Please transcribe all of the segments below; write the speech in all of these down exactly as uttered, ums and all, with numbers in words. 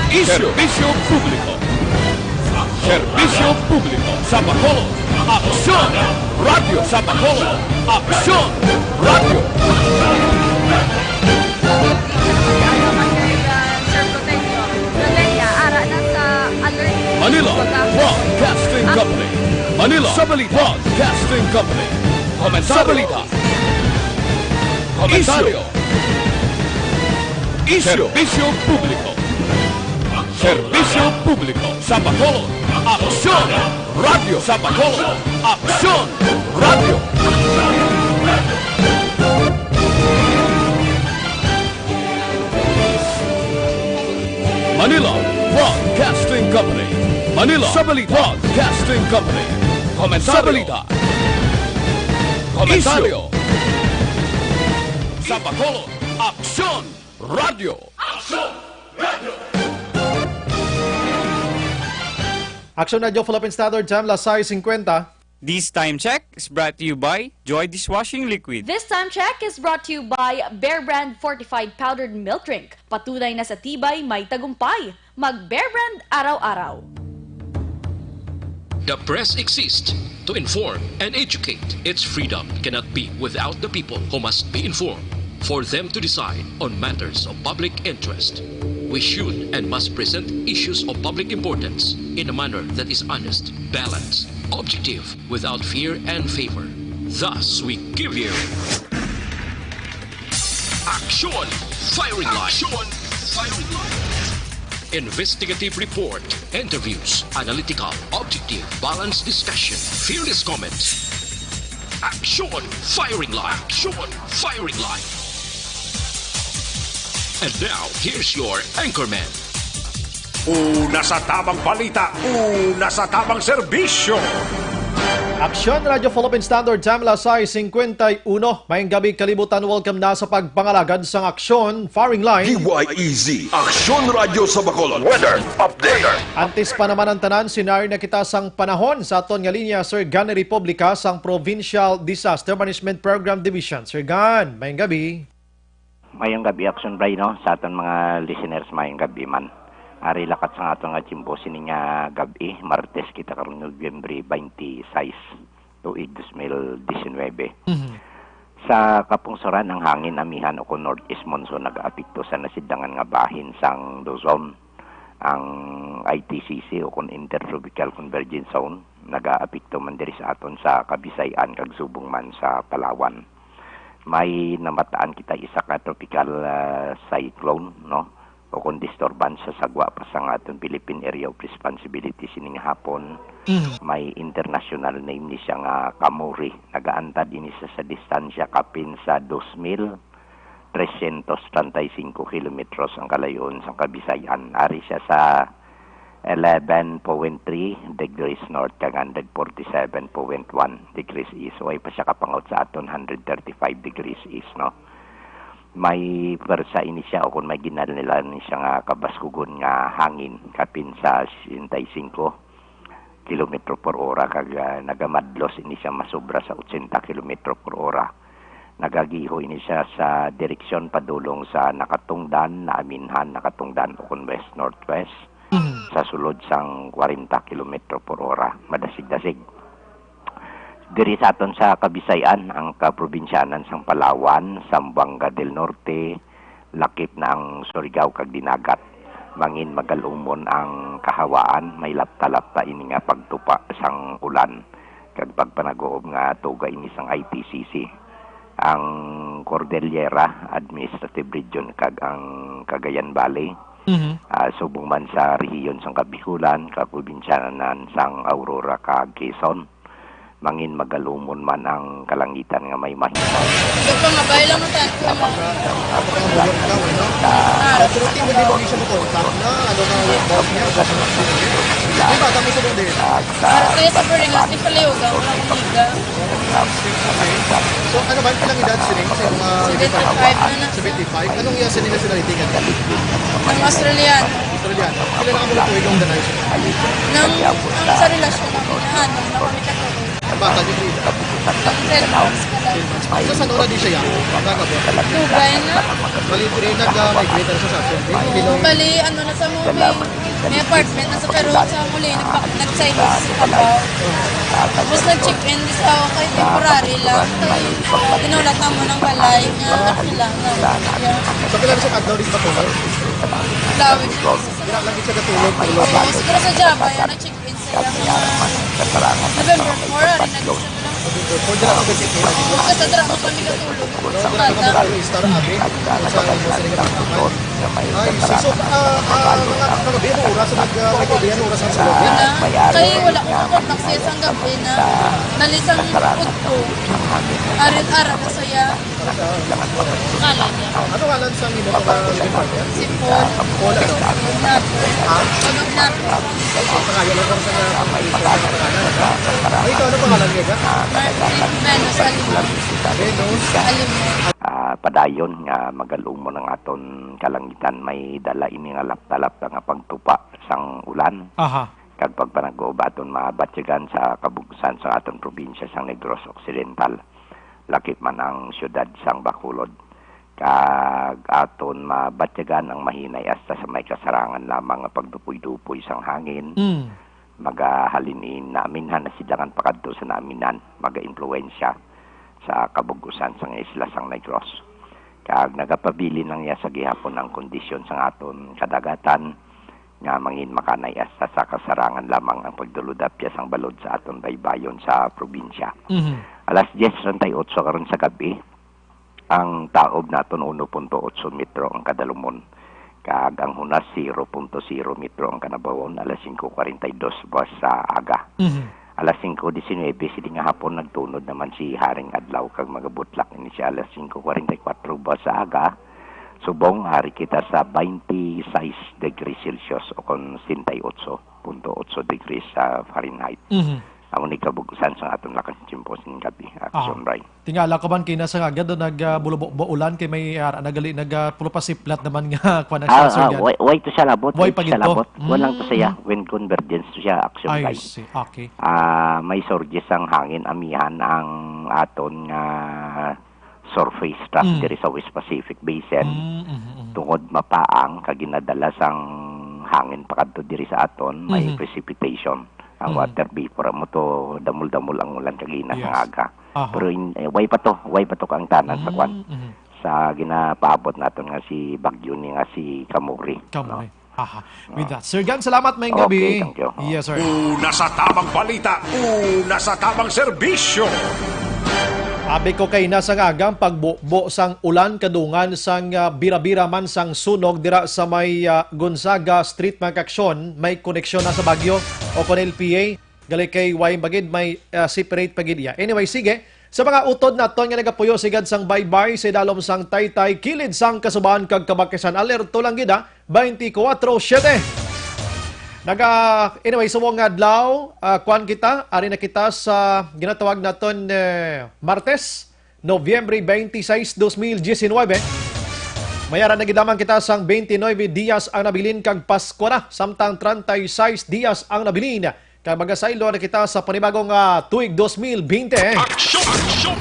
Isyu. Serbisyo publiko. Serbisyo publiko sa Bacolod. Aksyon! Radyo sa Bacolod. Aksyon! Radyo! Sir Protenyo, Rodenia, ara na sa alert. Manila Broadcasting Company. Manila Broadcasting Company. Komentaryo. Sa balita. Komentaryo. Isyu. Serbisyo publiko. Serbisyo publiko sa Bacolod. Aksyon! Radyo sa Bacolod. Aksyon! Radyo! Manila Broadcasting Company. Manila sa balita. Broadcasting Company. Komentaryo. Sa balita. Komentaryo. Isyu. Sa Bacolod, Aksyon Radyo. Aksyon Radyo. Aksyon Radyo, Philippine Standard Time, las sais singkwenta. This time check is brought to you by Joy Dishwashing Liquid. This time check is brought to you by Bear Brand Fortified Powdered Milk Drink. Patunay na sa tibay, may tagumpay. Mag Bear Brand araw-araw. The press exists to inform and educate. Its freedom cannot be without the people, who must be informed for them to decide on matters of public interest. We should and must present issues of public importance in a manner that is honest, balanced, objective, without fear and favor. Thus, we give you Aksyon Firing Line. Aksyon Firing Line. Investigative report, interviews, analytical, objective, balanced discussion, fearless comments. Aksyon Firing Line. Aksyon Firing Line. And now, here's your anchorman. Una sa tabang balita, una sa tabang serbisyo. Aksyon Radyo Philippine Standard Time, las sais singkwenta y uno. Maayong gabi, kalibutan. Welcome na sa pagpangalagad sang Aksyon Firing Line. D Y E Z, Aksyon Radyo sa Bacolod. Weather update. Antes pa naman ang tanan, sinari na kita sang panahon sa aton nga linya, Sir Gan Republica sang Provincial Disaster Management Program Division. Sir Gan, maayong gabi. Mayong gabi, Aksyon Bray, no? Sa aton mga listeners, mayong gabi man. Ari lakat sang aton nga tiyempo sini nga gab-i, Martes kita karon, Nobyembre twenty-six, tuig dos mil disinwebe. Mhm. Sa kapungsoran, ang hangin amihan o kon northeast monsoon nagaapekto sa nasidlangan nga bahin sang Luzon. Ang I T C C o kon Intertropical Convergence Zone nagaapekto man diri sa aton sa Kabisayan kag subong man sa Palawan. May namataan kita isa ka tropical, ah, cyclone, no? O kon disturbance sa sagwa pa sang aton Philippine Area of Responsibility sining hapon. Mm. May international name ni siya nga Kamuri. Nagaantad ini sa, sa distansya kapin sa dos mil tresyentos treinta y cinco kilometros ang kalayo-on sang Kabisayan. Ari siya sa eleven point three degrees north kag hundred forty-seven point one degrees east. Way pa siya kapangaut sa aton hundred thirty-five degrees east, no? May pwersa ini siya, o kon may ginhalilan ini siya nga kabaskugon nga hangin, kapin sa sesenta y cinco kilometro por ora, kag, ah, nagamadlos ini siya masobra sa ochenta kilometro por ora. Nagagiho ini siya sa direksyon padulong sa Nakatungdan, Naaminhan, Nakatungdan, o kon west-northwest, Mm. sa sulod sang kwarenta kilometro por ora, madasig-dasig. Diri sa aton sa Kabisayan, ang kaprobinsyanan sang Palawan, Zamboanga del Norte, lakip na ang Surigao kag Dinagat. Mangin magalumon ang kahawaan, may lapta-lapta ini nga pagtupa sang ulan kag pagpanaguob nga tuga ini sang I T C C. Ang Cordillera Administrative Region kag ang Cagayan Valley, Mhm. ah, subong man sa rehiyon sang Kabikulan, kaprobinsyanan sang Aurora kag Quezon. Mangin magalumon man ang kalangitan nga may mahimaw. Ito pa nga, bahay lang mo tayo. Napaka-, napaka-, Ah. Pero tingnan mo, hindi siya makontak na, ano na, yung boss niya, boss niya. Di ba, tapos sa din? Para sa isa pa rin, mas di pala yung gawin ang higa. So, ano ba, ilang edad sila sa mga Seventy-five na na. Seventy-five? Anong iya sila sila itingan? Ang Australian. Australian. Sila na ang mga tuwing ang danay. Nang, ang sa relasyon namin, ano, na kami ka Bata, di ba? Ten months pa lang. Sa saan oras di siya yan? Nagabot. Dugay na. Bali, dire nag-migrate na sa Saturday. Hello. Bali, ano na sa mo, may, may apartment na sa, pero sa muli, nagpa-, nag-Chinese sa Davao. Tapos nag-check-in sa, kay temporary lang. Kay inulat na mo ng balay nga sila na. Yeah. Sa pila siya kadlaw di ba tulog? Lawig na sa Wala lagi siya katulog, tulog. Oo, siguro sa Java, yan, nag-check-in sila mga November four, ari na December lang. Pwede lang ako kasi kaya. Kasi dira mo kami katulog. Sa bata. Star Abi, sa imo sa mga kapatid. Ay, sus, so, ah, ah, mga kagabi, ano oras, nag, ah, may kaibigan, oras ang sulod, eh? Wala. Kay wala ko contact siya sang gabi na. Nalisang ko. Arit-ara na siya. Ngalan niya. Ano ngalan sa imo nga living partner? Si Paul. Paul, ano? Paul Napo. Ha? Paul Napo. Ang pangalan lang sa mga, sa mga pangalan, ano? Ay, ikaw, ano pangalan niya, Jack? Martin Venus Alimon. Venus. Alimon. Ah, padayon nga magalumon ang aton kalangitan, may dala ini nga lapta-lapta nga pagtupa sang ulan. Aha. Kag pagpanag-uba aton mabatyagan sa kabug-usan sa aton probinsya sang Negros Occidental, lakip man ang siyudad sang Bacolod. Kag aton mabatyagan ang mahinay hasta sa may kasarangan lamang nga pagdupoy-dupoy sang hangin. Mm. Magahalin ini naminhan na silangan pakadto sa naminhan, magaimpluwensya sa kabug-usan sang isla sang Negros. Kag nagapabilin lang niya sa gihapon ang kondisyon sang aton kadagatan, nga mangin makanay hasta sa kasarangan lamang ang pagdulod-apyas sang balod sa aton baybayon sa probinsya. Mhm. Alas diyes treinta y ocho karon sa gab-i, ang taob naton uno punto otso metro ang kadalumon, kag ang hunas zero punto zero metro ang kanabawon, alas singko kwarenta y dos buwas sa aga. Mhm. Alas singko disinuybe sini nga hapon, nagtunod naman si Haring Adlaw kag magabutlak ini siya alas singko kwarenta y kuwatro buwas sa aga. Subong ari kita sa twenty-six degrees Celsius o kon sesenta y ocho punto otso degrees sa Fahrenheit. Mhm. Amo ni kabug-usan sa aton lakas tiyempo sining gabi, Action Aha. Brian. Tingala ko man kina sa nga agad, nag, ah, bulubo-bo ulan kay may, ah, nagali nag, ah, pulupasiplat naman nga kwan ang Ah, sensor ah, yan. Way, way to siya labot, Way way pa to siya gito? labot. Kuwan lang to siya, Mm. wind convergence to siya, Action I Brian. see. Okay. Ah, may surges ang hangin, amihan ang aton nga surface trough Mm. diri sa West Pacific Basin. Mm, mm, mm. Tungod mapaang kag ginadala sang hangin pakadto diri sa aton, may Mhm. precipitation ang Mhm. water vapor. Amo to, damol-damol ang ulan kagina sa Yes. aga. Aha. Pero in, eh, way pa to, way pa to kaangtanan sa kwan. Mm, mhm. Sa ginapaabot naton nga si bagyo ni nga si Kamuri, Kamuri. no? Aha. With that, Sir Gan, salamat, maayong Okay, gabi. thank you. Yes, sir. Una sa tamang balita, una sa tamang serbisyo. Abi ko kay nasa nga agang pagbubo sang ulan kadungan sang, ah, bira-bira man sang sunog dira sa may, ah, Gonzaga Street, mga kaaksyon, may koneksyon na sa Baguio o kon L P A. Gali kay way bagid may, ah, separate pa gid iya. Anyway, sige. Sa mga utod naton nga nagapuyo sigad sang baybay sa idalom sang Taytay, kilid sang Kasubahan kag Kabakisan, alerto lang gid, ah, twenty-four seven. Naga, anyway, subong nga adlaw, ah, kuan kita, ari na kita sa ginatawag naton, eh, Martes, Nobyembre twenty-six, dos mil diecinuebe. May ara na gid lamang kita sang twenty-nuebe dias ang nabilin kag Pasko na, samtang treinta y seis dias ang nabilin. Kag magasaylo na kita sa panibagong, ah, tuig dos mil bente. Aksyon! Aksyon!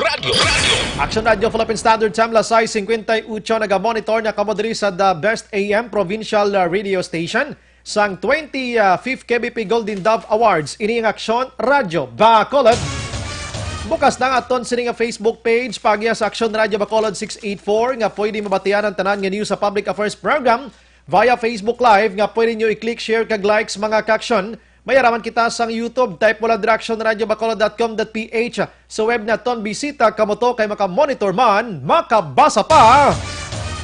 Radyo! Radyo! Action Radio Philippine Standard Time, alas sais cincuenta y ocho, naga-monitor na kamo diri sa The Best A M Provincial, ah, Radio Station sang twenty-fifth K B P Golden Dove Awards. Ini ang Aksyon Radyo Bacolod. Bukas na ang aton sini nga Facebook page, paagi sa Aksyon Radyo Bacolod six eight four, nga pwede mabatian ang tanan nga news sa Public Affairs Program via Facebook Live nga pwede nyo i-click, share, kag likes, mga kaaksyon. May ara man kita sang YouTube. Type mo lang dira action radio bacolod dot com dot P H. Sa web naton, bisita kamo to kay maka-monitor man, makabasa pa.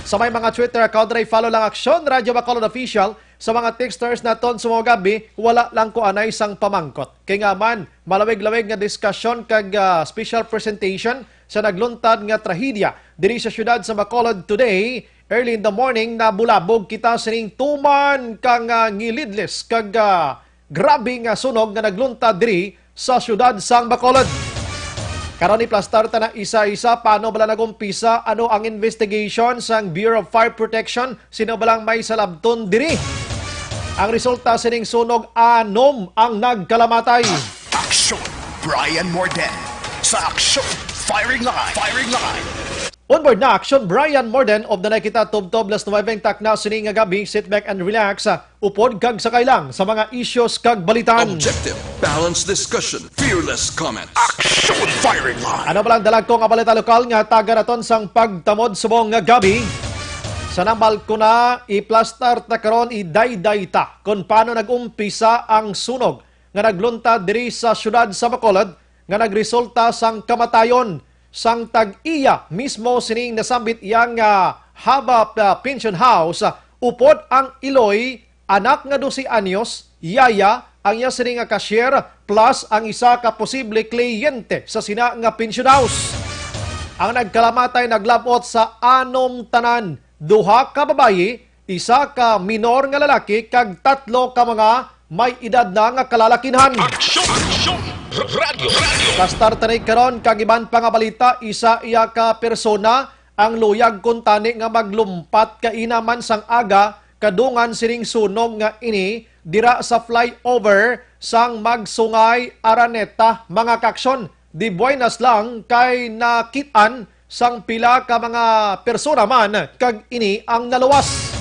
Sa may mga Twitter account, dira i-follow lang Action Radio Bacolod Official. Sa mga texters naton sa mga gabi, wala lang ko anay sang pamangkot. Kay nga man, malawig-lawig nga diskusyon kag, ah, special presentation sa nagluntad nga trahedya diri sa siyudad sa Bacolod today. Early in the morning, nabulabog kita sining tuman ka nga ngilidlis kag, ah, grabe nga sunog nga nagluntad diri sa siyudad sang Bacolod. Karon, iplastar ta na isa-isa. Paano bala nag-umpisa? Ano ang investigation sang Bureau of Fire Protection? Sino balang may salabton diri? Ang resulta sining sunog, anom ang nagkalamatay. Aksyon! Brian Morden sa Aksyon Firing Line. Firing Line. Onboard na Aksyon, Brian Morden of the Nakita Tubtob, las nuwebe ang takna sini nga gabi. Sit back and relax. Upod kag sakay lang sa mga issues kag balitan. Objective, balanced discussion, fearless comments. Aksyon Firing Line. Ano ba lang dalag ko nga balita lokal nga taga raton sang pagtamod subong nga gabi? Sa nambal ko na, iplastar ta karon, idayday ta kung paano nag-umpisa ang sunog nga nagluntad diri sa siyudad sa Bacolod nga nagresulta sang kamatayon sang tag-iya mismo sining nasambit iya nga Haba, ah, Pension House, upod ang iloy, anak nga dose anyos, yaya, ang iya sini nga cashier, plus ang isa ka posible kliyente sa sina nga Pension House. Ang nagkalamatay naglab-ot sa anom tanan, duha ka babayi, isa ka minor nga lalaki, kag tatlo ka mga may edad na nga kalalakinhan. Aksyon! Aksyon! Radyo! Radyo! Sa Star Tanay karon kag iban pa nga balita, isa iya ka persona ang luyag kuntani nga maglumpat kaina man sang aga kadungan sining sunog nga ini dira sa flyover sang Magsungay, Araneta, mga kaaksyon. Di buenas lang kay nakit-an sang pila ka mga persona man kag ini ang naluwas.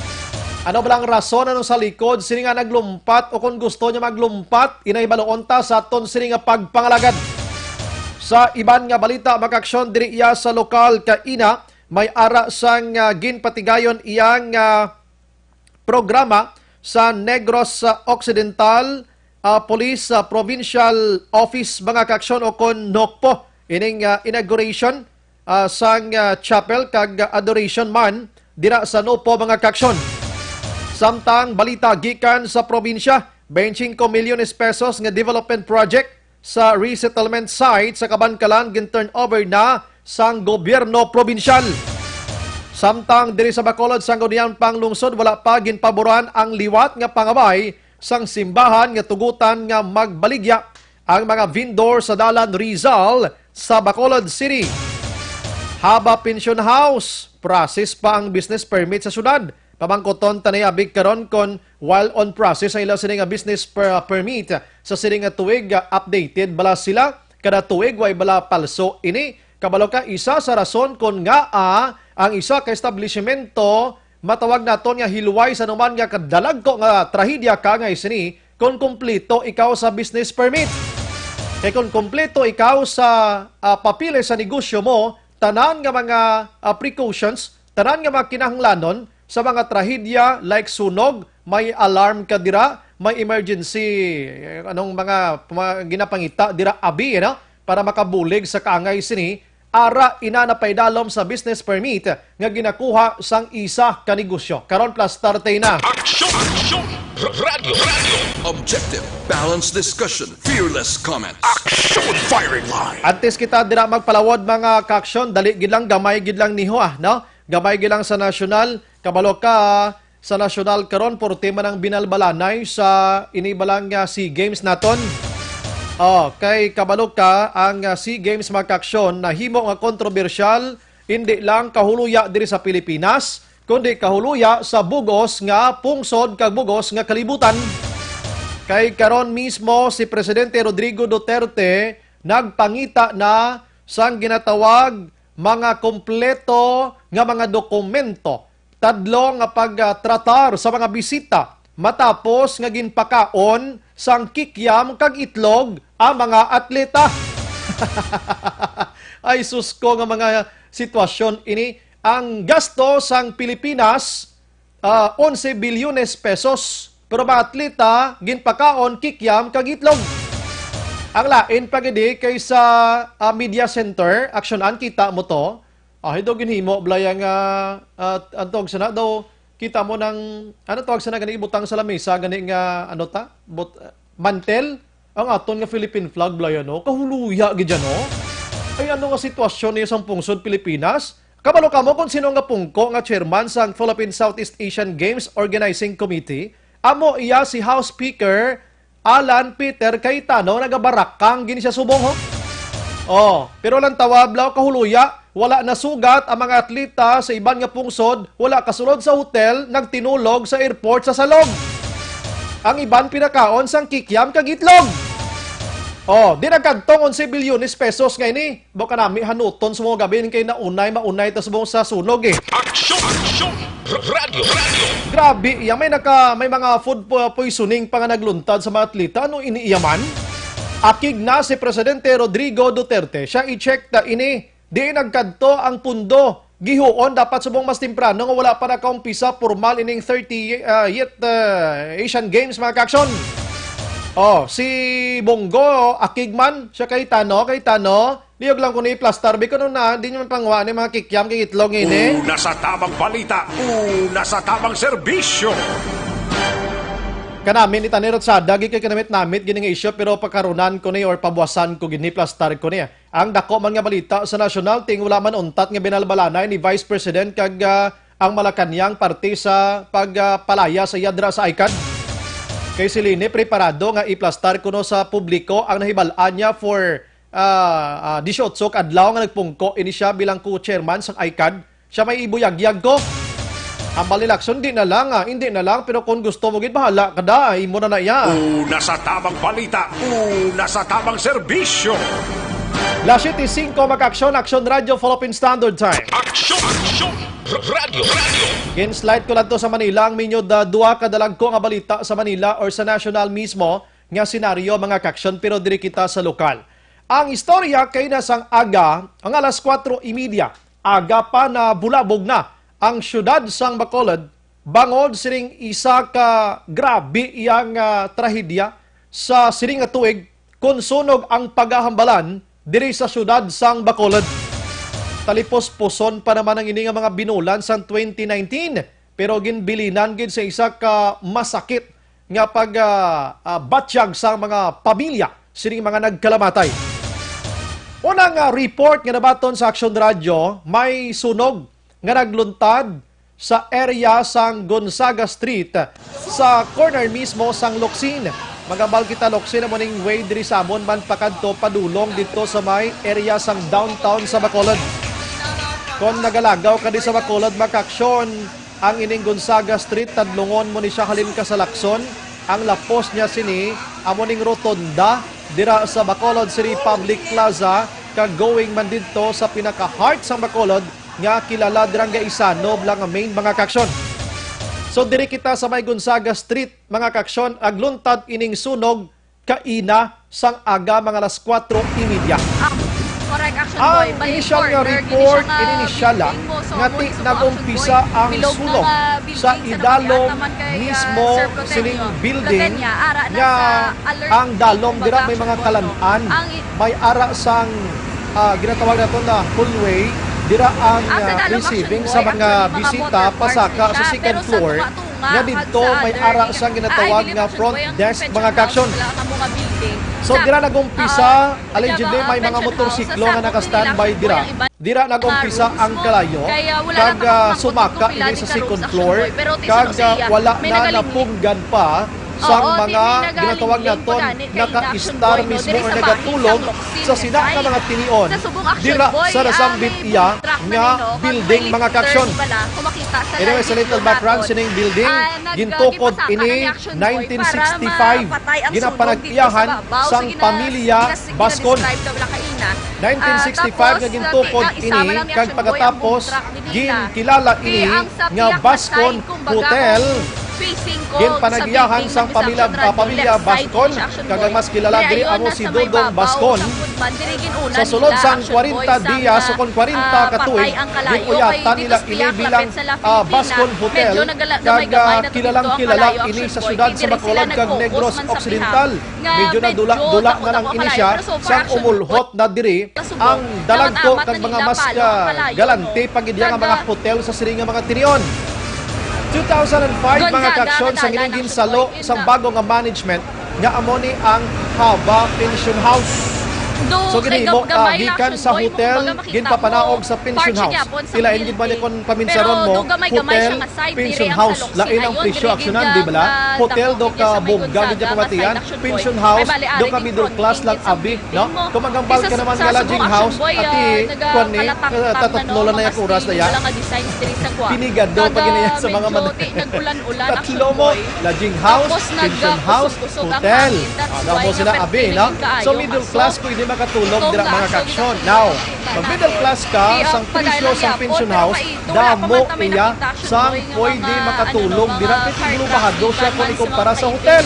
Ano ba lang rason anong sa likod sini nga naglumpat, o kon gusto niya maglumpat, inay hibaluon ta sa aton sini nga pagpangalagad. Sa iban nga balita, mga kaaksyon, diri iya sa lokal kaina, may ara sang, ah, ginpatigayon iyang, ah, programa sa Negros, ah, Occidental, ah, Police, ah, Provincial Office, mga kaaksyon, o kon NOCPO, ining, ah, inauguration, ah, sang, ah, chapel kag, ah, adoration man dira sa NOCPO, mga kaaksyon. Samtang balita gikan sa probinsya, twenty-five milyones pesos nga development project sa resettlement site sa Kabankalan gin-turnover na sang gobyerno probinsyal. Samtang diri sa Bacolod, Sangguniang Panglungsod, wala pa ginpaboran ang liwat nga pangabay sang simbahan nga tugutan nga magbaligya ang mga vendor sa Dalan Rizal sa Bacolod City. Haba Pension House, process pa ang business permit sa syudad. Pamangkuton ta ni abi karon kon while on process ang ila sini nga business per-, permit sa sini nga tuig, ah, updated bala sila kada tuig, way bala palso ini? Kabalo ka, isa sa rason kon ngaa ang isa ka establishmento matawag naton nga hilway sa anuman nga kadalagko nga trahedya kaangay sini kon kompleto ikaw sa business permit. Kay kon kompleto ikaw sa, ah, papeles sa negosyo mo, tanan nga mga, ah, precautions, tanan nga mga kinahanglanon sa mga trahedya like sunog, may alarm ka dira, may emergency, eh, anong mga, mga ginapangita dira, abi, ano? Para makabulig sa kaangay sini, ara ina napaidalom sa business permit nga ginakuha sang isa ka negosyo. Karon, plus thirty na. Aksyon! Aksyon! Radyo! Radyo! Objective, balanced discussion, fearless comment. Aksyon! Firing line! Antes kita dira magpalawod, mga kaaksyon, dali gid lang, gamay gid lang niho, ah, no? Gamay gid lang sa nasyonal. Kabalo ka, sa nasyonal karon, purti man ang binalbalanay sa ini balang, ah, SEA Games naton. Oh, kay kabalo ka, ang, ah, SEA Games, mga kaaksyon, nahimo nga kontrobersyal, hindi lang kahuluya diri sa Pilipinas, kundi kahuluya sa bug-os nga pungsod kag bug-os nga kalibutan. Kay karon mismo, si Presidente Rodrigo Duterte nagpangita na sang ginatawag mga kompleto nga mga dokumento tadlong nga pagtratar sa mga bisita matapos nga ginpakaon sang kikiam kag itlog ang mga atleta. Ay, sus ko nga mga sitwasyon ini. Ang gasto sang Pilipinas, ah, onse bilyones pesos. Pero mga atleta, ginpakaon, kikiam, kag itlog. Ang lain pa gid kay sa, ah, media center, aksyonan, kita mo to. Ah, ito ginhimo, Blaya, nga, ah, ang tawag sana daw, kita mo ng, ano tawag sana gani, ibutang sa lamesa, gani nga, ano ta? But, ah, mantel? Ang aton nga Philippine flag, Blaya, no? Kahuluya gid yan, no? Ay, ano nga sitwasyon niya sa pungsod Pilipinas? Kabalo kamo kung sino nga pungko nga chairman sang Philippine Southeast Asian Games Organizing Committee? Amo iya si House Speaker Alan Peter Cayetano. Nagabarakang gini siya subong, ho? Oh, pero lang tawab law, kahuluya, wala nasugat ang mga atleta sa iban nga pungsod, wala kasulod sa hotel, nagtinulog sa airport sa Salog. Ang iban pinakaon sang kikiam kag itlog. Oh, di nagkagtong onse bilyones pesos nga ini. Bo ka nami hanuton sa mga gabi kay naunay, maunay ta subong sa sunog eh. Aksyon! Aksyon! Radyo! Radyo! Grabe, iya may naka, may mga food po- poisoning pa nga nagluntad sa mga atleta. Ano ini iya man? Akig na si Presidente Rodrigo Duterte. Siya i-check ta ini. Di nagkadto ang pundo. Gihuon dapat subong mas temprano nga wala pa nakaumpisa formal ining thirty, ah, yet, ah, Asian Games, mga kaaksyon. Oh, si Bonggo, akig man, siya kay Tano, kay Tano. Liyog lang ko ni plastar, bi ko nung na, di nyo man pangwa ni mga kikyam kay itlog ini. Una sa tamang balita, una sa tamang serbisyo. Kanami ni Tanay Rotsada, gi kay kanamit-namit gini nga isyu, pero pakarunan ko ni or pabuwasan ko gini, plastar ko ni. Ang dako man nga balita sa national team, wala man untat nga binalbalanay ni Vice President kag, ah, ang Malacañang parte sa pagpalaya sa iya dira sa ICAD. Kay si Lene preparado nga iplastar kuno sa publiko ang nahibal-an niya for, ah, ah, dieciocho ka adlaw nga nagpungko ini siya bilang co-chairman sang ICAD. Siya may ibuyagyag ko. Hambal ni Lacson, di na lang, ah, hindi na lang, pero kung gusto mo gid, bahala ka da, imo na na iya. Una sa tamang balita, una sa tamang serbisyo. Las siete y cinco, mag-aksyon, Aksyon Radyo, Philippine Standard Time. Aksyon! Aksyon! Radyo! Radyo! Ginslide ko lang to sa Manila, ang minyo da, duha ka dalagko nga balita sa Manila or sa national mismo nga senaryo, mga kaaksyon, pero diri kita sa lokal. Ang istorya kay nasang aga, ang alas kuwatro y media, aga pa na bulabog na ang siyudad sang Bacolod bangod sining isa ka grabe iyang, ah, trahedya sa sining nga tuig kon sunog ang pagahambalan diri sa siyudad sang Bacolod. Talipos-puson pa naman ang ini nga mga binulan sang twenty nineteen, pero ginbilinan gid sa isa ka masakit nga pag, ah, ah, batyag sa mga pamilya sining mga nagkalamatay. Unang, ah, report nga nabaton sa Aksyon Radyo, may sunog nga nagluntad sa area sang Gonzaga Street, sa corner mismo sang Locsin. Magabal kita, Locsin, amo ning way diri sa amon man pakadto padulong didto sa may area sang downtown sa Bacolod. Kon nagalagaw ka di sa Bacolod, mga kaaksyon, ang ining Gonzaga Street, tadlungon mo ni siya halin ka sa Lacson. Ang lapos niya sini, amo ning rotonda dira sa Bacolod City Public Plaza, kag going man didto sa pinaka-heart sang Bacolod nga kilala dira nga Gaisano, bala nga main, mga kaaksyon. So, diri kita sa may Gonzaga Street, mga kaaksyon, nagluntad ining sunog kaina sang aga, mga alas kuwatro y media. Ah, correct, Action Boy. Ang initial nga report, ini ni Shala, nga ti nag-umpisa ang sunog sa idalom mismo sining building, nga ang dalom dira may mga kalan-an, may ara sang, ah, ginatawag naton na hallway, dira ang, ah, receiving sa mga bisita pasaka sa second floor, nga didto may ara sang ginatawag nga front desk, mga kaaksyon. So, dira nag-umpisa, allegedly, may mga motorsiklo nga naka-standby dira. Dira nag-umpisa ang kalayo, kag, ah, sumaka ini sa second floor, kag, ah, wala na napunggan pa sang mga ginatawag naton naka-star mismo or nagatulog sa sina nga mga tinion dira sa nasambit iya nga building, mga kaaksyon. Anyway, sa little background, sining building gintukod ini nineteen sixty-five, ginapanag-iyahan sang pamilya Bascon. Nineteen sixty-five nga gintukod ini, kag pagkatapos ginkilala ini nga Bascon Hotel. Ginpanag-iyahan sang pamilya, ah, pamilya Bascon, kag ang mas kilala diri amo si Dodong Bascon. Sa sulod sang kwarenta dias o kon kwarenta ka tuig, gin-uyatan nila ini bilang, ah, Bascon Hotel, kag, ah, kilalang kilala ini sa siyudad sa Bacolod kag Negros Occidental. Medyo nadula-dula na lang ini siya sang umulhot na diri ang dalagko kag mga mas galante pa gid nga mga hotel sa sini nga mga tinion. Two thousand and five, mga kaaksyon, sang ining ginsalo sang bago nga management nga amo ni ang Haba Pension House. So, ginhimo, ah, gikan sa hotel, ginpapanaog sa pension house. Ilain gid man kon paminsaron mo, hotel, pension house. Lain ang presyo, aksyonan, di bala? Hotel, do ka bongga gid ang pamatian, pension house, do ka middle class lang abi, no? Kung maghambal ka naman nga lodging house, ati, kuwan ni, eh, tatatlo lang na yung oras na yan. Pinigado pa ginaya sa mga mata. Tatlo mo, lodging house, pension house, hotel. Ah, daw mo sila abi, no? So, middle class, pwede makatulog dira, mga kaaksyon. Now, pag middle class ka, sang presyo sang pension house, damo iya sang pwede makatulog dira. Kay tigluba-hado siya kung ikumpara sa hotel.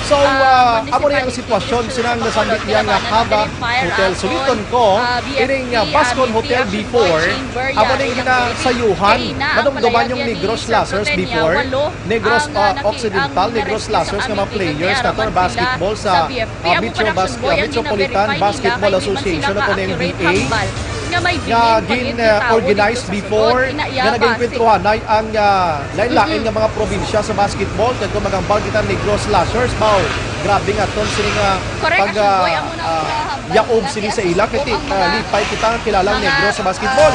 So, ah, amo ni ang sitwasyon, sinang nasambit niya nga Hava Hotel. Suliton ko, ining, ah, Bascon Hotel before, amo ning ginasayuhan, madumduman yung Negros Lazers before, Negros, ah, Occidental, Negros Lazers nga mga players nato nga basketball sa, ah, Metro Bas-, ah, Metropolitan Basketball Association o N B A nga gin, ah, organize before nga naging kwentruhanay ang, ah, lain-lain nga mga probinsya sa basketball. Kag kung maghambal kita Negros Lazers, baw, grabe nga ton sini nga pag, ah, ah, yaob sini sa ila. Kay ti, ah, lipay kita ang kilalang Negros sa basketball.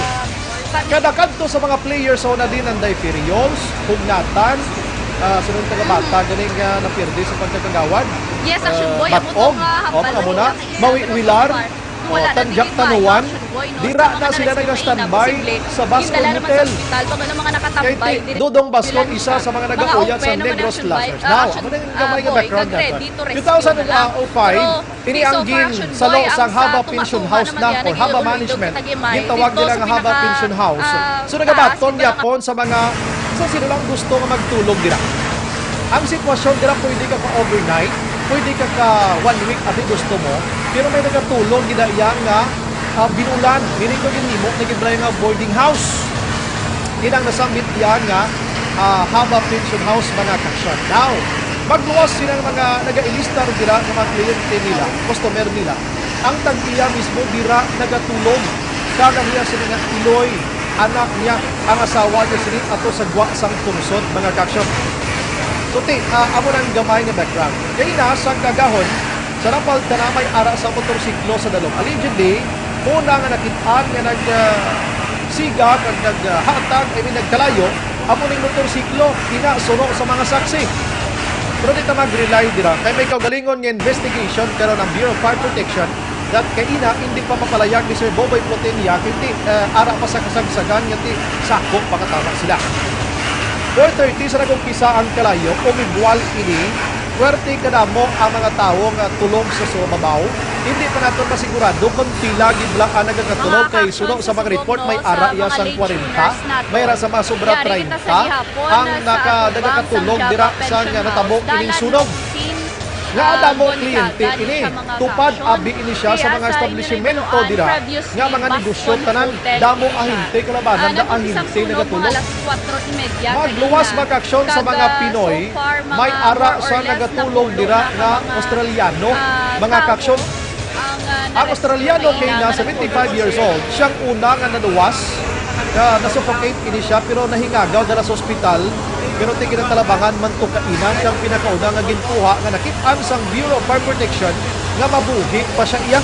Kada kadto sa mga players sa una din, Nanday Ferrios, Hugnatan, ah, sunod taga bata, ganing, ah, napirdi sa pagkakagawad. Yes, Action Boy, amo to nga hambal. O, amo na. Mawi Wilar, o, Tanjak Tanuan, dira na sila naga-standby sa Bascon Hotel. Kay ti, Dodong Bascon, isa sa mga nagauyat sa Negros Lazers. Now, amo na yung gamay nga background nato. Two thousand five, Ini ang gin-, salo sang Hava Pension House na or Hava Management, gintawag nila nga Hava Pension House. So, nagabaton gyapon sa mga, sa sino lang gusto nga magtulog dira. Ang sitwasyon dira, pwede ka ka-overnight, pwede ka ka one week, abi gusto mo, pero may nagatulog gid iya nga, ah, binulan, meaning ko ginhimo na gid nga boarding house. Inang nasambit iya nga, ah, Hava Pension House, mga kaaksyon. Now, magluwas silang mga nagailistar dira nga mga kliyente nila, customer nila. Ang tag-iya mismo dira nagatulog. Kag ang iya sini nga iloy, anak niya, ang asawa niya sini ato sa gwa sang pungsod, mga kaaksyon. So, ti, ah, amo nang gamay nga background. Kay na, sang kaagahon, sa Rapalta na may ara sa motorsiklo sa dalom. Allegedly, una nga nakit-an nga nag, ah, siga kag nag, ah, hatag, I mean, nagkalayo, amo ning motorsiklo, ina, suno sa mga saksi. Pero di ta mag-rely dira, kay may kaugalingon nga investigation karon ang Bureau of Fire Protection that kay ina, hindi pa mapalayag ni Sir Boboy Plotenia, kay ti, ah, ara pa sa kasagsagan nga ti sako pa katama sila. Four thirty sa nag-umpisa ang kalayo, umigwal ini. Swerte kadamo ang mga tawo nga tulog sa subabaw. Hindi pa naton masigurado kung pila gid lang ang nagakatulog, kay suno sa mga report, may ara iya sang kwarenta, may ara sa mga sobra treinta ang naka-, nagakatulog dira sa nga natabo ining sunog. Nga damo kliyente ini, tupad abi ini siya sa mga establishmento dira nga mga negosyo tanan, damo ahente kalabanan nga ahente nagatulog. Magluwas, mga kaaksyon, sa mga Pinoy, may ara sa nagatulog dira nga Australiano, mga kaaksyon. Ang Australiano kay na seventy-five years old, siyang una nga naluwas, nga nasuffocate ini siya, pero nahingagaw dala sa ospital, pero ti ginatalabangan man to kaina siyang pinakauna nga ginkuha nga nakit-an sang Bureau of Fire Protection nga mabuhi pa siya iya.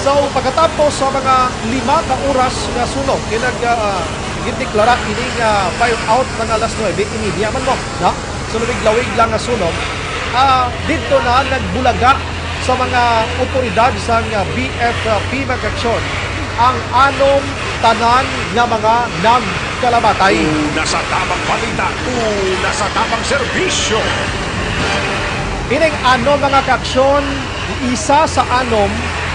So, pagkatapos sa mga lima ka oras nga sunog, kay nag, ah, gindeklara ini nga fire out mga alas nuebe y media man mo, no? So, lawig-lawig lang nga sunog. Ah, didto na nagbulaga sa mga otoridad sang, ah, B F P, mga kaaksyon, ang anom tanan nga mga nagkalamatay. Una sa tabang balita, una sa tabang serbisyo. Ining anom, mga kaaksyon, isa sa anom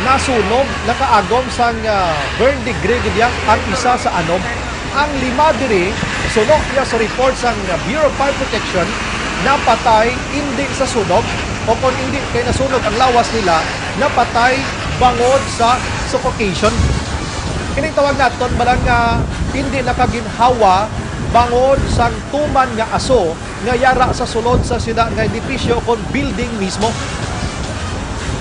nasunog, nakaagom sang, ah, burn degree gid yang ang isa sa anom. Ang lima diri, suno niya sa report sang Bureau of Fire Protection, napatay indi sa sunog o kon indi kay nasunog ang lawas nila, napatay bangod sa suffocation. Kining tawag naton balang nga indi nakaginhawa bangod sang tuman nga aso nga yara sa sulod sa sina nga edipisyo kon building mismo.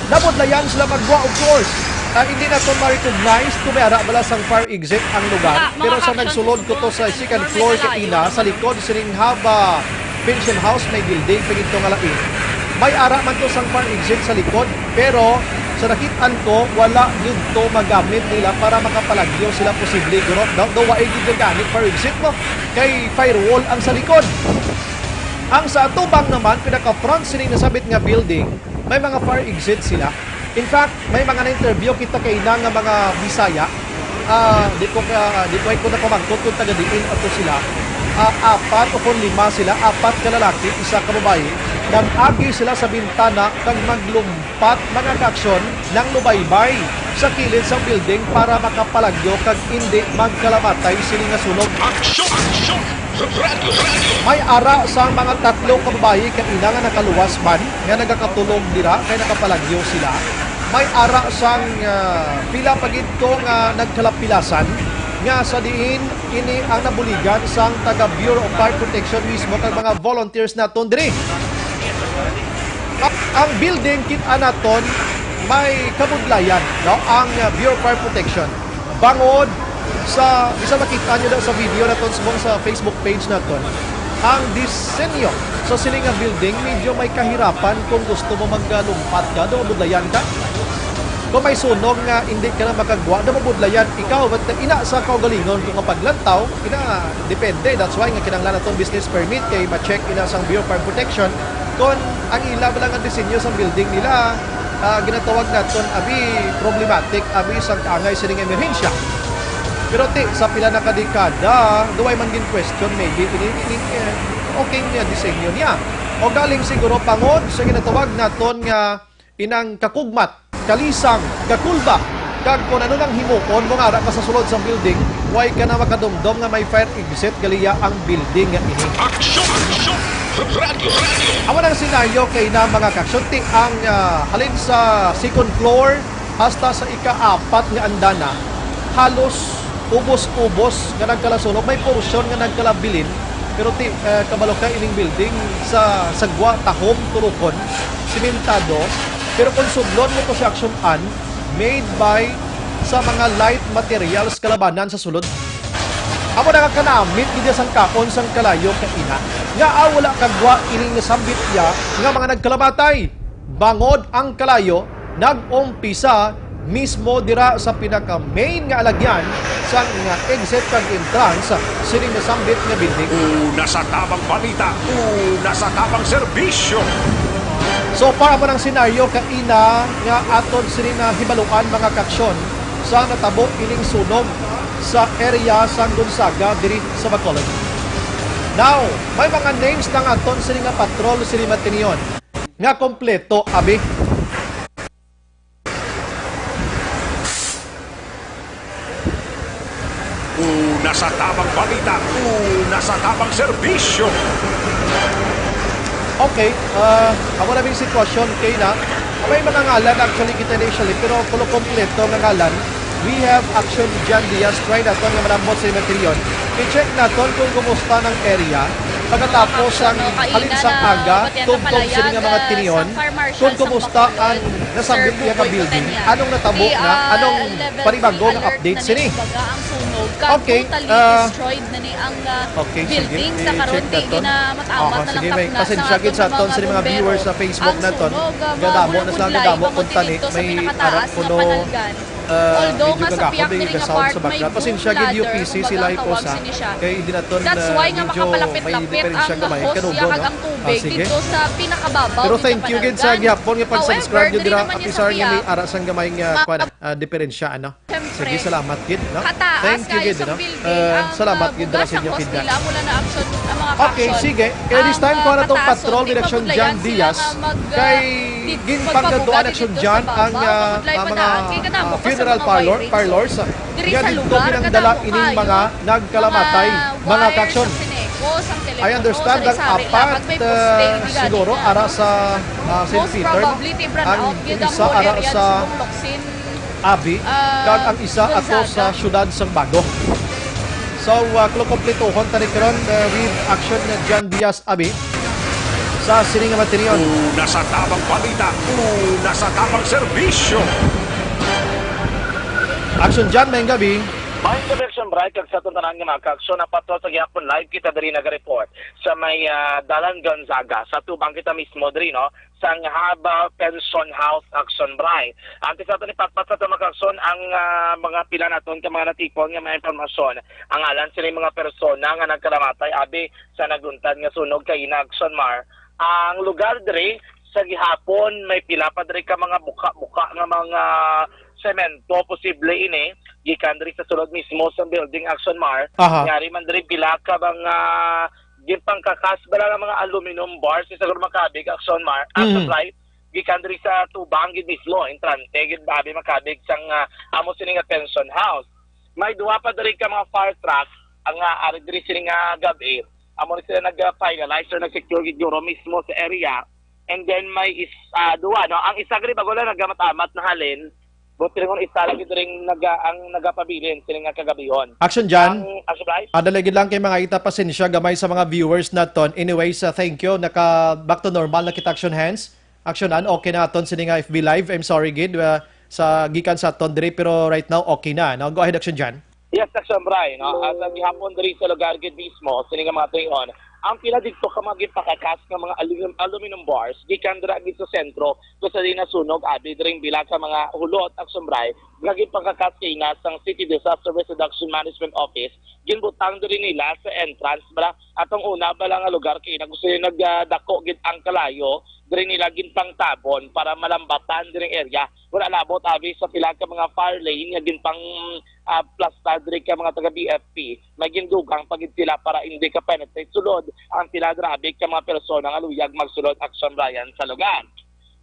Nabudlayan sila magwa, of course. Ah, hindi naton ma-recognize kung may ara bala sang fire exit ang lugar. Pero sa nagsulod ko to sa second floor kaina, sa likod sining Hava Pension House, may building, pagito nga lain. May ara man to sang fire exit sa likod, pero Sa nakit-an ko, wala gyud to magamit nila para makapalagyo sila posible, guro. Daw, daw wa gyud gani fire exit mo. Kay firewall ang sa likod. Ang sa atubang naman, pinaka-front sining nasabit nga building, may mga fire exit sila. In fact, may mga na-interview kita kay na nga mga Bisaya. Ah, di ko ka, di ko, ko na pamangkot kung taga diin ato sila. Ah, apat o kung lima sila, apat ka lalaki, isa ka babayi. Nag-agi sila sa bintana kag maglumpat, mga kaaksyon, nang lubaybay sa kilid sang building para makapalagyo kag indi magkalamatay sini nga sunog. Aksyon! Aksyon! Radyo! Radyo! May ara sang mga tatlo ka babayi kaina nga nakaluwas man nga nagakatulog dira kay nakapalagyo sila. May ara sang, ah, pila pa gid to nga nagkalapilasan nga sa diin ini ang nabuligan sang taga Bureau of Fire Protection mismo kag mga volunteers naton diri. Ang, ang building, kita naton, may kabudlayan, no? Ang, uh, Bureau of Fire Protection. Bangod sa, bisan makita nyo na sa video naton subong sa Facebook page naton, ang disenyo sa sini nga building medyo may kahirapan kung gusto mo maglumpat ka, daw mabudlayan ka. Kung may sunog nga hindi ka na makagwa, daw mabudlayan ikaw, but ina sa kaugalingon kung ang paglantaw, ina, depende. That's why nga kinahanglan naton business permit kay ma-check ina sang Bureau of Fire Protection kung ang ila bala nga disenyo sang building nila, ah, ginatawag naton abi problematic, abi sang kaangay sining emerhensya. Pero ti, sa pila na ka dekada, duway man gin question maybe ini, ini, eh, okay niya disenyo niya. O galing siguro bangod sa ginatawag naton nga inang kakugmat, kalisang, kakulba, kag kung ano nang himuon mo nga ara ka sa sulod sang building, way ka na makadumdom nga may fire exit gali ya ang building nga ini. Aksyon! Aksyon! Radyo! Radyo! Amo nang senaryo kay na mga kaaksyon, ti ang, ah, halin sa second floor hasta sa ika-apat nga andana, halos ubos-ubos nga nagkalasunog. May porsyon nga nagkalabilin, pero ti, eh, kabalo ka ining building sa sagwa, tahom, turukon, simentado. Pero kung sudlon mo to si Action An, made by sa mga light materials kalabanan sa sulod. Amo na nga kanamit gid sang kaon sang kalayo kaina, nga, ah, wala kagwa ining nasambit iya nga mga nagkalamatay. Bangod ang kalayo, nag-umpisa mismo dira sa pinaka-main nga alagyan sang, nga, exit kag entrance sining nasambit nga building. Una sa tabang balita, una sa tabang serbisyo. So far, amo nang senaryo kaina nga aton sini nahibaluan, mga kaaksyon, sa natabo ining sunog sa area sang Gonzaga diri sa Bacolod. Now, may mga names na nga aton sini nga patrol sini matinyon nga kompleto, abi. Una sa tabang balita, una sa tabang serbisyo. Okay, ah, amo na bing sitwasyon kay na. May mga ngalan actually kita initially, pero kuno kompleto nga ngalan. We have Action John Diaz, try naton nga malambot sa materiyon. I-check naton kung kumusta ng area. Pagkatapos ang halin sa aga, tubtob sini nga mga tinyon, kung kumusta ang nasambit niya nga building, anong natabo na, anong panibago nga update sini? Okay, ah, okay, sige. I-check naton. Oho, sige, may pasensya gid sa aton sa mga viewers sa Facebook naton. Gadamo na sila, gadamo kung tani, may ara kuno, ah, medyo kagahom, may ga-sound sa background. Pasensya gid, U P C, sila ito sa, kay hindi naton, ah, medyo may diferensya gamay. Kadugo, no? Ah, sige. Pero thank you gid sa gihapon nga pag-subscribe nyo dira, apisar nga may ara sang gamay nga, kwan, ah, diferensya, ano? Sige, salamat gid, no? Thank you gid, no? Eh, salamat gid dira sa inyo feedback. Okay, sige. Kaya this time, kuha na tong patrol ni Action John Diaz. Kay ginpanggaduan Action John ang, ah, ah, mga, ah, funeral parlor, parlors. Kaya dito pinangdala ining mga nagkalamatay, mga kaaksyon. I understand ang apat, ah, siguro, ara sa, ah, Saint Peter, ang isa ara sa Abi, kag ang isa ato sa siyudad sang Bago. So, ah, kuno kompletuhon ta ni karon, ah, with Action John Diaz, Abi, sa sini nga materiyon. Una sa tabang balita, una sa tabang serbisyo. Action John, maayong gabi. Maayong gabi, Action. Bray, kag sa aton tanan nga mga kaaksyon, ang patro sa gihapon live kita diri naga-report sa may, ah, Dalan Gonzaga. Sa tubang kita mismo diri, no, sang Haba Pension House, Aksyon Bray. Ang sa aton ipatpat sa aton mga kaaksyon ang, ah, mga pila naton ka mga natipon nga mga impormasyon. Ang ngalan sini mga persona nga nagkalamatay abi sa naguntad nga sunog kaina, Aksyon Mar. Ang lugar diri sa gihapon may pila pa diri ka mga buka-buka nga mga semento, posible ini gikan diri sa sulod mismo sa building, Aksyon Mar. Aha. Yari man diri pila ka mga ginpangkakas bala nga mga aluminum bars, isa gud makabig, Aksyon Mar. Aksyon Mm. Bray, gikan diri sa tubang gid mismo, entrante gid abi makabig sang, ah, amo sini nga Pension House. May duha pa diri ka mga fire truck ang, ah, ari diri sini nga gab-i. Amo ni sila nag-finalize or nag-secure gid guro mismo sa area. And then may is, ah, duha, no? Ang isa gani bago lang nagamat-amat na halin. Buti rin isa lagi diri naga, ang nagapabilin sini nga kagabihon. Action dyan. Ang, ang supply? Ada lagi lang kay mga ita pasensya gamay sa mga viewers naton. Anyways, ah, thank you. Naka back to normal na kita, Action Hands. Action An, okay na aton sini nga F B Live. I'm sorry gid, ah, sa gikan sa aton diri, pero right now okay na, no? Go ahead, Action Jan. Yes, Action Bray, no? At sa gihapon diri sa lugar gid mismo, sini nga mga tuyon, ang pila dito ka mga gipakakas nga mga aluminum, aluminum bars gikan dira gid sa sentro, kung sa di nasunog abi diri pila ka mga hulot, Action Bray, nga gipakakas kay na sang City Disaster Risk Reduction Management Office, ginbutang diri nila sa entrance bala atong una bala nga lugar kay na gusto nila nagdako gid ang kalayo diri nila ginpangtabon para malambatan diri area. Wala labot abi sa pila ka mga fire lane nga ginpang, ah, plasta diri ka mga taga B F P. May gindugang pa gid sila para hindi ka penetrate sulod ang pila grabe ka mga persona nga luyag magsulod, Action Brian, sa lugar.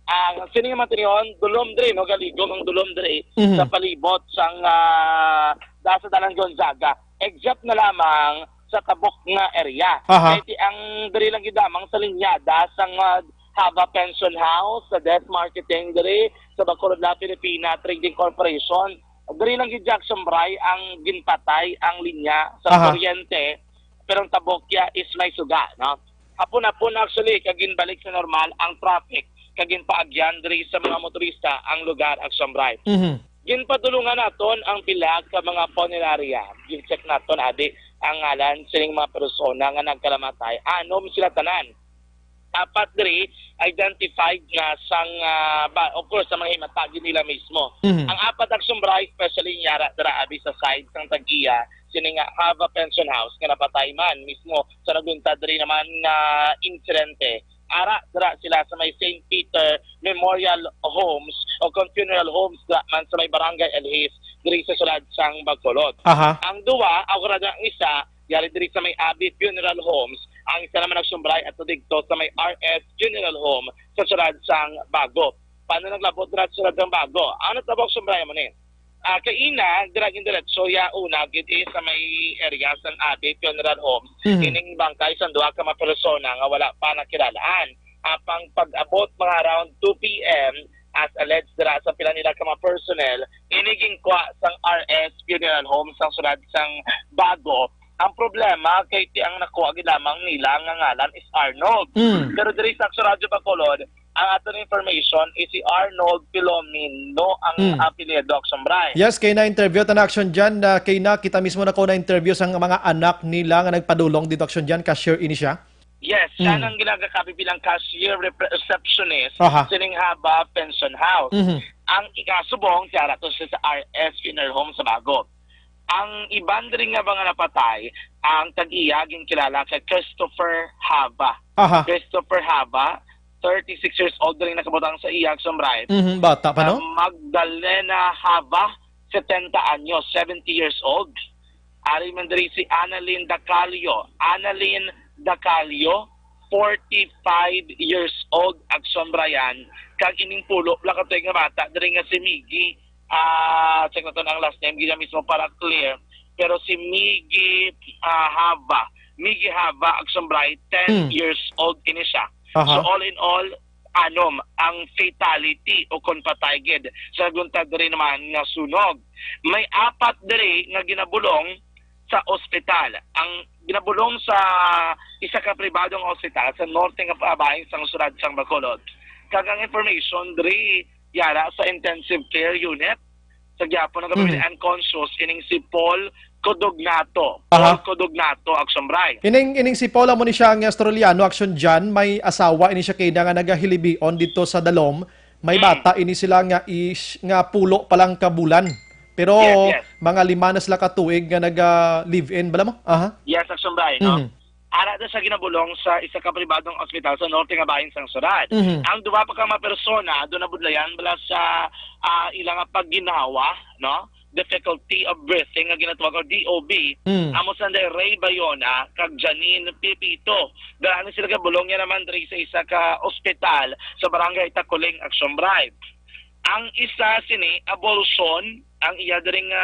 Ang sini nga matinihon, dulom diri, no, galigom ang dulom diri Mhm. sa palibot sang, ah, da sa Dalan Gonzaga, except na lamang sa tabok nga area. Aha. Kay ti ang diri lang gid lamang sa linyada sang, ah, Haba Pension House, sa Death Marketing diri, sa Bacolod La Filipina Trading Corporation, diri lang gid, Jackson Bray, ang ginpatay ang linya sa Aha. kuryente, pero ang tabok ya is may suga, no? Hapon-hapon actually, kag ginbalik sa normal ang traffic, kag ginpaagyan diri sa mga motorista ang lugar, Action Bray. Mhm. Ginpadulungan naton ang pila ka mga punerarya. Gin-check naton, adi, ang ngalan sining mga persona nga nagkalamatay. Anom sila tanan. Apat diri identified na sang, ah, ba, of course, sa mga himata gid nila mismo. Mhm. Ang apat, Action Bray, especially yara dira abi sa side sang tag-iya, sini nga Hava Pension House nga napatay man mismo sa naguntad diri naman nga insidente. Ara dira sila sa may Saint Peter Memorial Homes o kon funeral homes dira man sa may Barangay Elhis diri sa sulod sang Bacolod. Aha. Ang duwa, ako ra ang isa, yari diri sa may Abi Funeral Homes. Ang isa naman nagsumbray ato didto sa may R S Funeral Home sa sulod sang Bago. Paano naglabot dira sa sulod sang Bago? Ang natabok sumbray mo ni. Ah, kaina, dira gindiretso ya una gid, eh, sa may area sang Abi Funeral Home. Mhm. Ining bangkay sang duha ka mga persona nga wala pa nakilalaan. Apang pag-abot mga around two P M, as alleged dira sa pila nila ka mga personnel, ini ginkwa sang R S Funeral Home sang sulod sang Bago. Ang problema kay ti ang nakuha gid lamang nila nga ngalan is Arnold. Mm. Pero diri sa Action Radyo Bacolod, ang aton information is si Arnold Filomeno ang Mm. apelyido, Action Bray. Yes, kay na-interview ta na, Action Jan, na kay na kita mismo na ko na-interview sang mga anak nila nga nagpadulong dito, Action Jan, cashier ini siya. Yes, siya Mm. nang ginagakabi bilang cashier rep-, receptionist Aha. sining Haba Pension House. Mhm. Ang ikasubong, siya ra to siya sa R S Funeral Home sa Bago. Ang iban diri nga mga napatay, ang tag-iya ginkilala kay Christopher Haba. Aha. Christopher Haba, thirty-six years old diri nakabutang sa iya, Action Bray. Mhm, bata pa, no? Ah, Magdalena Haba, setenta anyos, seventy years old. Ari man diri si Annalyn Dacalio. Annalyn Dacalio, forty-five years old, Action Brian. Kag ining pulo bala ka tuig nga bata diri nga si Miggy, ah, check naton ang last name, gid mismo para clear. Pero si Miggy, ah, Haba, Miggy Haba, Action Bray, ten Hmm. years old ini siya. Aha. So all in all, anom ang fatality o kon patay gid sa naguntad diri naman nga sunog. May apat diri nga ginabulong sa ospital. Ang ginabulong sa isa ka pribadong ospital sa norte nga pabahin sang sulod sang Bacolod. Kag ang information diri yara sa intensive care unit sa gihapon nga Mhm. unconscious ining si Paul Codognato. Aha. Paul Codognato, Action Bray. Ining, ining si Paul amo ni siya nga Australiano, Action Jan, may asawa ini siya kay nga nagahilibion dito sa Dalom. May Mm. bata ini sila nga is, nga pulo pa lang ka bulan. Pero Yes, yes. mga lima na sila ka tuig nga naga-live-in, bala mo? Aha. Yes, Action Bray, no? Mhm. Ara na sa ginabulong sa isa ka pribadong ospital sa norte nga bahin sang syudad. Mhm. Ang duha pa ka mga persona, doon nabudlayan bala sa, ah, ila nga pagginhawa, no? Difficulty of breathing nga ginatawag or D O B, Mm. amo sanday Ray Bayona kag Janine Pepito. Dala ni sila gabulong niya naman diri sa isa ka ospital sa barangay Takuling, Action Bray. Ang isa sini, abortion, ang iya diri nga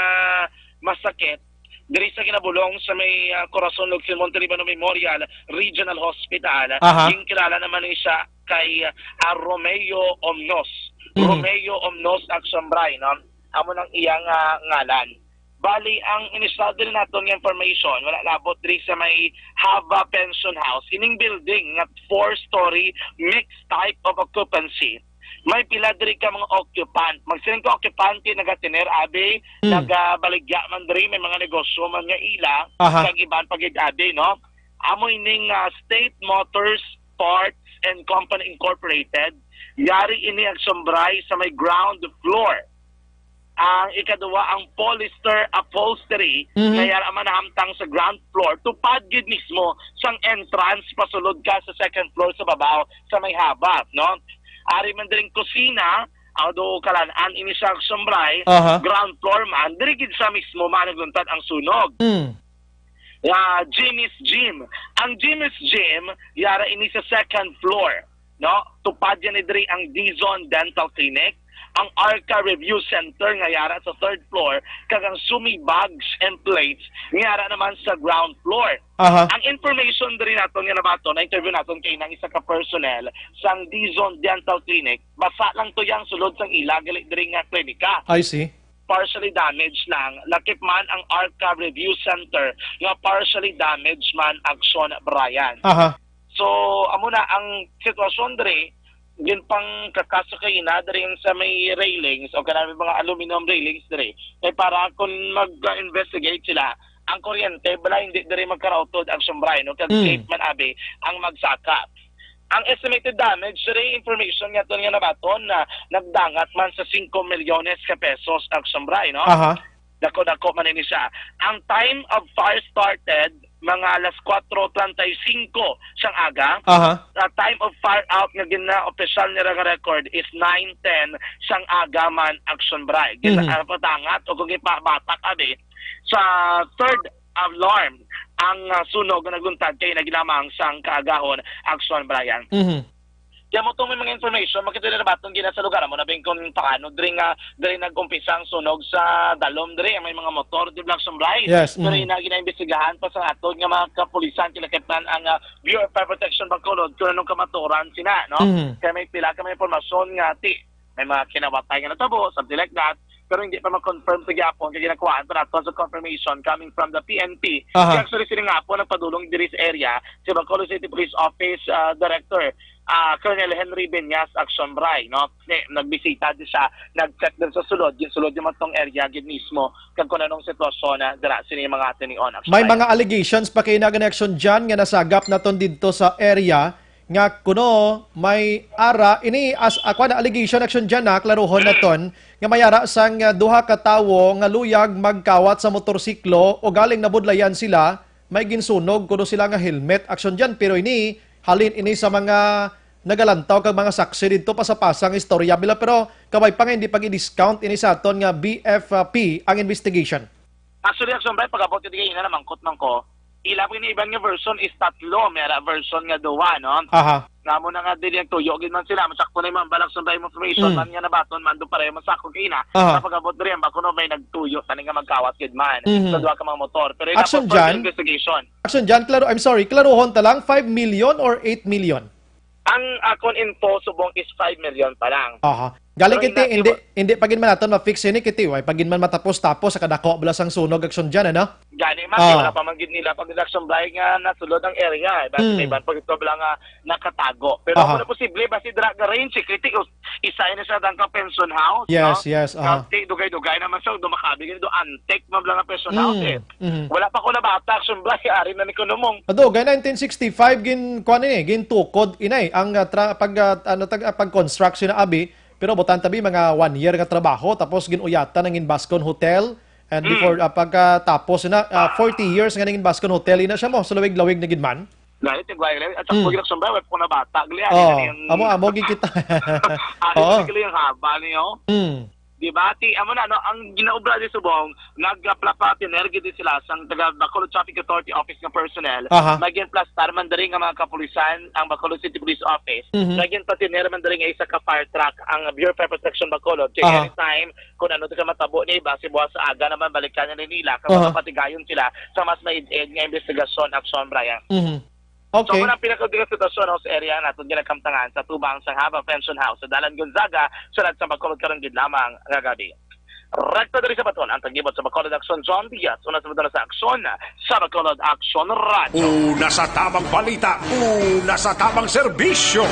masakit, diri sa ginabulong sa may, ah, Corazon Locsin Montelibano Memorial Regional Hospital. Aha. Ginkilala naman ni siya kay, ah, Romeo Omnos. Mhm. Romeo Omnos Action Bray, no? Amo nang iyang, ah, ngalan. Bali, ang inisyal diri naton nga information, wala labot diri sa may Hava Pension House. Ining building nga four-story mixed type of occupancy. May pila diri ka mga occupant. Magsiling ka occupant kay nagatener, abi, Hmm. nagabaligya man diri, may mga negosyo man nga ila, Aha. kag iban pa gid, abi, no? Amo ining, ah, State Motors Parts and Company Incorporated. Yari ini Action Bray sa may ground floor. Ang ikaduha, ang polyester upholstery, Mhm. nga yara man nahamtang sa ground floor, tupad gid mismo sang entrance pasulod ka sa second floor sa babaw sa may Hava, no? Ari man diri ang kusina, although kalan-an ini sa Action Bray, Aha. ground floor man, diri gid sa mismo man nagluntad ang sunog. Mm. Ah, Jimmy's Gym. Ang Jimmy's Gym, yara ini sa second floor, no? Tupad yan ni diri ang Dizon Dental Clinic, ang Arca Review Center nga yara sa third floor, kag ang Sumi Bags and Plates nga yara naman sa ground floor. Aha. Ang information diri naton nga nabaton, na-interview naton kay nang isa ka personnel sang Dizon Dental Clinic, basa lang to yang sulod sang ila gali diri nga klinika. I see. Partially damaged lang. Lakip man ang Arca Review Center nga partially damaged man, Action Brian. Aha. So, amo na ang sitwasyon diri, ginpangkakaso kay ina diri sa may railings o kanang mga aluminum railings diri. Kay para kung mag-investigate sila, ang kuryente, bala hindi diri magkarautod, Action Brian, no? Kag Mm. safe man abi ang magsaka. Ang estimated damage, diri information nga aton nga nabaton na nagdangat man sa singko milyones ka pesos, Action Brian, no? Aha. Dako-dako man ini siya. Ang time of fire started mga alas kuwatro treinta y cinco sang aga. Aha. Sa time of fire out nga gina-opisyal nila nga record is nine ten sang aga man, Action Brian. Gin-, Mhm. ah, padangat o kung ipabatak abi sa third alarm ang, ah, sunog nga nagluntad kay naginamang sang kaagahon, Action Brian. Mhm. Kaya mo itong may mga information, makita nila baton gina sa lugar, amo na bing kung paano diri nga, diri nag-umpisa ang sunog sa Dalom diri, ang may mga motor, di Black Sunbright. Yes, Pero mhm. ina ginaimbestigahan pa sa atod nga mga kapulisan, kinakitnan ang, ah, Bureau of Fire Protection Bacolod kung anong kamaturan sina, no? Mhm. Kaya may pila ka may impormasyon nga ti, may mga kinawatay nga natabo, something like that. Pero hindi pa ma-confirm sa gyapon, kaya ginakuhaan pa nato sa confirmation coming from the P N P. Aha. Kaya actually, sila nga po nagpadulong diri sa area, si Bacolod City Police Office, ah, Director, ah, Colonel Henry Benyas Action Bray, no? Ni, nagbisita di siya, nag-check din sa sulod, yung sulod yung matong area, gid mismo, kag kung anong sitwasyon na dira sini mga atinion, Action May Bray. Mga allegations pa kay na Action Jan nga nasagap naton didto sa area nga kuno may ara ini as, ah, kuwan, allegation, Action Jan, ha, klaruhon Mm. naton nga may ara sang, ah, duha ka tawo nga luyag magkawat sa motorsiklo o galing nabudlayan sila, may ginsunog kuno sila nga helmet, Action Jan, pero ini halin ini sa mga nagalantaw kag mga saksi didto, pasapasa ang istorya nila, pero kabay pa nga hindi pag-i-discount ini sa aton nga B F P ang investigation. Actually, Action Bray, pag-abot ko di kay ina, namangkot man ko. Ila po ini iban nga version is tatlo, may ara version nga duha, no? Aha. Nga mo na nga dili ang tuyo gid man sila, masakto na yung mga balak sa information Mm. man nga nabaton, mando pareho man sa akong kaina. Aha. Sa pag-abot diri, ang bako no, may nagtuyo, tani nga magkawat gid man Mhm. sa duha ka mga motor. Pero ina Action confirm Jan? Investigation. Action Jan, klaro, I'm sorry, klaruhon ta lang, five million or eight million? Ang akon info subong is five million pa lang. Aha. Galing Pero kiti, ina-, hindi, hindi pa gid man naton ma-fix ini kiti, way pa gid man matapos-tapos sa kadako bala sang sunog, Action Jan, ano? Gani man, Ah. wala pa man gid nila pag Action Bray nga nasulod ang area, eh. Basi Hmm. may iban pa gid bala nga nakatago. Pero Aha. kung posible, basi dira ka range, eh, kiti, us-, Isa ini sa dangkang pension house, Yes, no? yes, aha. Kasi dugay-dugay naman sa do makabi gani do antique man lang ang pension house, Mm, eh. mhm. Wala pa ko nabata, Action Bri, ari na ni ko numong. Ado, kay nineteen sixty-five gin, kuwan ini, gintukod inay ang, ah, tra-, pag, ah, ano, tag-, ah, pag-construct sina abi, pero butan tabi mga one year nga trabaho, tapos gin-uyatan ang Inbascon Hotel, and Mm. before, ah, pagkatapos na, ah, forty years nga ning Inbascon Hotel, ina siya mo, sa lawig-lawig na gid man. Dahil tigway lang, at sa Mm. pag-election ba, wala ko nabata, gali, ari Oh, na yung amo, amo, gid kita. Ari Oo. na gali yung haba niyo. Mm. Di ba? Ti, amo na, no, ang ginaobra di subong, nagplapa-, tiner gid sila sang taga Bacolod Traffic Authority Office nga personnel, Aha. may ginplastar man diri nga mga kapulisan, ang Bacolod City Police Office, Mhm. may ginpatiner man diri nga isa ka fire truck, ang Bureau of Fire Protection Bacolod, kay Aha. anytime, kung ano ka matabo ni, basi buwas sa aga naman, balikan na nila, kag Aha. magpatigayon sila sa mas maid-id nga investigasyon, Action, Brian. Mhm. So, Okay. muna ang pinakadugang sitwasyon, host area naton ginakamtangan sa tubang sa Hava Pension House sa Dalan Gonzaga, sulod sa Bacolod karong gid lamang nga gabi. Rekta diri sa Baton, ang tagibot sa Bacolod Action, John Diaz, una sa Baton sa Action, sa Bacolod Action Radio. Una sa tamang balita, una sa tamang serbisyo.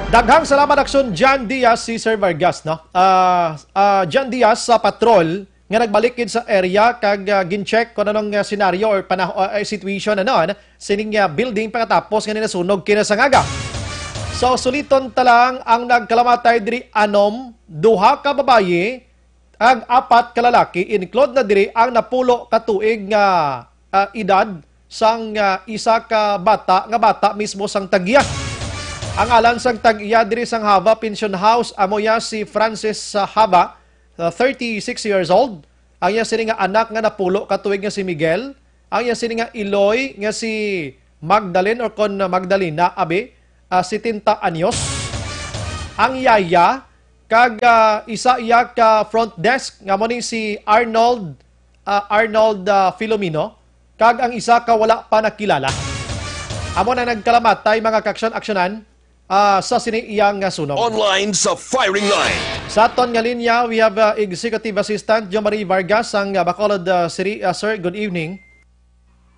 Daghang salamat, Action John Diaz, si Sir Vargas, no? Ah, ah, John Diaz sa patrol, nga nagbalik gid sa area kag, ah, gin-check kung anong, ah, senaryo or panaho-, ah, ah, situation, ano, ano, sining, ah, building pagkatapos nga nasunog kinasangaga. So, suliton ta lang ang nagkalamatay diri anom, duha ka babayi, ag apat ka lalaki, include na diri ang napulo ka tuig nga, ah, edad sang, ah, isa ka bata nga bata mismo sang tag-iya. Ang ngalan sang tag-iya diri sang Hava Pension House amo ya si Francis, ah, Hava, ah, thirty-six years old. Ang iya sini nga anak nga napulo ka tuig nga si Miguel. Ang iya sini nga iloy nga si Magdalene or kon Magdalena abi, ah, setenta anyos. Ang yaya kag, ah, isa iya ka front desk nga amo ni si Arnold, ah, Arnold, ah, Filomeno, kag ang isa ka wala pa nakilala. Amo na nagkalamatay, mga kaaksyon-aksyonan, ah, sa sini iyang nga sunog. Online sa firing line. Sa aton nga linya, we have, ah, Executive Assistant Jo Marie Vargas sang, ah, Bacolod, ah, City. Ah, sir, good evening.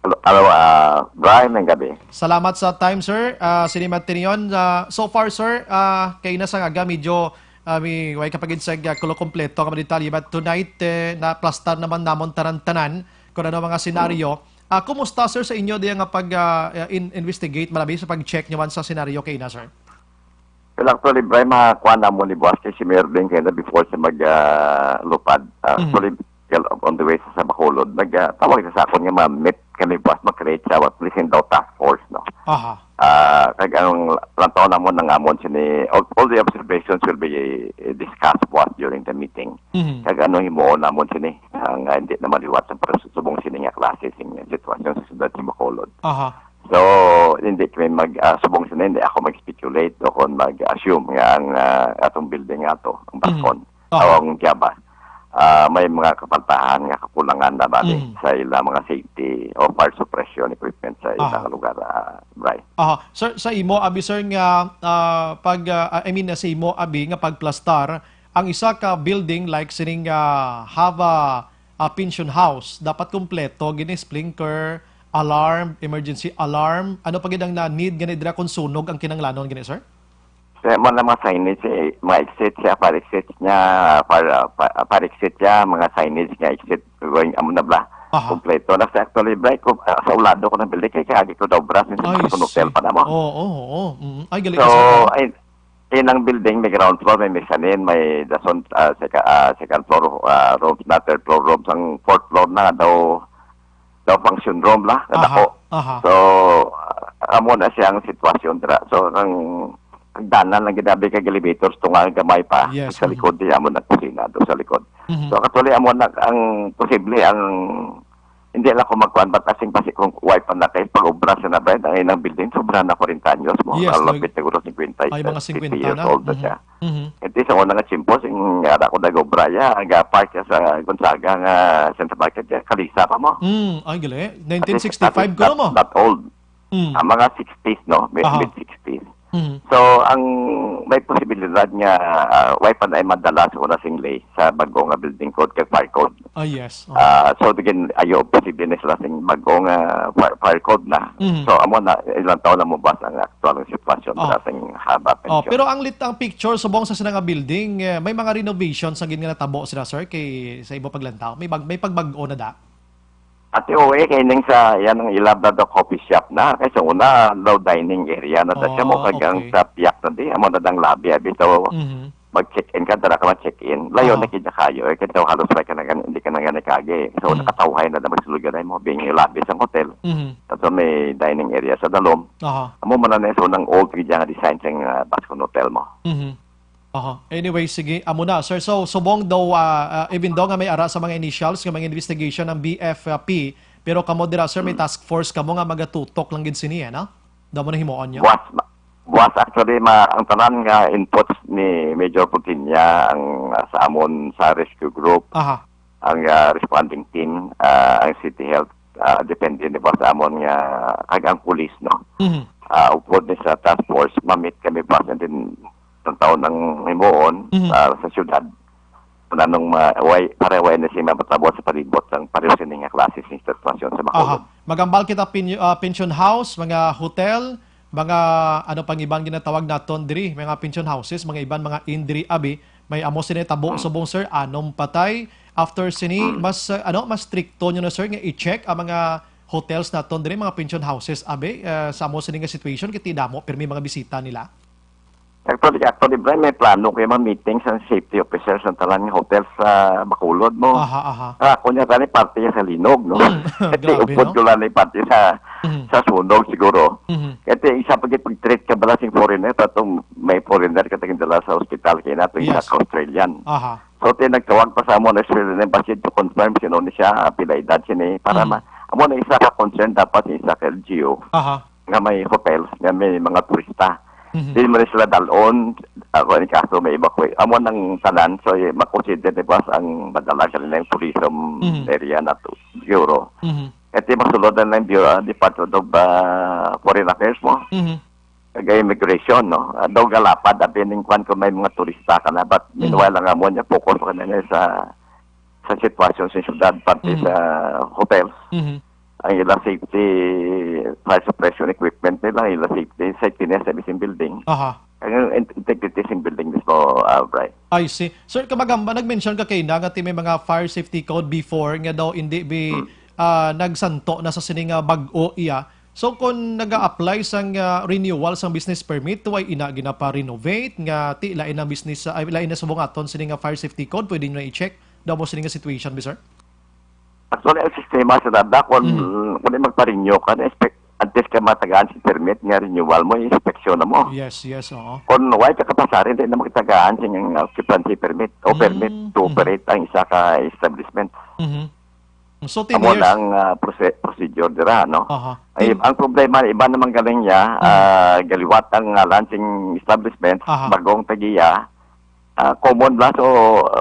Hello, hello, ah, Brian, ng gabi. Salamat sa time, sir. Ah, sini Matinion, ah, so far, sir, ah, kay na sa aga, medyo, ah, may, way ka pag-inseg, ah, kulo kompleto ka mga detalye. But tonight, eh, naplastar naman namon tanan-tanan kung ano mga senaryo. Ah, kumusta, sir, sa inyo diya nga pag, ah, in-, investigate, malabi sa pag-check nyo man sa senaryo kay na, sir? Well, actually, Bray, makakuha na mo ni Boss kay si Mayor din kayo na before siya mag, ah, lupad. Ah, Mhm. Actually, on the way sa, sa Bacolod, nag, ah, tawag sa sakon nga ma-meet kami, Boss, mag-create sa what, please daw task force, no? Aha. Ah, kag ang lantaw namon nang amon sini, all, all the observations will be, eh, discussed, Boss, during the meeting. Mhm. Kag ano himuon namon sini, ang, ah, hindi na maliwat sa pres-, subong sini nga klase sing sitwasyon sa siyudad sa Bacolod. Aha. So, hindi kami mag, ah, subong sini, hindi ako mag-speculate o kung mag-assume nga ang, ah, atong building nga to, ang Mhm. Bascon, Aha. o ang Java, ah, may mga kapaltahan nga kakulangan na bali Mhm. sa ilang mga safety o fire suppression equipment sa Ah. ilang lugar, ah, Bray. Aha. Sir, sa imo, abi, sir, nga, ah, pag, ah, I mean, sa imo, abi, nga pagplastar, ang isa ka building like sining, ah, Hava, ah, Pension House, dapat kompleto gini, sprinkler, alarm, emergency alarm. Ano pa gid ang na-need gani dira kung sunog ang kinahanglanon gani, sir? Sa mo na mga signage, eh, mga exit siya, fire exit niya, fire, ah, fi-, ah, fire exit siya, mga signage nga exit going, amo na bla. Aha. Kompleto na sa actually, Bray, ko, ah, sa ulado ko ng building, kay kaagi ko daw bras, minsan Ay, sa hotel si pa na mo. Oo, oo, oo. Mm. Ay, galing So, ka, sir. Ay, inang building, may ground floor, may mezzanine, may dason, ah, seka-, ah, second floor, ah, rooms na, third floor rooms, ang fourth floor na daw, daw function room la, nga Aha, dako. Aha. So, ah, amo na siya ang sitwasyon dira. So, ang, ang danan lang ginabi kag elevators to nga gamay pa, Yes, sa mhm. likod, di amo na kusina, do sa likod. Mhm. So, actually, amo na ang posible, ang hindi lang ko magkuhan, but asing pasi kung why pa na kay pag-obra sa na ba, ang ilang building, sobra na forty anyos mo, Yes, malapit nag-, siguro fifty, ay, mga fifty fifty years na. Old na Mhm. siya. Mhm. Ito sa una nga tiyempo, sing ara ko nag-obra ya, aga park ya sa Gonzaga nga Central Market, ya, kalisa pa mo. Mm, ay, gali. At least, nineteen sixty-five at least ko mo. Not, not old. Mm. Ah, mga sixties, no? Mid, Aha. Mid sixties. Mm. So, ang may posibilidad nga, ah, way pa na madala sa una sing lay sa bag-o nga building code kag fire code. Ah, yes. Oh. Ah, so, again, ayo, posible na sila sing bag-o nga fire, fire code na. Mhm. So, amo na, ilang taon na mo ba ang aktual nga sitwasyon Oh. sa ating haba Oh, pensyon? Pero ang lit-, ang picture subong sa sila nga building, eh, may mga renovations na gid nga natabo sila, sir, kay sa ibo paglantaw. May bag-, may pagbag-o na da? Ati, O A, kay ning sa, yan ang ilab na daw coffee shop na. Kay sa una, daw dining area na. Sa siya mo Oh, kagang okay. sa piyak na di, amo na dang lobby, abi. So, Mhm. mag-check-in ka, dara ka mag-check-in. Layo Aha. na kita kayo, eh. Kaya halos may ka na gan-, hindi ka na gani kagi. So, Mhm. nakatawhay na daw, magsulod ka na mo, being lobby sa hotel. Mhm. Tapos may dining area sa dalom. Aha. Amo man na sa unang old gid nga design sa, ah, Bascon Hotel mo. Mhm. Aha. Anyway, sige, amo na, sir. So, subong daw, ah, ah, even though nga may ara sa mga initials nga mga investigation ang B F P, pero kamo dira, sir, may Hmm. task force kamo nga magatutok lang gid sini, eh, no? Daw mo na himuon niyo? Buwas, ma-, buwas actually, ma-, ang tanan nga inputs ni Major Putinya, ang, ah, sa amon sa rescue group, Aha. ang, ah, responding team, ah, ang City Health, ah, depende ni boss amon nga, kag ang pulis, no? Mhm. Ah, upod ni sa task force, mamit kami boss, and then, ang taon ang himuon, Mhm. ah, sa syudad, nanong ma-, way, para way na siya mapatabot sa palibot ang pareho sini nga klase sa sitwasyon sa Bacolod. Aha. Magambal kita pin-, ah, pension house, mga hotel, mga, ano pang iban ginatawag naton diri, mga pension houses, mga iban, mga inn diri, abi, may amo sini tabo Hmm. subong, sir, anom patay. After sini, Hmm. mas, uh, ano, mas strikto nyo na, sir, nga i-check ang mga hotels naton diri, mga pension houses, abi, uh, sa amo sini nga situation, kiti damo, pirmi mga bisita nila. Actually, actually, Brian, may plano kayo mga meeting sa safety officers ng tanan nga hotel sa Bacolod mo. Aha, aha. Ah, kunya tani parte sa linog, no? Mm. Kasi Grabe, upod no? ko lang ni parte sa, Mhm. sa sunog siguro. Mhm. Kasi isa pa gid pag-treat ka bala sing foreigner, patong may foreigner ka tagindala sa hospital kay nato isa Yes. ka Australian. Aha. So, ti nagtawag pa sa amo na Australian Embassy to confirm sino ni siya, pila edad sini, para Mhm. ma-, amo na isa ka concern dapat sa isa ka L G U Aha. nga may hotels, nga may mga turista. Mhm. Di man sila dalon, ako ni kaso may evacuate. Amo nang tanan, so, eh, makonsider ni boss ang madala sa nilang tourism Mhm. area na to, Euro. Mhm. Ito yung masulod na ng Bureau, Department of, ah, Foreign Affairs mo. Mhm. Kag immigration, no? Ah, daw galapad, abi ning kwan kung may mga turista ka na. But Mhm. meanwhile, ang amo niya, focus pa kanila sa, sa sitwasyon sa syudad, pati Mhm. sa hotels. Mhm. Ang ila safety, fire suppression equipment nila, ang ila safety, safety niya sa mismong building. Aha. Ang in-, integrity sa building mismo, ah, Bri. I see. Sir, kamagamba, nag-mention ka kaina nga ti may mga fire safety code before nga daw hindi bi, Hmm. ah, nagsanto na sa sini nga bag-o iya. So, kung naga-apply sang, ah, renewal sang business permit, way ina ginapa-renovate nga ti lain ang business, ay, lain na subong aton sini nga fire safety code, pwede nyo na i-check? Daw mo sini nga situation, bi, sir? Actually, ang sistema sa dada, kung, Mhm. kung di magpa-renew ka, na-inspect, until ka matagaan si permit nga renewal mo, inspeksyon na mo. Yes, yes, oo. Kung wala ka kapasar, hindi na magtagaan sa inyong occupancy permit o permit Mm, to mhm. operate ang isa ka establishment. Mhm. So, Amo ten years. na ang, ah, proce-, procedure dira, no? Aha. Ay, Ten ang problema, iba naman galing niya, Mhm. ah, galiwat ang, ah, lansing establishment, Aha. bagong tagiya, ah, common lang. So,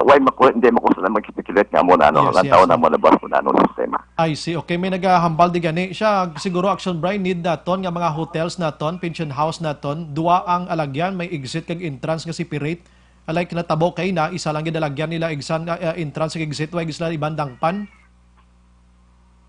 why maku-, hindi mo ko sila mag-speculate nga mo na, ano, Yes, ang yes, tao na oh. mo na boss mo na, ano, sistema. I see. Okay, may nagahambal di gani siya. Siguro, Action Brian, need naton nga mga hotels naton, pension house naton, dua ang alagyan, may exit kag entrance nga separate. Like, natabo kay na, isa lang gid alagyan nila, igsan, ah, ah, entrance kag exit, wa gid sila iban dangpan.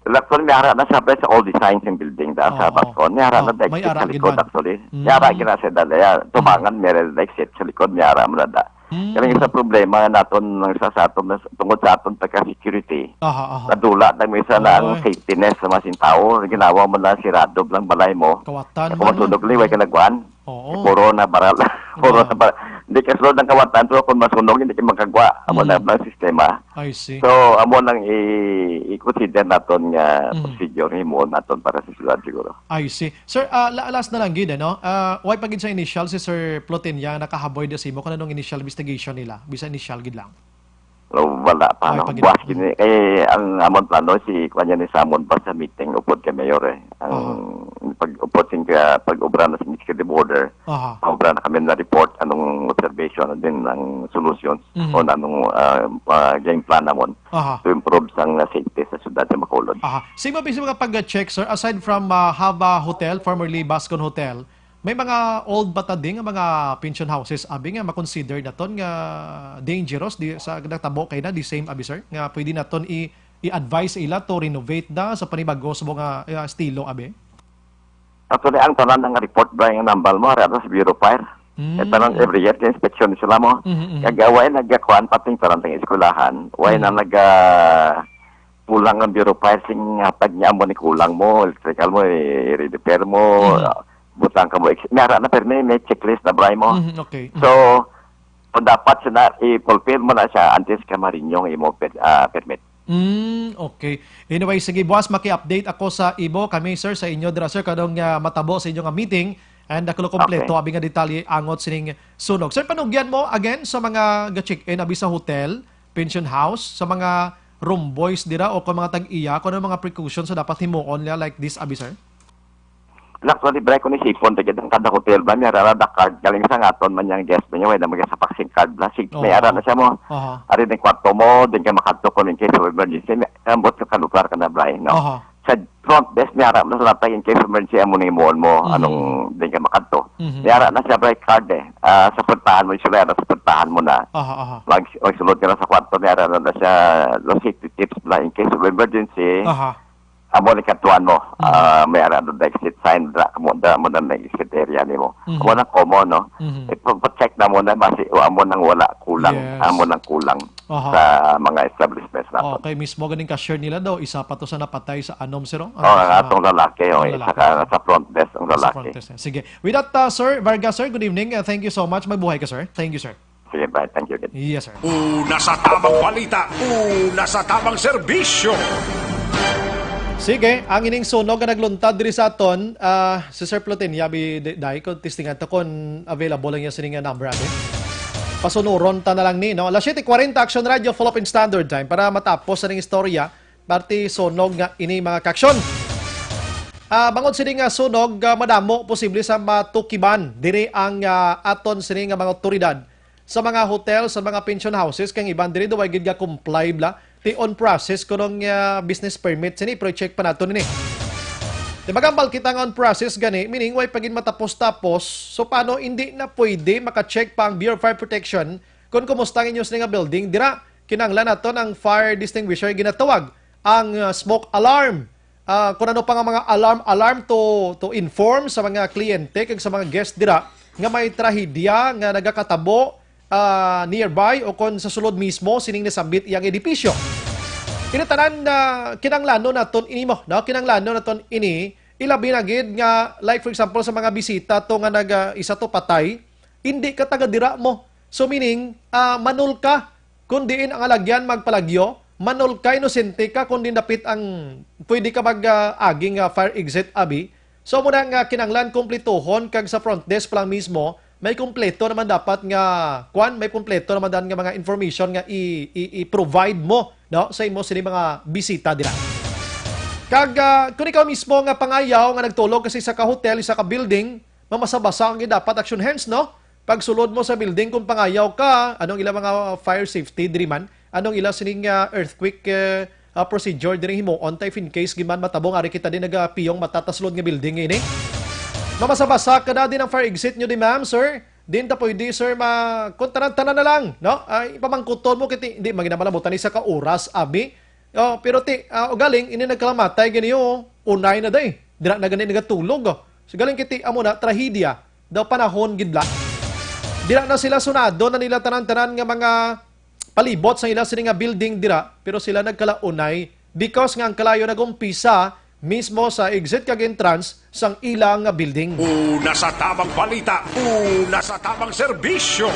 Well, actually, may ara na siya, pre, sa all designs ng building da, sa Oo. Bascon. May ara na Oh, da may exit ara sa gid likod, man. actually. May ara Mm. gid na siya dala, ya. Tubangan, Mm. may ara na exit sa likod, may ara mo na da. Mm. Kaya isa problema naton, ang isa sa aton, mas-, tungod sa aton pagka-security, Aha, aha. nadula na may isa na ang Oy. safety nest sa mga sintao. Ginawa mo na sirado lang balay mo. Kawatan Kung man, masunog no? liway ka nagkuhan, Oo. puro na baral. Puro Yeah. na baral. Hindi ka sulod ng kawatan, pero kung masunog, hindi ka magkagwa. Amo na Mm. ang sistema. I see. So, amo nang i-, i-consider naton nga Mm. procedure nga himuon naton para sa syudad siguro. I see. Sir, ah, la-, last na lang gid, ano? Ah, way pa gid sa initial si Sir Plotenia nakahaboy da sa imo kung anong initial investigation nila? Bisa initial gid lang. So, wala pa, Way no? pa gid. Buwas Mm. gini. Kay ang amon plano, si, kuwan niya ni Samon pa sa meeting, upod kay Mayor, eh. Ang Aha. pag-, upod sing ka, pag-obra na sa executive order, Aha. obra na kami na report, anong observation, and then ang solutions, Mhm. o anong, ah, ah, game plan namon Aha. to improve sang safety sa syudad sa Bacolod. Aha. Sa imo, sa mga pag-check, sir, aside from, ah, Hava Hotel, formerly Bascon Hotel, May mga old ba ta di nga mga pension houses, abi, nga makonsider naton nga dangerous, di sa nagtabo kay na, the same, abi, sir, nga pwede naton i-, i-advise ila to renovate da sa panibago sa mga, ah, estilo, abi? Actually, ang tanan nga report ba yung nambal mo, ara sa Bureau of Fire? Mm. Eh, tanan every year, inspection sila mo. Mm, mm. Kag away, nagkakuan pating tanan ng eskwelahan. Way na Mm. nag, ah, kulang ang Bureau of Fire, sing hatag niya mo ni kulang mo, electrical mo, i-, i-repair mo, Mm. ah, butang ka mo. Ex-, may ara na permi, may checklist na bray mo. Mm, okay. Mm. So, kung dapat siya na, i-fulfill mo na siya antes ka ma-renew ang imo per-, ah, permit. Mm, okay. Anyway, sige, buwas maki-update ako sa imo, kami, sir, sa inyo dira, sir, kanong, ah, matabo sa inyo nga meeting, and ako kompleto Okay. abi nga detalye angot sining sunog. Sir, panugyan mo again sa mga ga-check-in abi sa hotel, pension house, sa mga room boys dira o kung mga tag-iya, kung ano mga precautions sa dapat himuon nila like this, abi, sir? Actually, bray, kung isipon, taga dang kada hotel ba, may ara na card, galing sa ngaton man yung guest mo niya, wala na mag-isa vaccine card bla. Sig-, may Oo. ara na siya mo. Aha. Ari din kwarto mo, din ka makadto kung in case of emergency, may, ambot ka kalugar ka na, bray, no? Aha. Sa front desk, may ara na sa latag in case of emergency, amo na himuon mo, Mhm. anong din ka makadto. Mhm. May ara na siya, bray, card eh. Ah, sa puntahan mo, sila ara sa puntahan mo na. Aha, aha. Mag, magsulod ka na sa kwarto, may ara na, na siya, los safety tips bla in case of emergency. Aha. Amo ni katuan mo, Mm. ah, may ara doon na exit sign, dra mo, dra mo na may exit area nimo. Mhm. Amo nang common, no? Mhm. Ipa-check na mo na, basi, o amo nang wala kulang, Yes. amo nang kulang Aha. sa mga establishments naton. Okay, mismo ganing cashier nila daw, isa pa to sa napatay sa anom, sir, oh. Oh, Ano ang sa atong lalaki, oh, Ang isa lalaki. ka sa front desk ang Sa lalaki. front desk. Sige. With that, uh, Sir Vargas, sir, good evening. Uh, thank you so much. Mabuhay ka, sir. Thank you, sir. Sige, bye. Thank you again. Yes, sir. Una sa tamang balita, una sa tamang serbisyo. Sige, ang ining sunog nga nagluntad diri sa aton, ah, si Sir Plotenia bi-, di-, dai ko, testingan to kung available lang niya sini nga number, abi. Pasunuron ta na lang ni, no? Alas siyete kwarenta, Action Radio, Philippine Standard Time, para matapos sa ning istorya, parte sunog nga ini, mga kaaksyon. Ah, bangod sini nga sunog, ah, madamo posible sa matukiban diri ang, ah, aton sini nga mga otoridad sa mga hotel, sa mga pension houses, kay ang iban diri daw way gid ga-comply bla. Ti on process kuno nga business permit sini, pero i-check pa nato nini. Ti magambal kita nga on process gani, meaning way pa gid matapos-tapos. So paano hindi na pwede maka-check pa ang Bureau of Fire Protection kung kumusta ang inyo sini nga building? Dira, kinahanglan naton ang fire distinguisher ginatawag, ang, uh, smoke alarm. Ah, kung ano pa nga mga alarm, alarm to, to inform sa mga kliyente kag sa mga guest dira nga may trahedya nga nagakatabo, ah, nearby o kon sa sulod mismo sining nasambit iyang edipisyo. Ini tanan na kinahanglanon naton ini mo, no? Kinahanglanon naton ini, ilabi na gid nga, like, for example, sa mga bisita to nga nag, ah, isa to patay, hindi ka taga dira mo. So, meaning, ah, manul ka. Kung diin ang alagyan magpalagyo, manul ka, inosente ka, kung di dapit ang pwede ka mag, ah, agi nga fire exit, abi. So, muna nga kinanglan kumplituhon kag sa front desk pa lang mismo, may kumpleto naman dapat nga, kwan, may kumpleto naman dan nga mga information nga i-, i-, i-provide mo, no, sa imo sini mga bisita dira. Kag, ah, kung ikaw mismo nga pangayaw nga nagtulog kasi sa ka hotel, sa ka building, mamasabasa ang dapat action hands, no? Pagsulod mo sa building, kung pangayaw ka, anong ila mga fire safety diri man? Anong ila sining, ah, earthquake, eh, ah, procedure diri himuon ta if in case giman matabong ari kita din nagapiyong mata ta sulod nga building ini? Mamasabasa ka na din ang fire exit nyo di, ma'am, sir? Din ta pwede, sir, ma-, kung tanan-tanan na lang, no? Ay, ipamangkuton mo, kiti, hindi, maginamalamutan ni sa ka oras, abi. Oh, pero ti, ah, ugaling, ini nagkalamatay gani, oh, unay na day. Dira na gani nagatulog, oh. So, galing kiti, amo na, trahedya. Daw panahon gid la. Dira na sila sunado na nila tanan-tanan nga mga palibot sa ila sini nga building dira, pero sila nagkalaunay because nga ang kalayo nagumpisa mismo sa exit kag entrance sang ila nga building. Una sa tamang balita, una sa tamang serbisyo.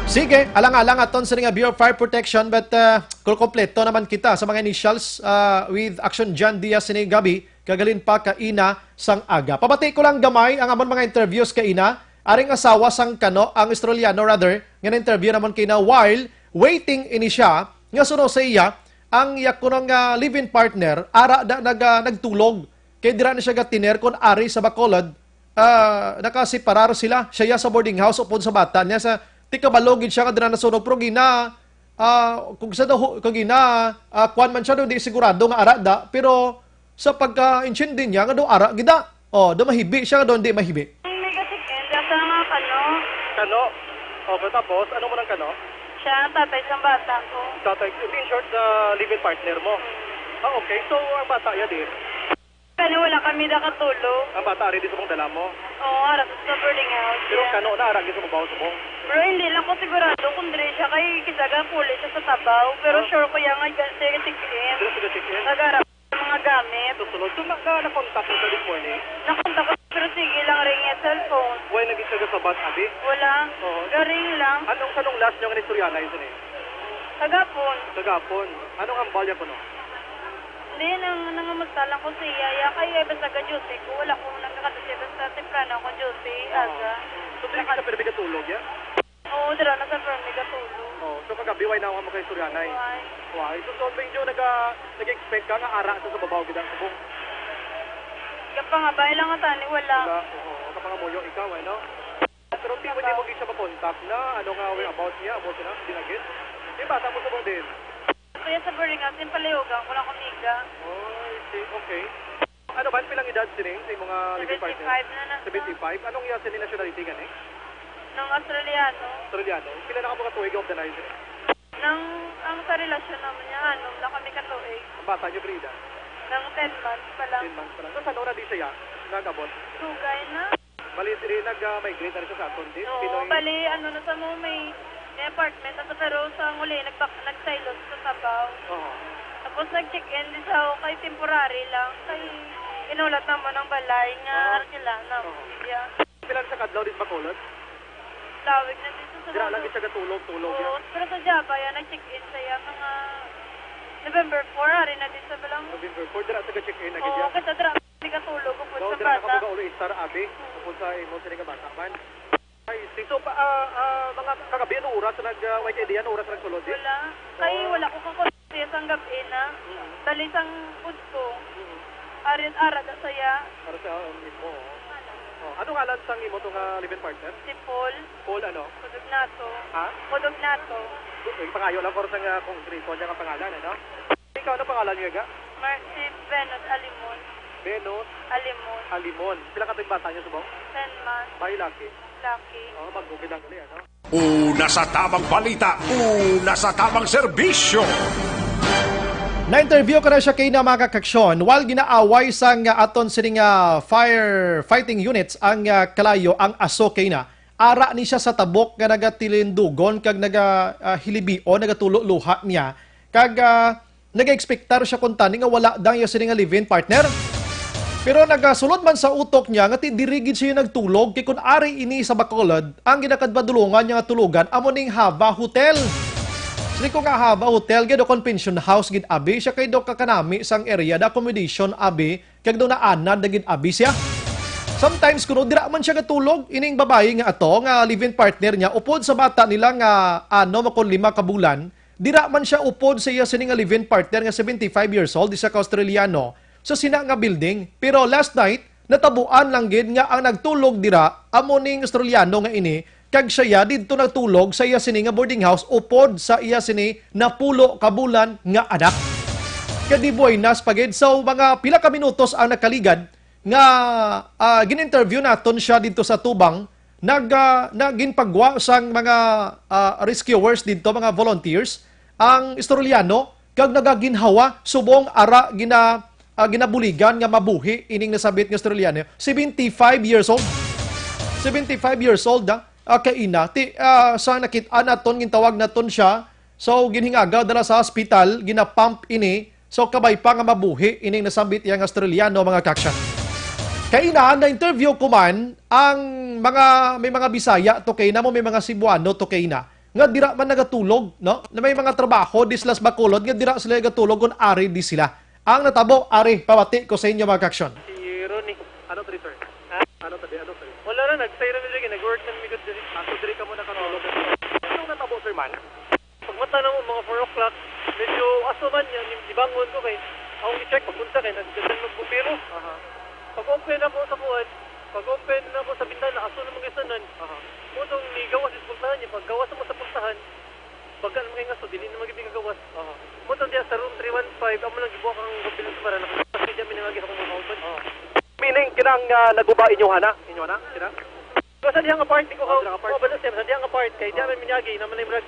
Sige, alang-alang aton sini nga Bureau of Fire Protection, but, uh, kung kompleto naman kita sa mga initials, uh, with Action John Diaz sini gabi, kagalin pa kaina sang aga. Pabati ko lang gamay ang amon mga interviews kaina. Aring asawa sang kano, ang Australiano rather, nga na-interview namon kaina while waiting ini siya, nga suno sa iya, ang iya kuno nga live-in partner, ara da naga-, nagtulog. Kay dira na siya gatiner kon ari sa Bacolod, ah, nakaseparar sila. Siya iya sa boarding house upod sa bata niya sa, ti kabalo gid siya nga dira nasunog, pero gina-, ah, kung sa daw, kung gina-, ah, kuwan man siya, daw di sigurado nga ara da, pero sa pagka-intindi niya nga daw ara gid da. Oh, do mahibi siya, do hindi mahibi. Ang nega-check-in, diya sa mga Kano. Kano? Okay, tapos, ano mo ng Kano? Siya ang tatay sa bata ko. Tatay, in short, ah, live-in partner mo? Ah, okay. So, ang bata, ya, di? Kani wala kami nakatulog. Ang bata, ari di sa mong dala mo? Oo, ara sa boarding house. Pero ya. Kano na, ara, sa mabaw sa mong? Pero hindi lang ko sigurado kung diri siya kay kisaga puli siya sa tabaw. Pero Oh. Sure ko yan nga dyan siya check-in. Diri siya check-in? Nag-ara sa mga gamit. Susunod. So, na, na, na-contact mo sa this morning? Nakontak ko, pero sige lang ring yung cellphone. Why nag-isa ka sa bus, abi? Wala. Oo. Garing lang. Anong, anong last nyo nga nistoryahan na yun, eh? Kagapon. Kagapon. Anong hambal niya kuno? Hindi, nang, nangamusta lang ko sa iya. Iya, kay iya, basta ga-duty ko. Wala ko nagkakadto siya, basta temprano ako duty, Oo. Aga. So, dili ka na pwede katulog, ya? Oo, dira na sa permi katulog. Oh, so kagabi, why na ako makaistoryanay? Why? Why? So, so, medyo naga-, nag-expect ka nga ara sa, sa babaw gid ang subong? Kapangabay lang nga tani, wala. Wala, oo. Kapangamuyo ikaw, ano? Pero di mo, di mo gid siya makontak na, ano nga, whereabouts niya, amo sila, di na gid? Di bata mo subong din? Kuya, sa boarding house, yung palihugan ko lang kumiga. Oh, I see. Okay. Ano ba, pilang edad sini sa imong, ah, living partner? Seventy-five na na. Seventy-five? Anong iya sini nationality gani? Nang Australiano. Australiano? Pila na ka mga tuig of the nine sini? Nang, ang sa relasyon naman niya, ano, na kami katuig. Ang bata niyo, Frida? Nang ten months pa lang. Ten months pa lang. Nasa ano na di siya? Nag-abot? Sugay na. Bali, diri nag, ah, migrate na rin siya sa aton, di? Oo, Pinoy. Bali, ano na sa mo, may, may apartment na to, pero sa uli, nagbak-, nag-silo sa Tabaw. Oo. Tapos nag-check-in di sa, kay temporary lang, kay inulat naman ang balay nga Ah. Arkila na, Oo. Media. Pila sa kadlaw di sa Bacolod? Lawig na dito sa Dira lang Bacolod. Siya gatulog-tulog Oo, yan. Pero sa Java, yan, nag-check-in sa iya, mga November four, ari na din sa Balang. November four, dira sa ga-check-in na Oo, gid yan. Kasi dira, di katulog, upod No, sa dira bata. Ka mga ulo istar, abi. Upod sa imo, sa nga bata man. Ay, si, so, pa, ah, ah, mga kagabi, ano oras nag, ah, wait, idea, ano oras nagsulod, eh? Wala. Kay Oo. Wala ko kakonsiya sang gabi na. Mm. Dali sang udto. Mm. Arin ara da saya. Para sa, um, mismo, oh. Ano? Oh, ano ngalan sang imo to nga live-in partner? Si Paul. Paul ano? Kudog nato. Ha? Kudog nato. Uy, pangayo lang, pero sa nga kung grito niya nga pangalan, ano? Ikaw, ano pangalan niya, ga? Mar-, si Venus Alimon. Venus Alimon. Alimon. Pila ka tuig bata niya, subong? Ten months. May laki. Laki. Oh, mag-okay lang uli, ano? Una sa tamang balita, una sa tamang serbisyo. Na-interview ko na siya kay na, mga kaaksyon. While ginaaway sang aton sining, ah, fire fighting units ang, ah, kalayo, ang aso kay na, ara ni siya sa tabok nga nagatilindugon kag naga, ah, hilibion, nagatulo luha niya. Kag, ah, nag-expectar siya kuntani nga wala dang iya sini nga live-in partner. Pero nagasulod man sa utok niya nga ti diri gid siya nagtulog, kay kun ari ini sa Bacolod, ang ginakadmadulungan niya nga tulogan amo ning Hava Hotel. Sini ko nga Hava Hotel gid o convention house gid abi siya, kay do ka kanami sang area, the accommodation abi, kag do naanad na gid abi siya. Sometimes kuno dira man siya gatulog, ining babayi nga ato nga live-in partner niya, upod sa bata nila nga ano, makon lima ka bulan, dira man siya upod sa iya sini nga live-in partner nga seventy-five years old, isa ka Australiano, sa sina nga building. Pero last night, natabuan lang gid nga ang nagtulog dira amo ning Australiano nga ini, kag siya didto nagtulog sa iya sini nga boarding house upod sa iya sini napulo ka bulan nga anak. Kadi buenas pa gid. So, mga pila ka minutos ang nakaligad nga, ah, gin-interview naton siya didto sa tubang, nag, ah, na ginpagwa sang mga, ah, rescuers didto, mga volunteers, ang Australiano, kag nagaginhawa subong ara gina-, ah, ginabuligan nga mabuhi ining nasabit nga Australiano. Seventy-five years old. Seventy-five years old, ah, ah, kaina. Ti, ah, sa nakit-an naton, gintawag naton siya. So, ginhingaga dala sa hospital, ginapump ini. So, kabay pa nga mabuhi ining nasambit iya nga Australiano, mga kaaksyon. Kaina, na-interview ko man ang mga, may mga Bisaya to kay namo, may mga Cebuano to kay na, nga dira man nagatulog, no? Na may mga trabaho di sila sa Bacolod, nga dira sila nagatulog kung ari di sila. Ang natabo, ari, pabati ko sa inyo, mga kaaksyon. Si Ronnie. Ano to, sir? Ha? Ano to, ano to? Wala na, nag-stay ra mi diri, nag-work na mi gud diri. Ah, so diri ka mo nakatulog? Ano natabo, sir, man? Pagmata na mo, mga four o'clock, medyo aso man niya, ni-, nibangon ko kay akong i-check, pagpunta kay nagdala magbumbero. Aha. Pag-open ako sa kuwan, pag-open ako sa bintana, aso naman kay sanan. Aha. Mo tong nigawas, ispultahan niya, paggawas mo sa pultahan, baga naman kay aso, dili naman gid kagawas. Aha. Mo tong diya sa room three one five, amo lang gibuwak ang kapila sa para, nakagawas kay diya, minangagi ako mga kauban. Aha. Meaning, kinang, ah, naguba inyo, hana? Inyo na? Sina? Sa diha nga part, di ko Oh, ka, diha nga part. Oh, balo siya, sa diha nga part, kay diha Oh. man minyagi, naman yung murag,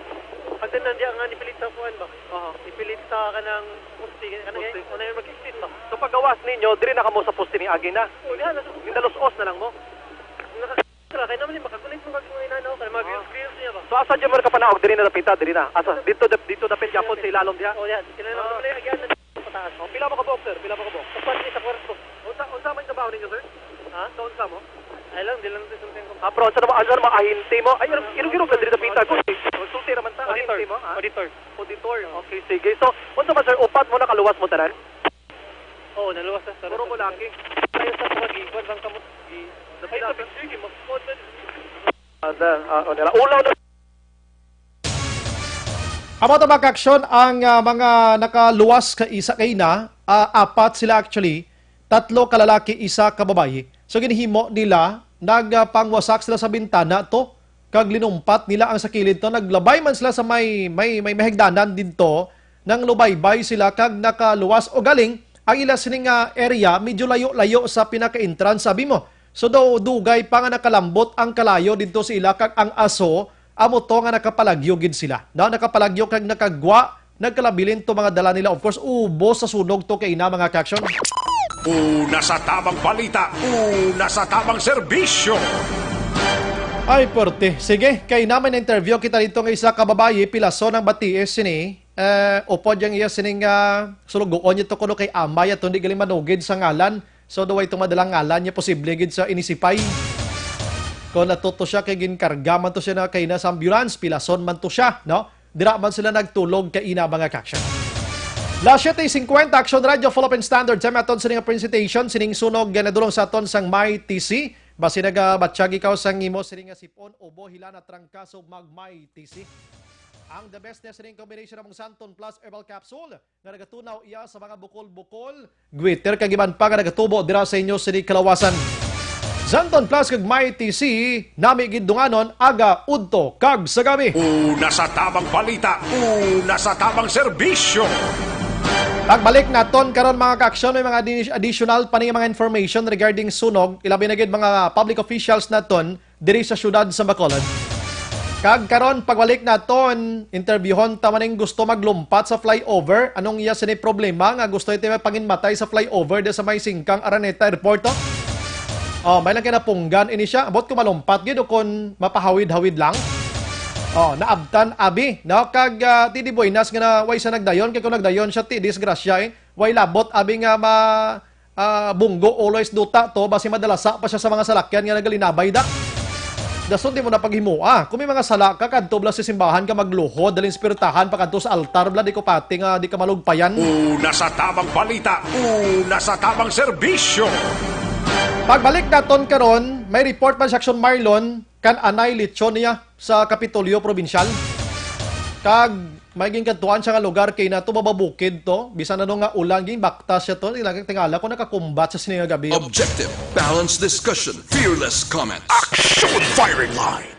pag tanan diha nga nipilit sa kuan ba? Oo. Nipilit sa kanang poste, kanang Poste. Una yung mag-exit ba? So, paggawas ninyo, diri na kamo sa poste ni Agi na? Oh, diha na sa Ginalos-os na lang mo? Nakakita, kaya naman yung makagulit mo kag mga inanaw, kaya mga Ah. views, views niya ba? So, asa dyan mo nakapanaog? Diri na dapita, diri na. Asa? Dito, dap-, dito dapit yapon sa ilalom diha? Oh, yan. Kailangan Ah. naman yung agian na dito sa taas. Oh, pila mo ka boxer? Pila mo ka box? Upat ni sa kwarto. Unsa, unsa may trabaho ninyo, sir? Ha? Sa unsa mo? Ay lang, di lang ito something ko. Ah, pero unsa naman, unsa naman, ahente mo? Ay, irog-irog na diri sa pita ko, eh. Magsulti naman ta, Auditor. Ahente mo, ha? Auditor. Auditor. Oo. Okay, sige. So, unsa man, sir, upat mo, nakaluwas mo tanan? Oo, naluwas na, sir. Puro mo laki. Tayo sa mga gikuan, bang kamot, gi-, Ay, sa picture, gi-, mag-, Ada, ah, o nila, ulaw na. Amo to, mga kaaksyon, ang, ah, mga nakaluwas ka isa kay na, ah, apat sila actually, tatlo ka lalaki, isa ka babayi. So, ginhimo nila, nagpangwasak sila sa bintana to, kag linumpat nila ang sa kilid to. Naglabay man sila sa may, may, may, may hagdanan didto, nang lubaybay sila kag nakaluwas. O galing, ang ila sini nga area medyo layo-layo sa pinaka-entrance, sabi mo. So, daw dugay pa nga nakalambot ang kalayo didto sa ila, kag ang aso, amo to nga nakapalagyo gid sila. No, nakapalagyo kag nakagwa, nagkalabilin to mga dala nila. Of course, ubos sa sunog to kay na, mga kaaksyon. Una sa tamang balita, una sa tamang serbisyo. Ay, porte. Sige, kay naman interview kita dito nga isa ka babayi, pilason ang batiis sini. Eh, upod yang iya sining, ah, sulugoon niya to kuno kay amay ato, hindi galing manugid sa ngalan. So, the way itong madalang ngalan niya, posible gid sa inisipay. Kung natuto siya, kay ginkarga man to siya na kay na sa ambulance, pilason man to siya, no? Dira man sila nagtulog kay ina, mga kaaksyon. Las siete cincuenta, Action Radio, Philippine Standard Time, aton sining presentation, sining sunog nga nadulong sa aton sang May T C. Basi nagabatyag ikaw sang imo sining nga sipon, ubo, hila na trangkaso, mag May T C. Ang the best na sining combination namong Santon Plus Herbal Capsule nga nagatunaw iya sa mga bukol-bukol, goiter kag iban pa nga nagatubo dira sa inyo sini kalawasan. Santon Plus kag Mighty C, nami gid dunganon, aga, udto, kag sa gabi. Una sa tamang balita, una sa tamang serbisyo. Pagbalik naton karon, mga kaaksyon, may mga addi-, additional pa ni mga information regarding sunog, ilabi na gid mga public officials naton diri sa siyudad sa Bacolod. Kag karon, pagbalik naton, interbyuhon ta man ang gusto maglumpat sa flyover. Anong iya sini problema nga gusto iti mapanginmatay sa flyover di sa may Singkang Araneta Airport, oh? Oh, may lang kinapunggan ini siya. Ambot ko malumpat gid o kon mapahawid-hawid lang. Oh, naabtan abi, no? Kag, ah, ti di buenas nga na, way sa nagdayon, kay kung nagdayon siya, ti disgrasya, eh. Way labot abi nga ma-, ah, bunggo, always duta to, basi madalasa pa siya sa mga salakyan nga nagalinabay da. Dason di mo na paghimoa. Kung may mga sala ka, kadto bala sa simbahan ka magluhod, dali sa pirtahan, pakadto sa altar, bala, di ko pati nga di ka malugpayan. Una sa tamang balita, una sa tamang serbisyo. Pagbalik naton karon, may report man sa Action Marlon, kan anay lechon niya sa Kapitolyo Probinsyal. Kag may ginkadtuan siya nga lugar kay nato mababukid to, bisan ano nga ulan, ginbaktas siya to. Tingala, tingala ko nakakumbat sa sini nga gabi. Objective, balanced discussion, fearless comments. Action Firing Line.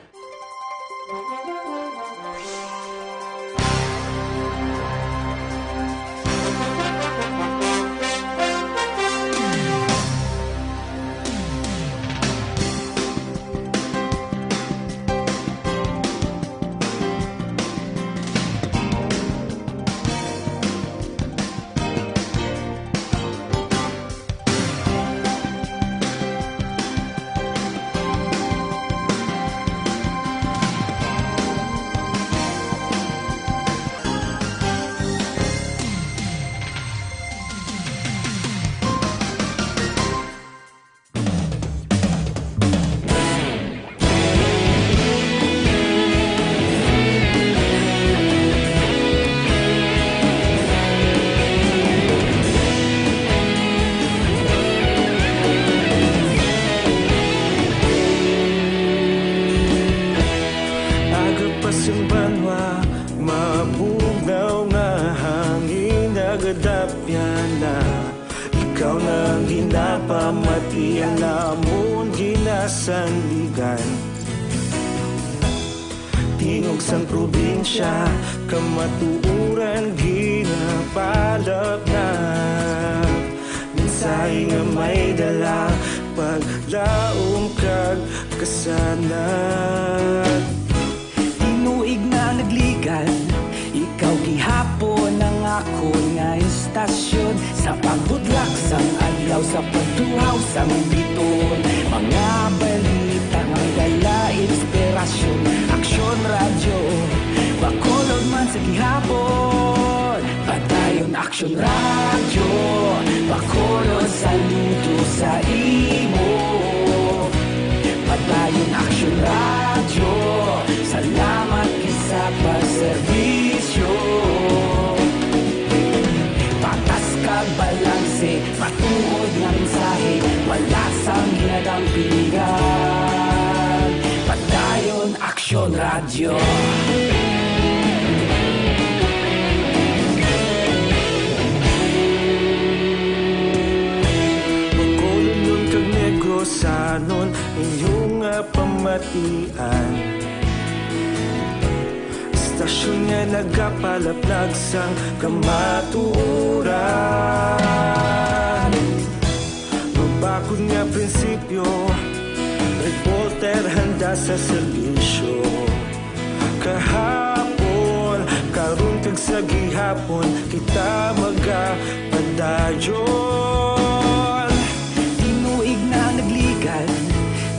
Aga pa sing banwa, mabugnaw nga hangin nagadapyan na. Ikaw na ang ginapamati, ang amon ginasandigan. Tingog sang probinsya, kamatuoran ginapalapnap. Minsan Ay nga may dala paglaom kag kasanag. Tinuig na nagligan, ikaw gihapon ang akon nga istasyon. Sa pagbudlak sang adlaw, sa pagtuhaw sang bituon, mga balita nga may dala inspirasyon. Aksyon Radyo, Bacolod man sa gihapon. Padayon Aksyon Radyo, Bacolod, saludo sa imo. Padayon Aksyon Radyo, salamat gid sa pagserbisyo. Patas kag balanse, matuod nga mensahe, wala sang ginadampigan. Padayon Aksyon Radyo. Bacolodnon kag Negrosanon, inyo nga pamatian. Istasyon nga nagapalaplag sang kamatuoran. Mabakod nga prinsipyo, reporter handa sa serbisyo. Kahapon, karon kag sa gihapon, kita magapadayon. Tinuig na nagligan,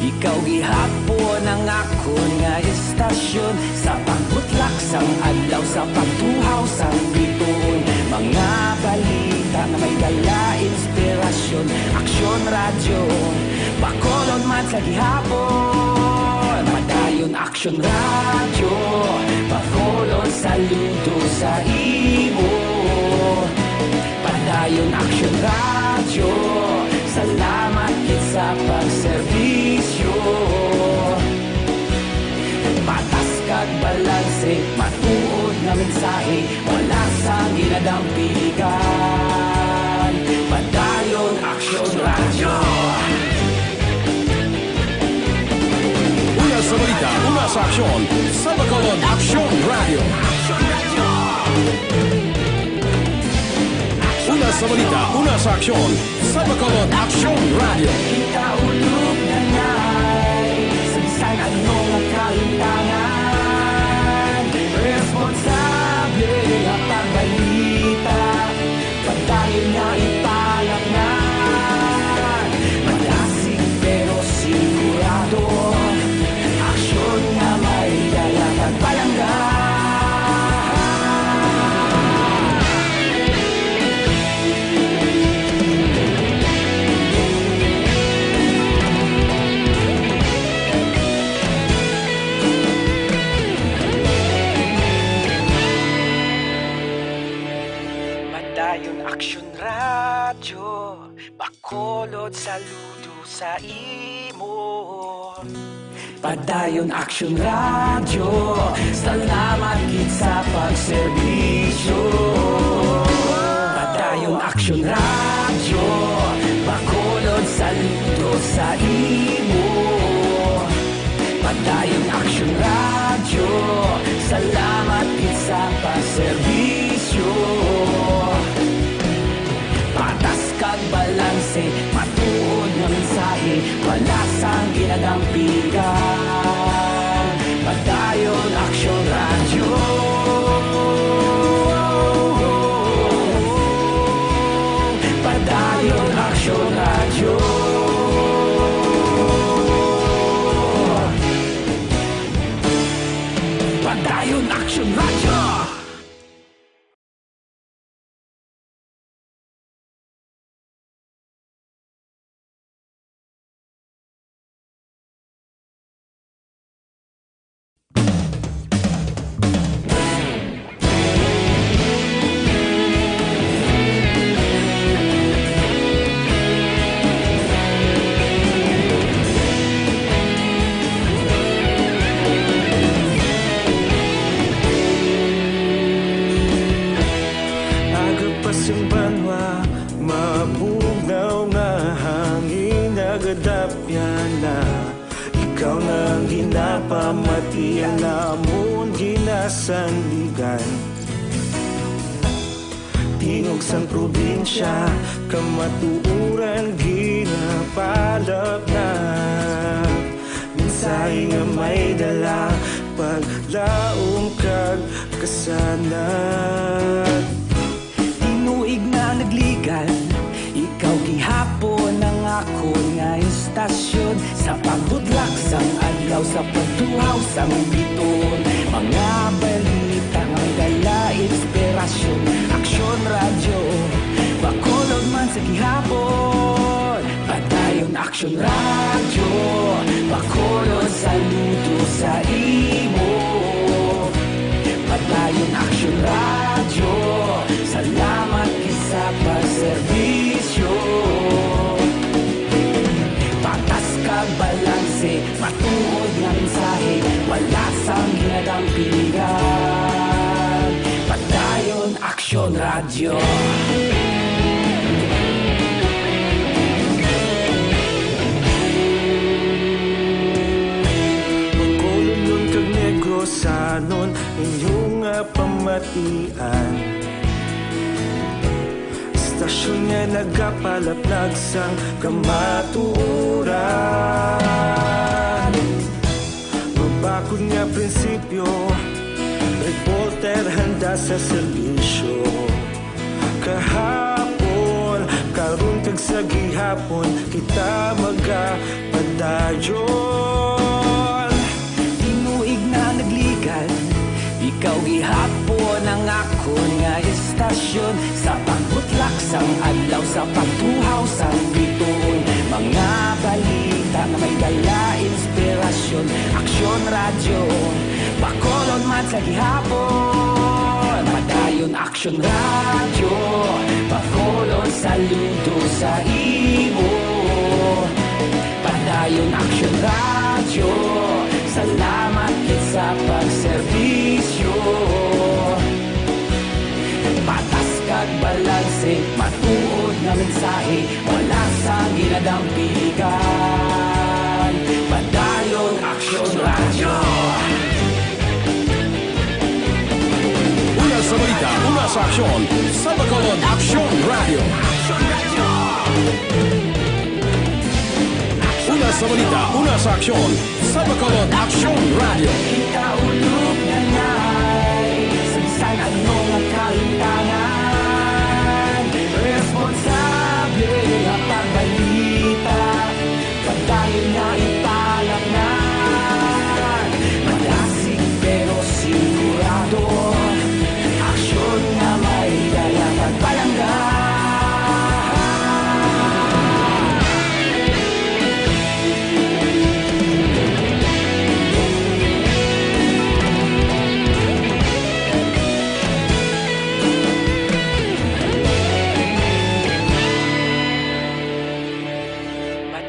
ikaw gihapon ang akon nga istasyon. Sa pagbutlak sang adlaw, sa pagtuhaw sang bituon, mga balita nga may dala inspirasyon. Aksyon Radyo, Bacolod man sa gihapon. Padayon Aksyon Radyo, Bacolod, saludo sa imo. Padayon Aksyon Radyo, salamat gid sa pagserbisyo. Patas kag balanse, matuod nga mensahe, wala sang ginadampigan. Padayon Aksyon Radyo. Una sa balita, una sa aksyon, sa Bacolod Aksyon Radyo. Una sa balita, una sa aksyon, sa Bacolod Aksyon Radyo. Kita ulog na ngay, sa bisan ano nga kalimtangan, responsable nga pagbalita. Padayon nga ipalangnan, madasig pero sigurado. Aksyon nga may dala kag palangga. Padayon Aksyon Radyo, Bacolod, saludo sa imo. Padayon Aksyon Radyo, salamat gid sa pagserbisyo. Padayon Aksyon Radyo, Bacolod, saludo sa imo. Padayon Aksyon Radyo, salamat gid sa pagserbisyo. Patas kag balanse, matuod nga mensahe, wala sang ginadampigan. Padayon Aksyon Radyo. Padayon Aksyon Radyo. Padayon Aksyon Radyo. Aga pa sing banwa, mabugnaw nga hangin, nagadapyan na. Ikaw na ang ginapamatian namon, ginasandigan. Tingog sang probinsya, kamatuoran ginapalapnap. Mensahe nga may dala, paglaom kag kasanag. Tinuig na nagligan, ikaw gihapon ang akon nga istasyon. Sa pagbutlak sang adlaw, sa pagtuhaw sang bituon, mga balita nga may dala inspirasyon. Aksyon Radyo, Bacolod man sa gihapon. Padayon Aksyon Radyo, Bacolod, saludo sa imo. Padayon Aksyon Radyo, salamat gid sa pagserbisyo. Patas kag balanse, matuod nga mensahe, wala sang ginadampigan. Padayon Aksyon Radyo. Bacolodnon kag Negrosanon, inyo nga pamatian. Istasyon nga nagapalapnag sang kamatuoran. Mabakod nga prinsipyo, reporter handa sa serbisyo. Kahapon, karon kag sa gihapon, kita magapadayon. Tinuig na nagligan, ikaw gihapon ang akon nga istasyon. Sa pagbutlak sang adlaw, sa pagtuhaw sang bituon, mga balita nga may dala inspirasyon. Aksyon Radyo, Bacolod man sa gihapon. Padayon Aksyon Radyo, Bacolod, saludo sa imo. Padayon Aksyon Radyo, salamat gid sa pagserbisyo. Patas kag balanse, matuod nga mensahe, wala sang ginadampigan. Padayon Aksyon Radyo. Una sa balita, una sa aksyon, sa Bacolod Aksyon Radyo. Una sa balita, una sa aksyon, sa Bacolod Aksyon Radyo. Kita ulog na ngay, sa bisan ano nga kalimtangan, responsable nga pagbalita. Padayon nga ipalapnag, madasig pero sigurado. Aksyon nga may dala pagpalangga.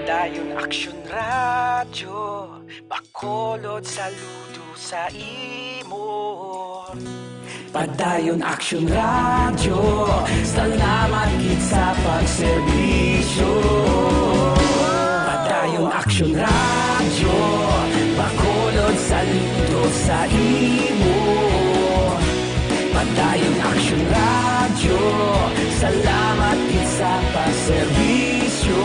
Padayon Aksyon Radyo, Bacolod, saludo sa imo. Padayon Aksyon Radyo, salamat gid sa pagserbisyo. Padayon Aksyon Radyo, Bacolod, saludo sa imo. Padayon Aksyon Radyo, salamat gid sa pagserbisyo.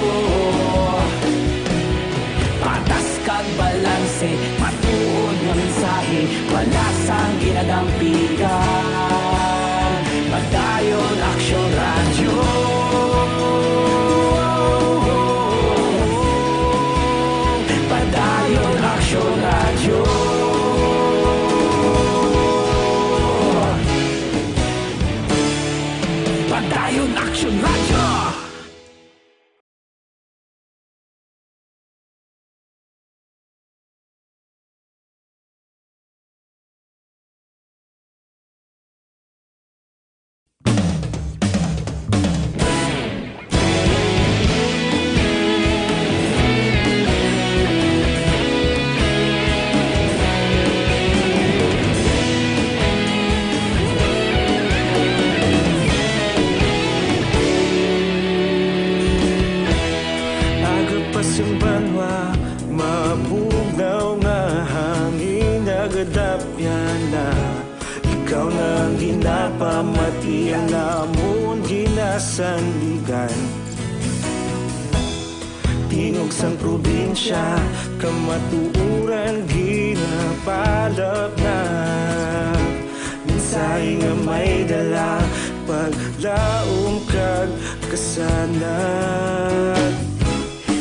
Patas kag balanse, matuod nga mensahe, wala sang ginadampigan. Padayon Aksyon Radyo. Padayon Aksyon Radyo. Padayon Aksyon Radyo. Aga pa sing banwa, mabugnaw nga hangin nagadapyan na. Ikaw na ang ginapamatian namo. sanligan. Tingog sang probinsya, kamatuoran ginapalapnap. Mensahe nga may dala, paglaom kag kasanag.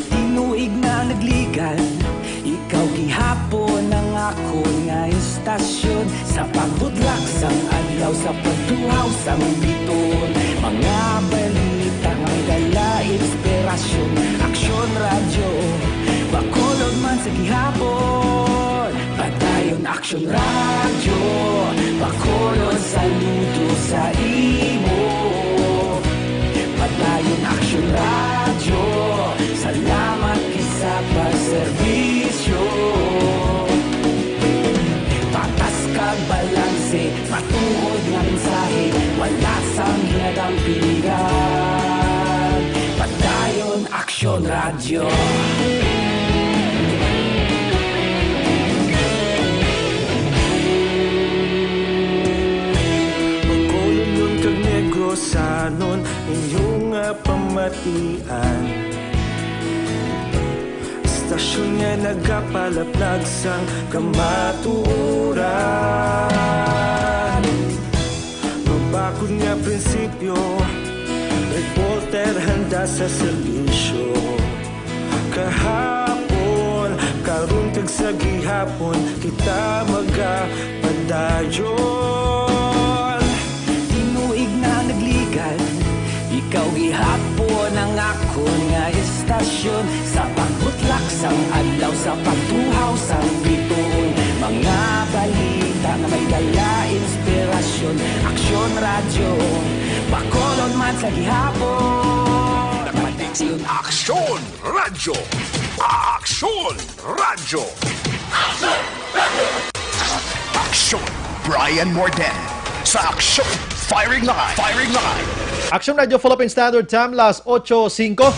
Tinuig na nagligad, ikaw gihapon ang akon nga istasyon. Sa pagbudlak sang adlaw, sa pagtuhaw sang bituon, mga balita nga may dala inspirasyon. Aksyon Radyo, Bacolod man sa gihapon. Padayon Aksyon Radyo, Bacolod, saludo sa imo. Padayon Aksyon Radyo, salamat kisa pagserbisyo. Patas kag balanse, matuod nga mensahe, wala sang hinadang piligan. Padayon Aksyon Radyo. Bacolodnon kag Negrosanon, inyo nga pamatian. Istasyon nga nagapalaplag sang kamatuoran. Mabakod nga prinsipyo, reporter handa sa serbisyo. Kahapon, karon kag sa gihapon, kita magapadayon. Tinuig na nagligad, ikaw gihapon ang akon nga istasyon. Sa pagbutlak sang adlaw, sa pagtuhaw sang bituon, mga balita nga may dala inspirasyon. Aksyon Radyo, Bacolod man sa gihapon. Aksyon Radyo. Aksyon Radyo. Aksyon Brian Morden sa Aksyon Firing Line. Firing Line. Aksyon Radyo Philippine Standard Time, las ocho singko.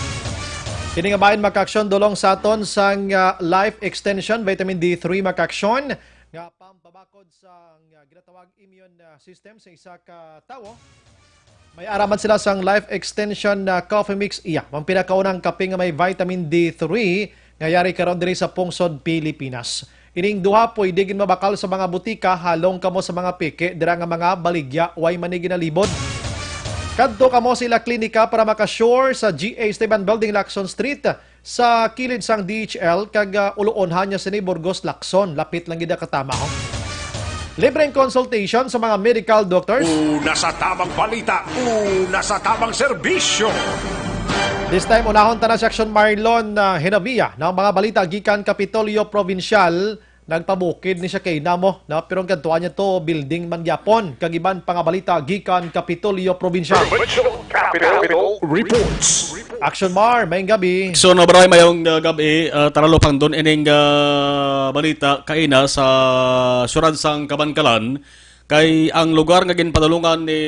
Kini nga bahin makaaksyon dulong sa aton sang, ah, Life Extension, Vitamin D three makaaksyon nga pampabakod sa, ah, ginatawag immune, ah, system sa isa ka tawo. May ara man sila sang Life Extension na coffee mix. Iya, ang pinakaunang kape nga may vitamin D three nga yari karon diri sa pungsod Pilipinas. Ining duha pwede gid mabakal sa mga butika halong kamo sa mga peke dira nga mga baligya way man ni ginalibod. Kadto kamo sa ila klinika para maka-sure sa G A Esteban Building, Lacson Street, sa kilid sang D H L, kag, ah, uloon ha niya sini Burgos, Lacson. Lapit lang gid katama, ho. Libreng consultation sa mga medical doctors. Una sa tamang balita, una sa tamang serbisyo. This time, unahon ta na si Aksyon Marlon, ah, Hinavia, ng mga balita gikan Kapitolyo Provincial. Nagpabukid ni siya kay namo, na, pero ang kadtuan niya to, building man gyapon. Kag iban pa nga balita gikan Kapitolyo Provincial. Provincial Capitol Reports. Action Mar, maayong gabi. So, no, Bray, mayong, uh, gabi, uh, taralupang dun ining, uh, balita kaina sa siyudad sang Kabankalan, kay ang lugar nga ginpadulungan ni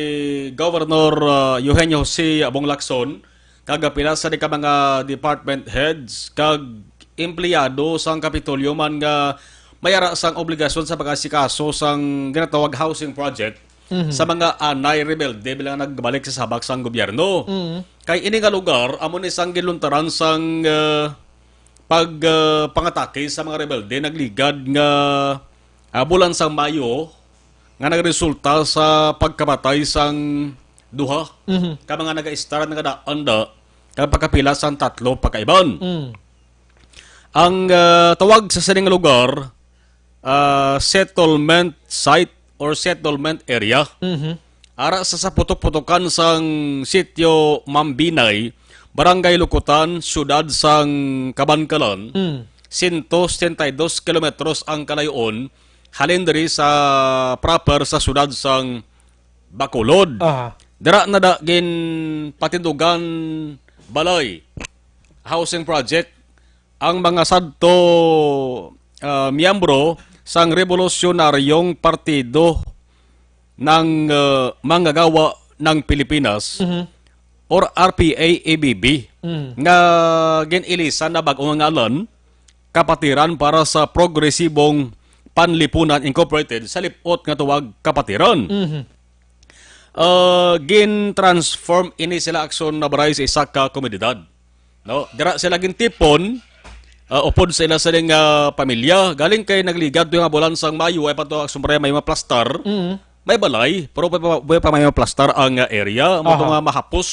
Governor, uh, Eugenio Jose Bong Lacson, kag pila sa di ka mga department heads kag empleyado sang Kapitolyo man nga may ara sang obligasyon sa pag-asikaso sang ginatawag housing project Mhm. sa mga anay rebelde bilang nagbalik sa sabak sang gobyerno. Mhm. Kay ini nga lugar, amo ni sang ginluntaran sang, ah, pag, ah, pangatake sa mga rebelde nagligad nga, ah, bulan sang Mayo nga nagresulta sa pagkamatay sang duha Mhm. ka mga nagaistar nga daan da kag pagkapila sang tatlo pa ka iban. Mm. Ang, ah, tawag sa sining lugar, ah, settlement site or settlement area. Mhm. Ara sa, sa putok-putokan sang Sitio Mambinay, Barangay Lukutan, Siyudad sang Kabankalan, Mm. sento setenta y dos kilometros ang kalayoon halin diri sa proper sa siyudad sang Bacolod. Aha. Dira na da ginpatindugan balay, housing project, ang mga sadto, ah, miyembro sang Revolusyonaryong Partido ng, ah, Manggagawa ng Pilipinas Mhm. or R P A A B B Mhm. nga gin-ilisan na bag-o nga ngalan, Kapatiran para sa Progresibong Panlipunan Incorporated, sa lip-ot nga tawag Kapatiran. Mhm. Ah, gin-transform ini sila, Aksyon Bray, sa isa ka komunidad. No? Dira sila gintipon, ah, upod sa ila sining, ah, pamilya. Galing kay nagligad to nga bulan sang Mayo, ay pa to, Aksyon Bray, may maplastar. Mm. May balay, pero pa, pa, pa may maplastar ang, ah, area. Mo to Aha. nga mahapos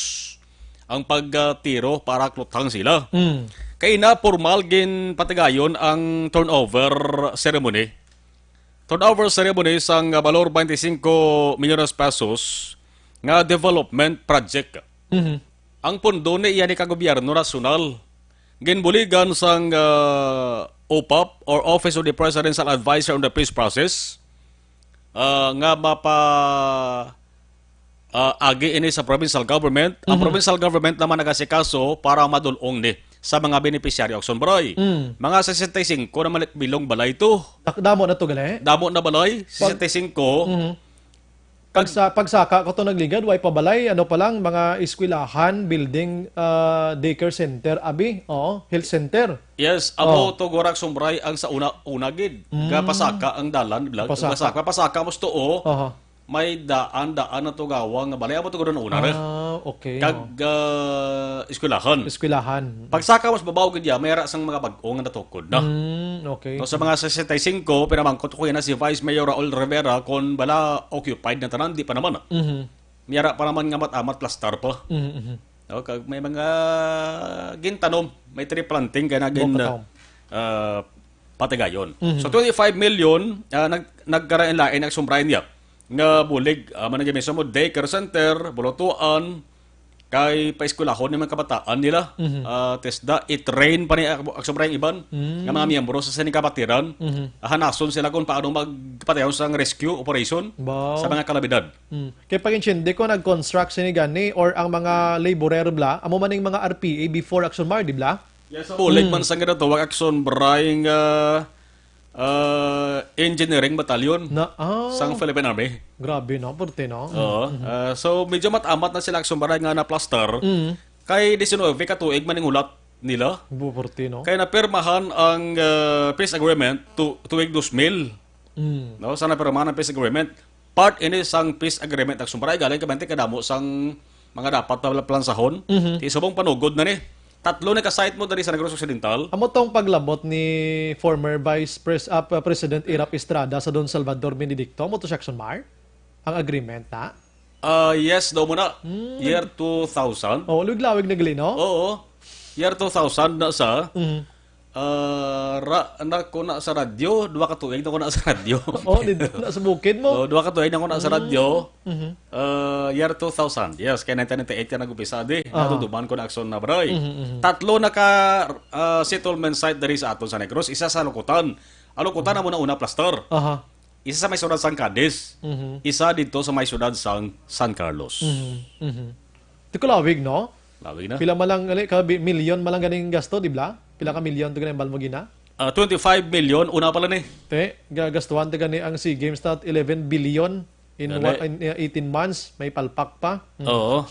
ang pagtiro para kluthang sila. Mm. Kay na formal ginpatigayon ang turnover ceremony. Turnover ceremony sang, ah, balor twenty-cinco milyones pesos nga development project. Mhm. Ang pondo ni iya ni ka gobyerno nasyonal. Ginbuligan sang, ah, OPAP or Office of the Presidential Advisor on the Peace Process, ah, nga mapa, ah, agi ini sa provincial government. Ang Mhm. provincial government naman nagasikaso para madul-ong ni sa mga benepisyaryo, Aksyon Bray. Mm. Mga sesenta y cinco na mali-, bilong balay to. Dak-, damo na to, gali? Damo na balay, Pag sesenta y cinco. Mhm. Kag Pagsa-, pagsaka ko to nagligad, way pa balay, ano pa lang, mga eskwelahan, building, ah, daycare center, abi, oo, health center. Yes, amo Oh. to, Gora, Aksyon Bray, ang sa una, una gid. Mm. Nga pasaka ang dalan, bla-, Pasaka. pasaka, pasaka, mas tuo, Aha. may daan, daan na to gawa nga balay, amo to gud ang una, re. Ah, okay, Kag, oh. ah, eskwelahan. Eskwelahan. Pagsaka mas babaw gid ya, may ara sang mga bag-o nga natukod na. Mm, okay. No, sa mga sesenta y cinco, pinamangkot ko yan na si Vice Mayor Raul Rivera kung bala occupied na tanan, di pa naman. Mhm. May ara pa naman nga mat-amat plastar pa. Mhm, mhm. No, kag may mga gintanom, may tree planting kaya na gin, Mo pataw. ah, patigayon. Mhm. So, twenty-five million, ah, nag-, nagkarain-lain ang sumbrayan niya. Nga bulig, ah, man ang mismo daycare center, bulutuan, kay paeskwelahon ni mga kabataan nila. Mhm. Ah, TESDA, i-train pa ni ak-, ang sumbrayan iban, Mm. nga mga miyembro sa sining kapatiran. Mhm. Ah, hanason sila kung paano magpatigayon sa rescue operation Wow. sa mga kalamidad. Mm. Kay pag-intindi ko, nag-construct sini gani or ang mga laborer bla, amo man ning mga R P A before Action Mar, di bla? Yes, sa bulig Mm. man sa ginatawag Action Bray nga, ah, engineering battalion Na, ah. sang Philippine Army. Grabe, no? Purti, no? Oo. Mhm. Ah, so, medyo matamat na sila Action Bray nga na-plaster. Mm. Kay diecinuebe ka tuig man ning hulat nila. Bu-, purti, no? Kay napirmahan ang, ah, peace agreement tu-, tuig dos mil. Mm. No? Sa napirmahan ang peace agreement, part ini sang peace agreement ang Sumbaray, galing ka bente kadamo sang mga dapat pala plansahon. Mhm. Ti subong panugod na ni. Tatlo na ka site mo diri sa Negros Occidental. Amo tong paglabot ni former Vice Pres-, ah, President Erap Estrada sa Don Salvador Benedicto. Amo to siya, Action Mar? Ang agreement na? Ah, yes daw muna. Mm. Year two thousand. Oh, lawig-lawig na gali, no? Oo. Year two thousand na sa, Mhm. ah, ra-, na ko na sa radyo, duha ka tuig na ko na sa radyo. Oh, di, na sa bukid mo? Oh, duha ka tuig na ko na sa Mm. radyo. Mhm. Ah, year two thousand. Yes, kay nineteen ninety-eight ka nag-umpisa, di. Aha. Natutuban ko na Action na, Bray. Mhm, mhm. Tatlo na ka, ah, settlement site diri sa aton sa Negros, isa sa Lukutan. Ang Lukutan Mhm. amo na una plaster. Aha. Isa sa may siyudad sang Cadiz, Mhm. isa didto sa may siyudad sang San Carlos. Mhm, mhm. Di ko lawig, no? Lawig na. Pila man lang, ali, ka bi-, milyon man lang ganing gasto, di bla? Pila ka milyon to ganing balmugina? Ah, twenty-five million, una pala ni. Te, ga-, gastuhan to gani ang SEA Games na eleven billion in Dali. wa-, in, uh, eighteen months, may palpak pa. Mm. Oo.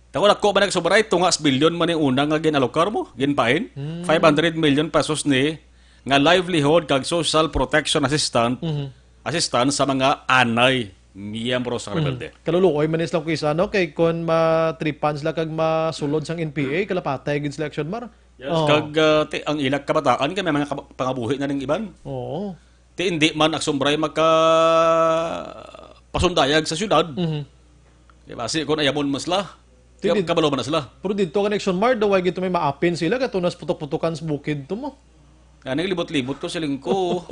Tako, dako ba nagsubaray? Tungas bilyon man yung una nga ginalokar mo, ginpain? Hmm. Five hundred million pesos ni nga livelihood kag social protection assistant, Mhm. assistance sa mga anay miyembro sa Mhm. rebelde. Kaluluoy man sila kung isa, no? Kay kung ma-tripan sila kag masulod sang N P A, kalapatay gid sila, Action Mar. Yes, Oh. kag, ah, ti-, ang ilang kabataan kay may mga kab-, pangabuhi na ning iban. Oo. Ti hindi man Action Bray maka pasundayag sa syudad. Mhm. Di ba? Si, kung ayamon mas la, Ti di kabalo man na sila. Pero dito ka Action Mar, daw ay gito may maapin sila, katunas putok-putokan sa bukid to mo. Nga, naglibot-libot ko, siling ko.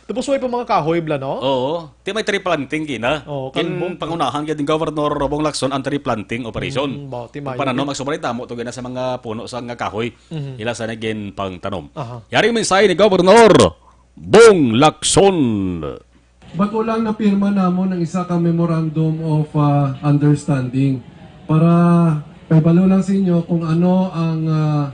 Tapos way pa mga kahoy bla, no? Oo. Ti may tree planting gina. Oo, Kin kalbo. pangunahan gid ni Governor Bong Lacson ang tree planting operation. Mm, ba, ti mayo Pananom, gid. Action Bray, damo to gina sa mga puno sa nga kahoy. Mhm. Ila sa nagin pangtanom. Aha. Yari ang mensahe ni Governor Bong Lacson. Bago lang napirma namon ang isa ka Memorandum of, ah, Understanding para paibalo lang sa inyo kung ano ang, ah,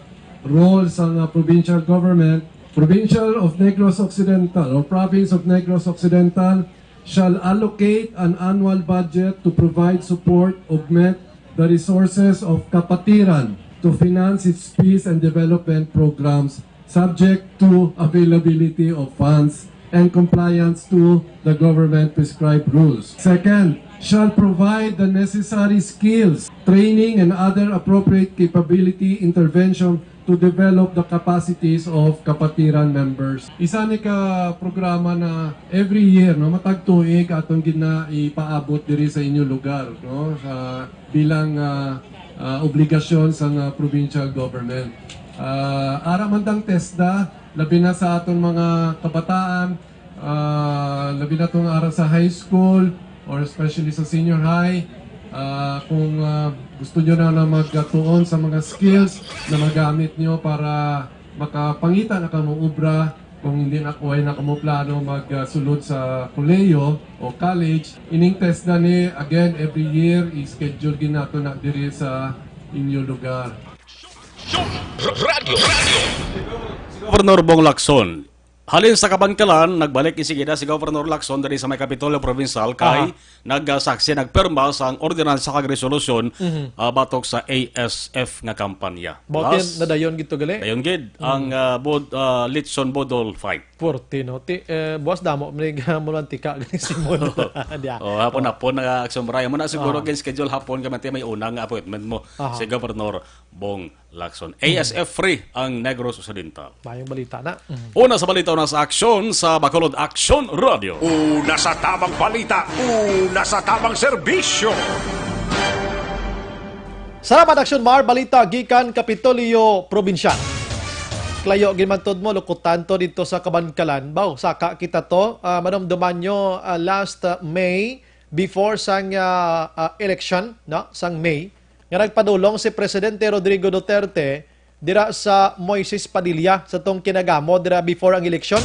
role sa, ah, provincial government. Provincial of Negros Occidental or Province of Negros Occidental shall allocate an annual budget to provide support, augment the resources of kapatiran to finance its peace and development programs subject to availability of funds and compliance to the government prescribed rules. Second, shall provide the necessary skills, training, and other appropriate capability intervention to develop the capacities of kapatiran members. Isa ni ka programa na every year, no, matag tuig aton gina ipaabot diri sa inyo lugar, no, sa bilang ah, ah, obligasyon sang ah, provincial government. Ah, ara man tang TESDA, labi na sa aton mga kabataan, ah, labi na tong ara sa high school or especially sa senior high, ah, kung ah, gusto nyo na, na magtuon sa mga skills na magamit nyo para makapangita na kamo obra, kung hindi na, way na kamo plano magsulod sa kolehiyo o college, ining TESDA ni, again, every year, i-schedule gid nato na diri sa inyo lugar. Radyo, radyo. Governor Bong Lacson. Halin sa Kabankalan, nagbalik isig ida si Governor Lacson diri sa may Kapitolyo Provincial kay Aha. nagsaksi, nagpirma sang ordinansa kag resolusyon Mhm. ah, batok sa A S F nga kampanya. Bautin Plus, nadayon gid to gali. Dayon gid ang ah, bod, ah, Litson Bodol fight. Puerte, no? Ti, eh, buwas damo, may mo lang tika, gani si Modol. Diya. Oh, hapon-hapon na aksyon, Brian. Mo na siguro Ah. gin schedule hapon kay may unang appointment mo Aha. si Governor Bong Lacson. A S F free ang Negros Occidental. Mayong balita na. Mm. Una sa balita, una sa aksyon sa Bacolod Action Radio. Una sa tamang balita, una sa tamang serbisyo. Salamat, Action Mar. Balita gikan Kapitolyo Provincial. Klayo gid man tod mo, lukutan to dito sa Kabankalan. Baw, saka kita to. Ah, manumduman nyo, ah, last ah, May, before sang ah, ah, election, no? Sang May, nga nagpadulong si Presidente Rodrigo Duterte dira sa Moises Padilla sa tong kinagamo dira before ang eleksyon.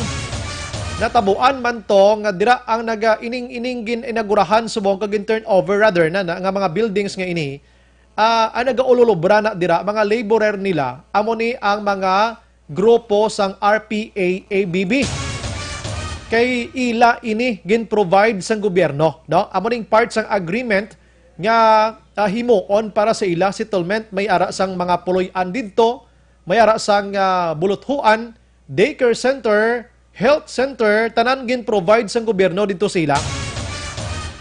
Natabuan man to nga dira ang naga ining-ining gin-inaugurahan subong kag gin-turnover rather na, na nga mga buildings nga ini, ah, ang nagaululubra na dira, mga laborer nila, amo ni ang mga grupo sang R P A A B B. Kay ila ini gin-provide sang gobyerno, no? Amo ning part sang agreement nga ah, himuon para sa ila settlement, may ara sang mga puloy-an didto, may ara sang ah, buluthuan, daycare center, health center, tanan gin-provide sang gobyerno didto sa ila.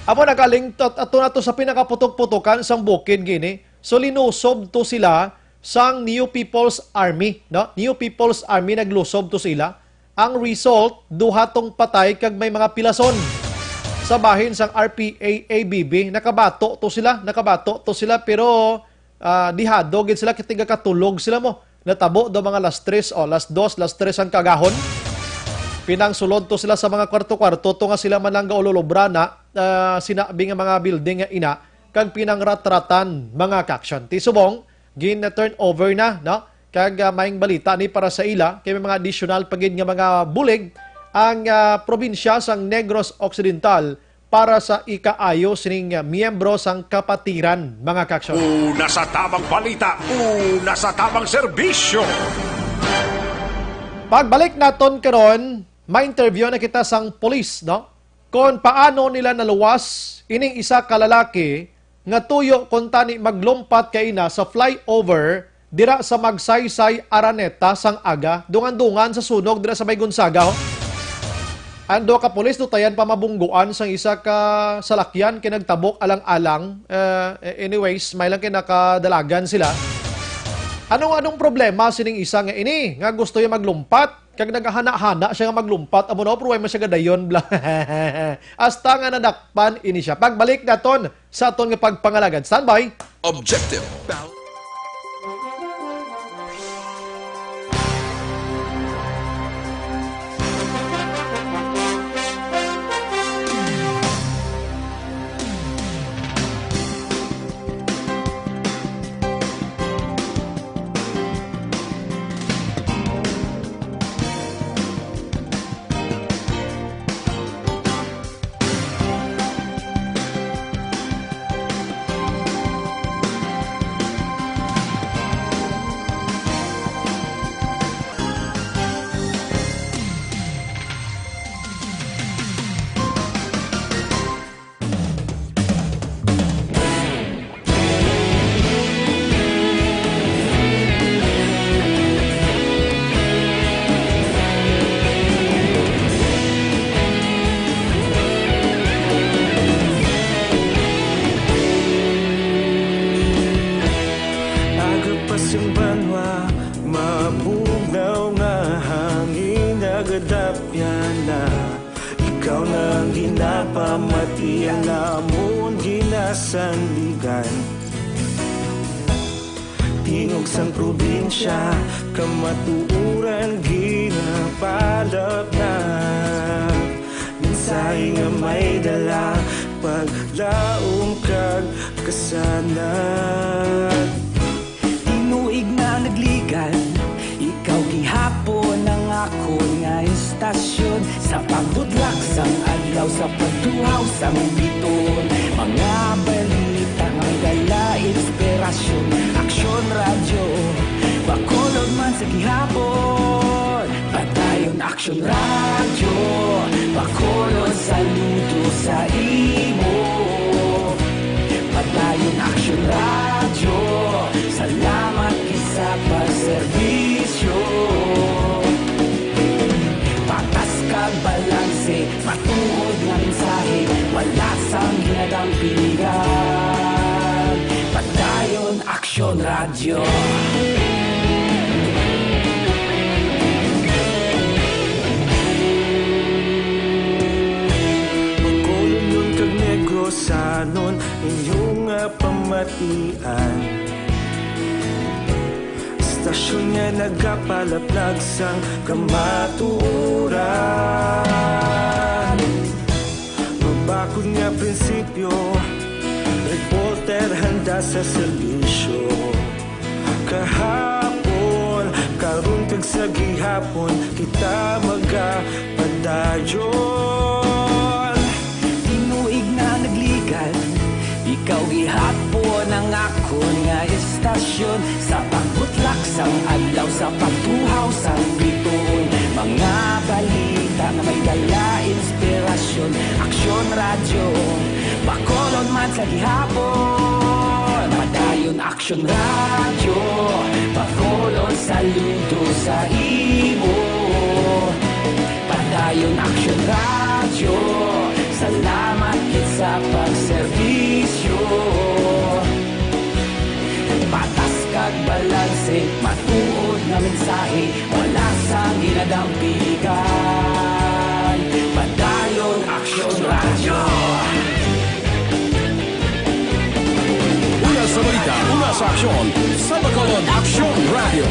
Amo nagaling to, ato nato sa pinakaputok-putokan sang bukid gini. So linusob to sila sang New People's Army, no? New People's Army naglusob to sa ila. Ang result, duha tong patay kag may mga pilason. Sa bahin sang R P A A B B, nakabato to sila, nakabato to sila, pero ah, dihado gid sila, kay tigakatulog sila mo. Natabo do mga las tres, o las dos, las tres ang kagahon. Pinangsulod to sila sa mga kwarto-kwarto, to nga sila man lang gaululubra na, ah, sinabi nga mga building nga ina, kag pinangratratan mga kaaksyon. Ti subong, gin-turn over na, no? Kag ah, maayong balita ni para sa ila, kay may mga additional pa gid nga mga bulig ang ah, probinsya sang Negros Occidental para sa ikaayo sining ah, miyembro sang kapatiran, mga kaaksyon. Una sa tamang balita, una sa tamang serbisyo. Pagbalik naton karon, ma-interview na kita sang pulis, no? Kon paano nila naluwas ining isa ka lalaki nga tuyo kuntani maglumpat kaina sa flyover dira sa Magsaysay, Araneta sang aga, dungan-dungan sa sunog dira sa may Gonzaga, oh. Ang duha ka pulis dutayan pa mabungguan sang isa ka salakyan kay nagtabok alang-alang. Eh, anyways, may lang kay nakadalagan sila. Anong anong problema sining isa nga ini nga gusto niya maglumpat? Kag nagahana-hana siya nga maglumpat, amo na, pero way man siya gadayon, bla. Hasta nga nadakpan ini siya. Pagbalik naton sa aton nga pagpangalagad. Standby! Objective. Ikaw na ang ginapamatian namon ginasandigan. Tingog sang probinsya, kamatuoran ginapalapnag. Mensahe nga may dala, paglaom kag kasanag. Tinuig na nagligad, ikaw gihapon ang akon nga istasyon. Sa pagbudlak sang adlaw, sa pagtuhaw sang bituon, mga balita nga may dala inspirasyon. Aksyon Radyo, Bacolod man sa gihapon. Padayon Aksyon Radyo, Bacolod, saludo sa imo. Padayon Aksyon Radyo, salamat gid sa pagserbisyo. Patas kag balanse, matuod nga mensahe, wala sang ginadampigan. Padayon Aksyon Radyo. Bacolodnon kag Negrosanon, inyo nga pamatian. Istasyon nga nagapalaplag sang kamatuoran. Mabakod nga prinsipyo, reporter handa sa serbisyo. Kahapon, karon kag sa gihapon, kita magapadayon. Tinuig na nagligad, ikaw gihapon ang akon nga istasyon. Sa pagbutlak sang adlaw, sa pagtuhaw sang bituon, mga balita nga may dala inspirasyon. Aksyon Radyo, Bacolod man sa gihapon. Padayon Aksyon Radyo, Bacolod, saludo sa imo. Padayon Aksyon Radyo, salamat gid sa pagserbisyo. Patas kag balanse, matuod nga mensahe, wala sang ginadampigan. Padayon Aksyon Radyo. Una sa balita, una sa aksyon, sa Bacolod Aksyon Radyo.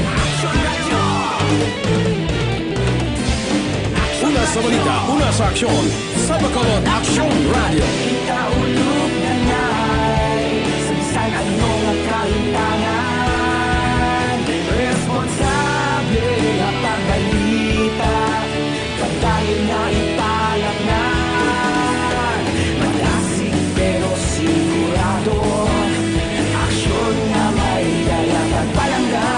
Una sa balita, una sa aksyon, sa Bacolod Aksyon Radyo. Kita ulog na nay, sa bisan ano nga kahintangan, responsable nga pagbalita. Padayon nga ipalapngan, madasig pero sigurado. Aksyon nga may dala kag palangga.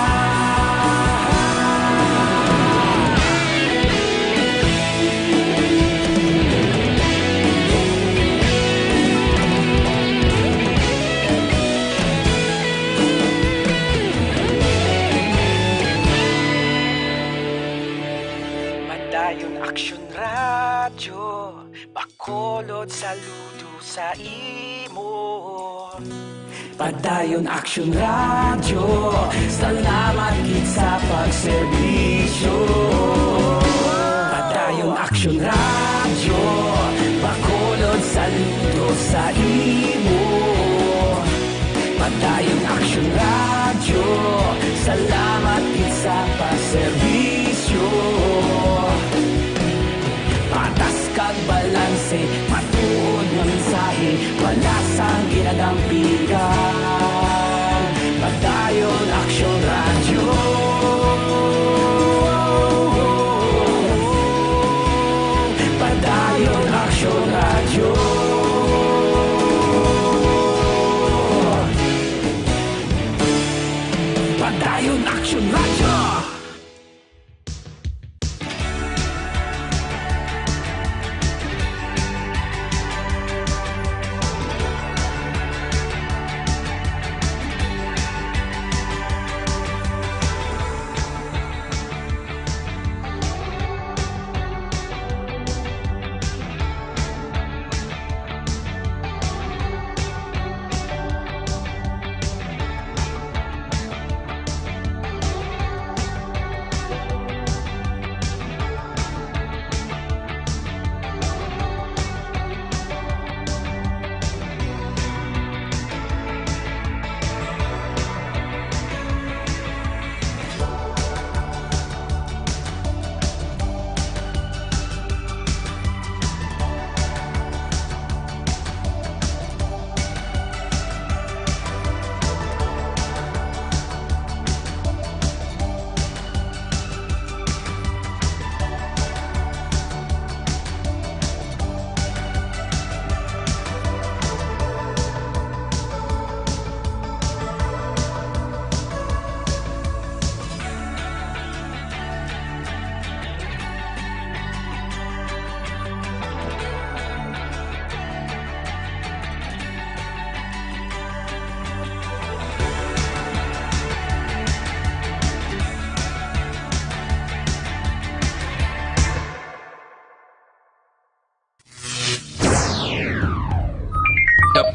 Padayon Aksyon Radyo, Bacolod, saludo sa imo. Padayon Aksyon Radyo, salamat gid sa pagserbisyo. Padayon Aksyon Radyo, Bacolod, saludo sa imo. Padayon Aksyon Radyo, salamat gid sa pagserbisyo. Patas kag balanse, matuod nga mensahe, wala sang ginadampigan. Padayon Aksyon Radyo. Padayon Aksyon Radyo. Padayon Aksyon Radyo.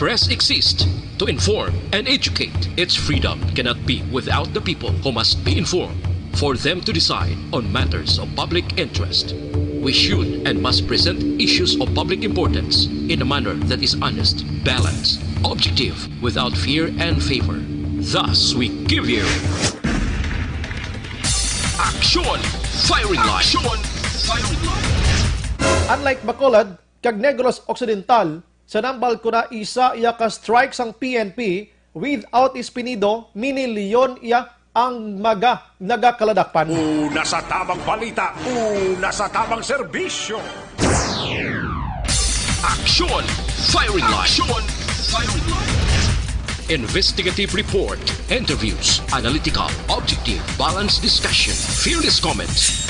Press exists to inform and educate. Its freedom cannot be without the people, who must be informed for them to decide on matters of public interest. We should and must present issues of public importance in a manner that is honest, balanced, objective, without fear and favor. Thus, we give you Action Firing Line. Action Firing Line. Unlike Bacolod kag Negros Occidental, sa Nambal Kuna isa iya ka strike sang P N P, without Espinido, mini Leon iya ang mga nagakaladakpan. Una sa tamang balita, una sa tamang serbisyo. Action Firing Line. Action Firing Line. Investigative report, interviews, analytical, objective, balanced discussion, fearless comments.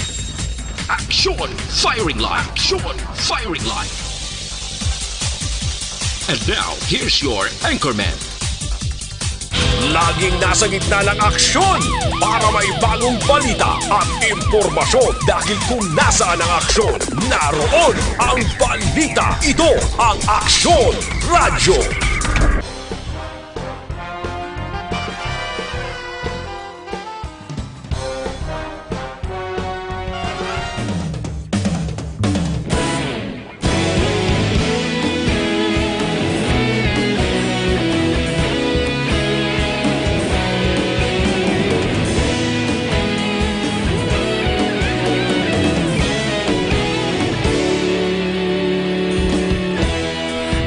Action Firing Line. Action Firing Line. And now, here's your anchorman. Laging nasa gitna ng aksyon para may bagong balita at impormasyon, dahil kung nasaan ang aksyon, naroon ang balita. Ito ang Aksyon Radyo.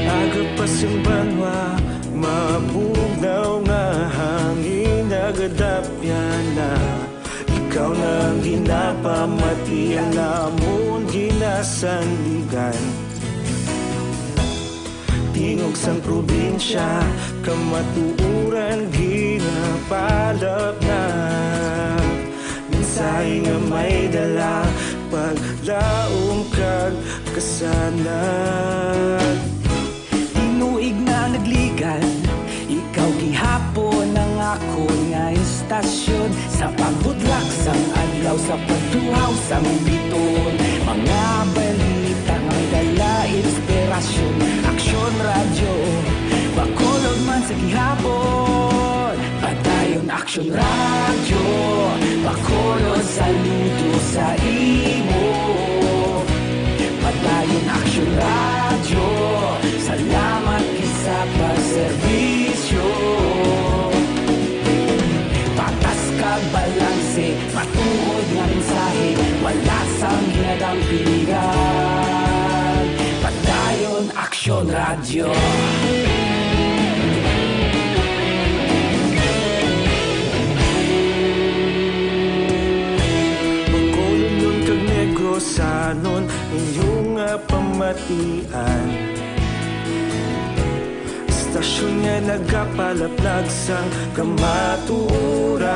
Aga pa sing banwa, mabugnaw nga hangin nagadapyan na. Ikaw na ang ginapamati, ang amon ginasandigan. Tingog sang probinsya, kamatuoran ginapalapnag. Mensahe nga may dala, paglaom kag kasanag. Tinuig na nagligad, ikaw gihapon ang akon nga istasyon. Sa pagbutlak sang adlaw, sa pagtuhaw sang bituon, mga balita nga may dala inspirasyon. Aksyon Radyo, Bacolod man sa gihapon. Padayon Aksyon Radyo, Bacolod, saludo sa imo. Padayon Aksyon Radyo, salamat gid sa pagserbisyo. Patas kag balanse, matuod nga mensahe, wala sang ginadampingan. Padayon Aksyon Radyo. Bacolodnon kag Negrosanon, inyo nga pamatian. Istasyon nga nagapalaplag sang kamatuoran.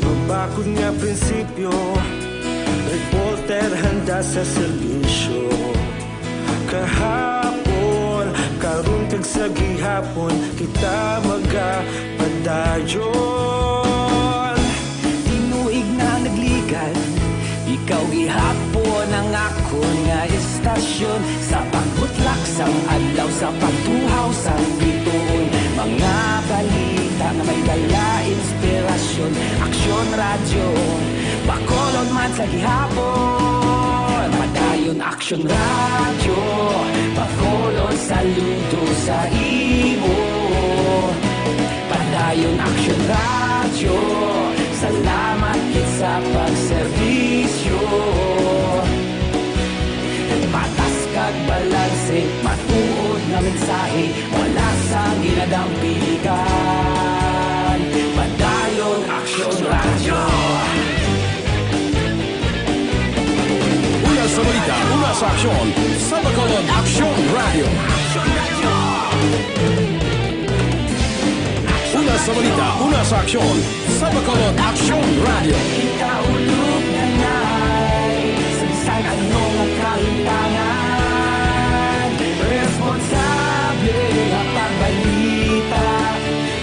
Mabakod nga prinsipyo, reporter handa sa serbisyo. Kahapon, karon kag sa gihapon, kita magapadayon. Tinuig na nagligad, ikaw gihapon ang akon nga istasyon. Sa pagbutlak sang adlaw, sa pagtuhaw sang bituon, mga balita nga may dala inspirasyon. Aksyon Radyo, Bacolod man sa gihapon. Padayon Aksyon Radyo, Bacolod, saludo sa imo. Padayon Aksyon Radyo, salamat gid sa pagserbisyo. Patas kag balanse, matuod nga mensahe, wala sang ginadampingan. Padayon Aksyon Radyo. Una sa balita, una sa aksyon, sa Bacolod Aksyon Radyo. Una sa balita, una sa aksyon, sa Bacolod Aksyon Radyo. Kita ulog na na'y sa bisan ano nga kahimtangan, responsable nga pagbalita.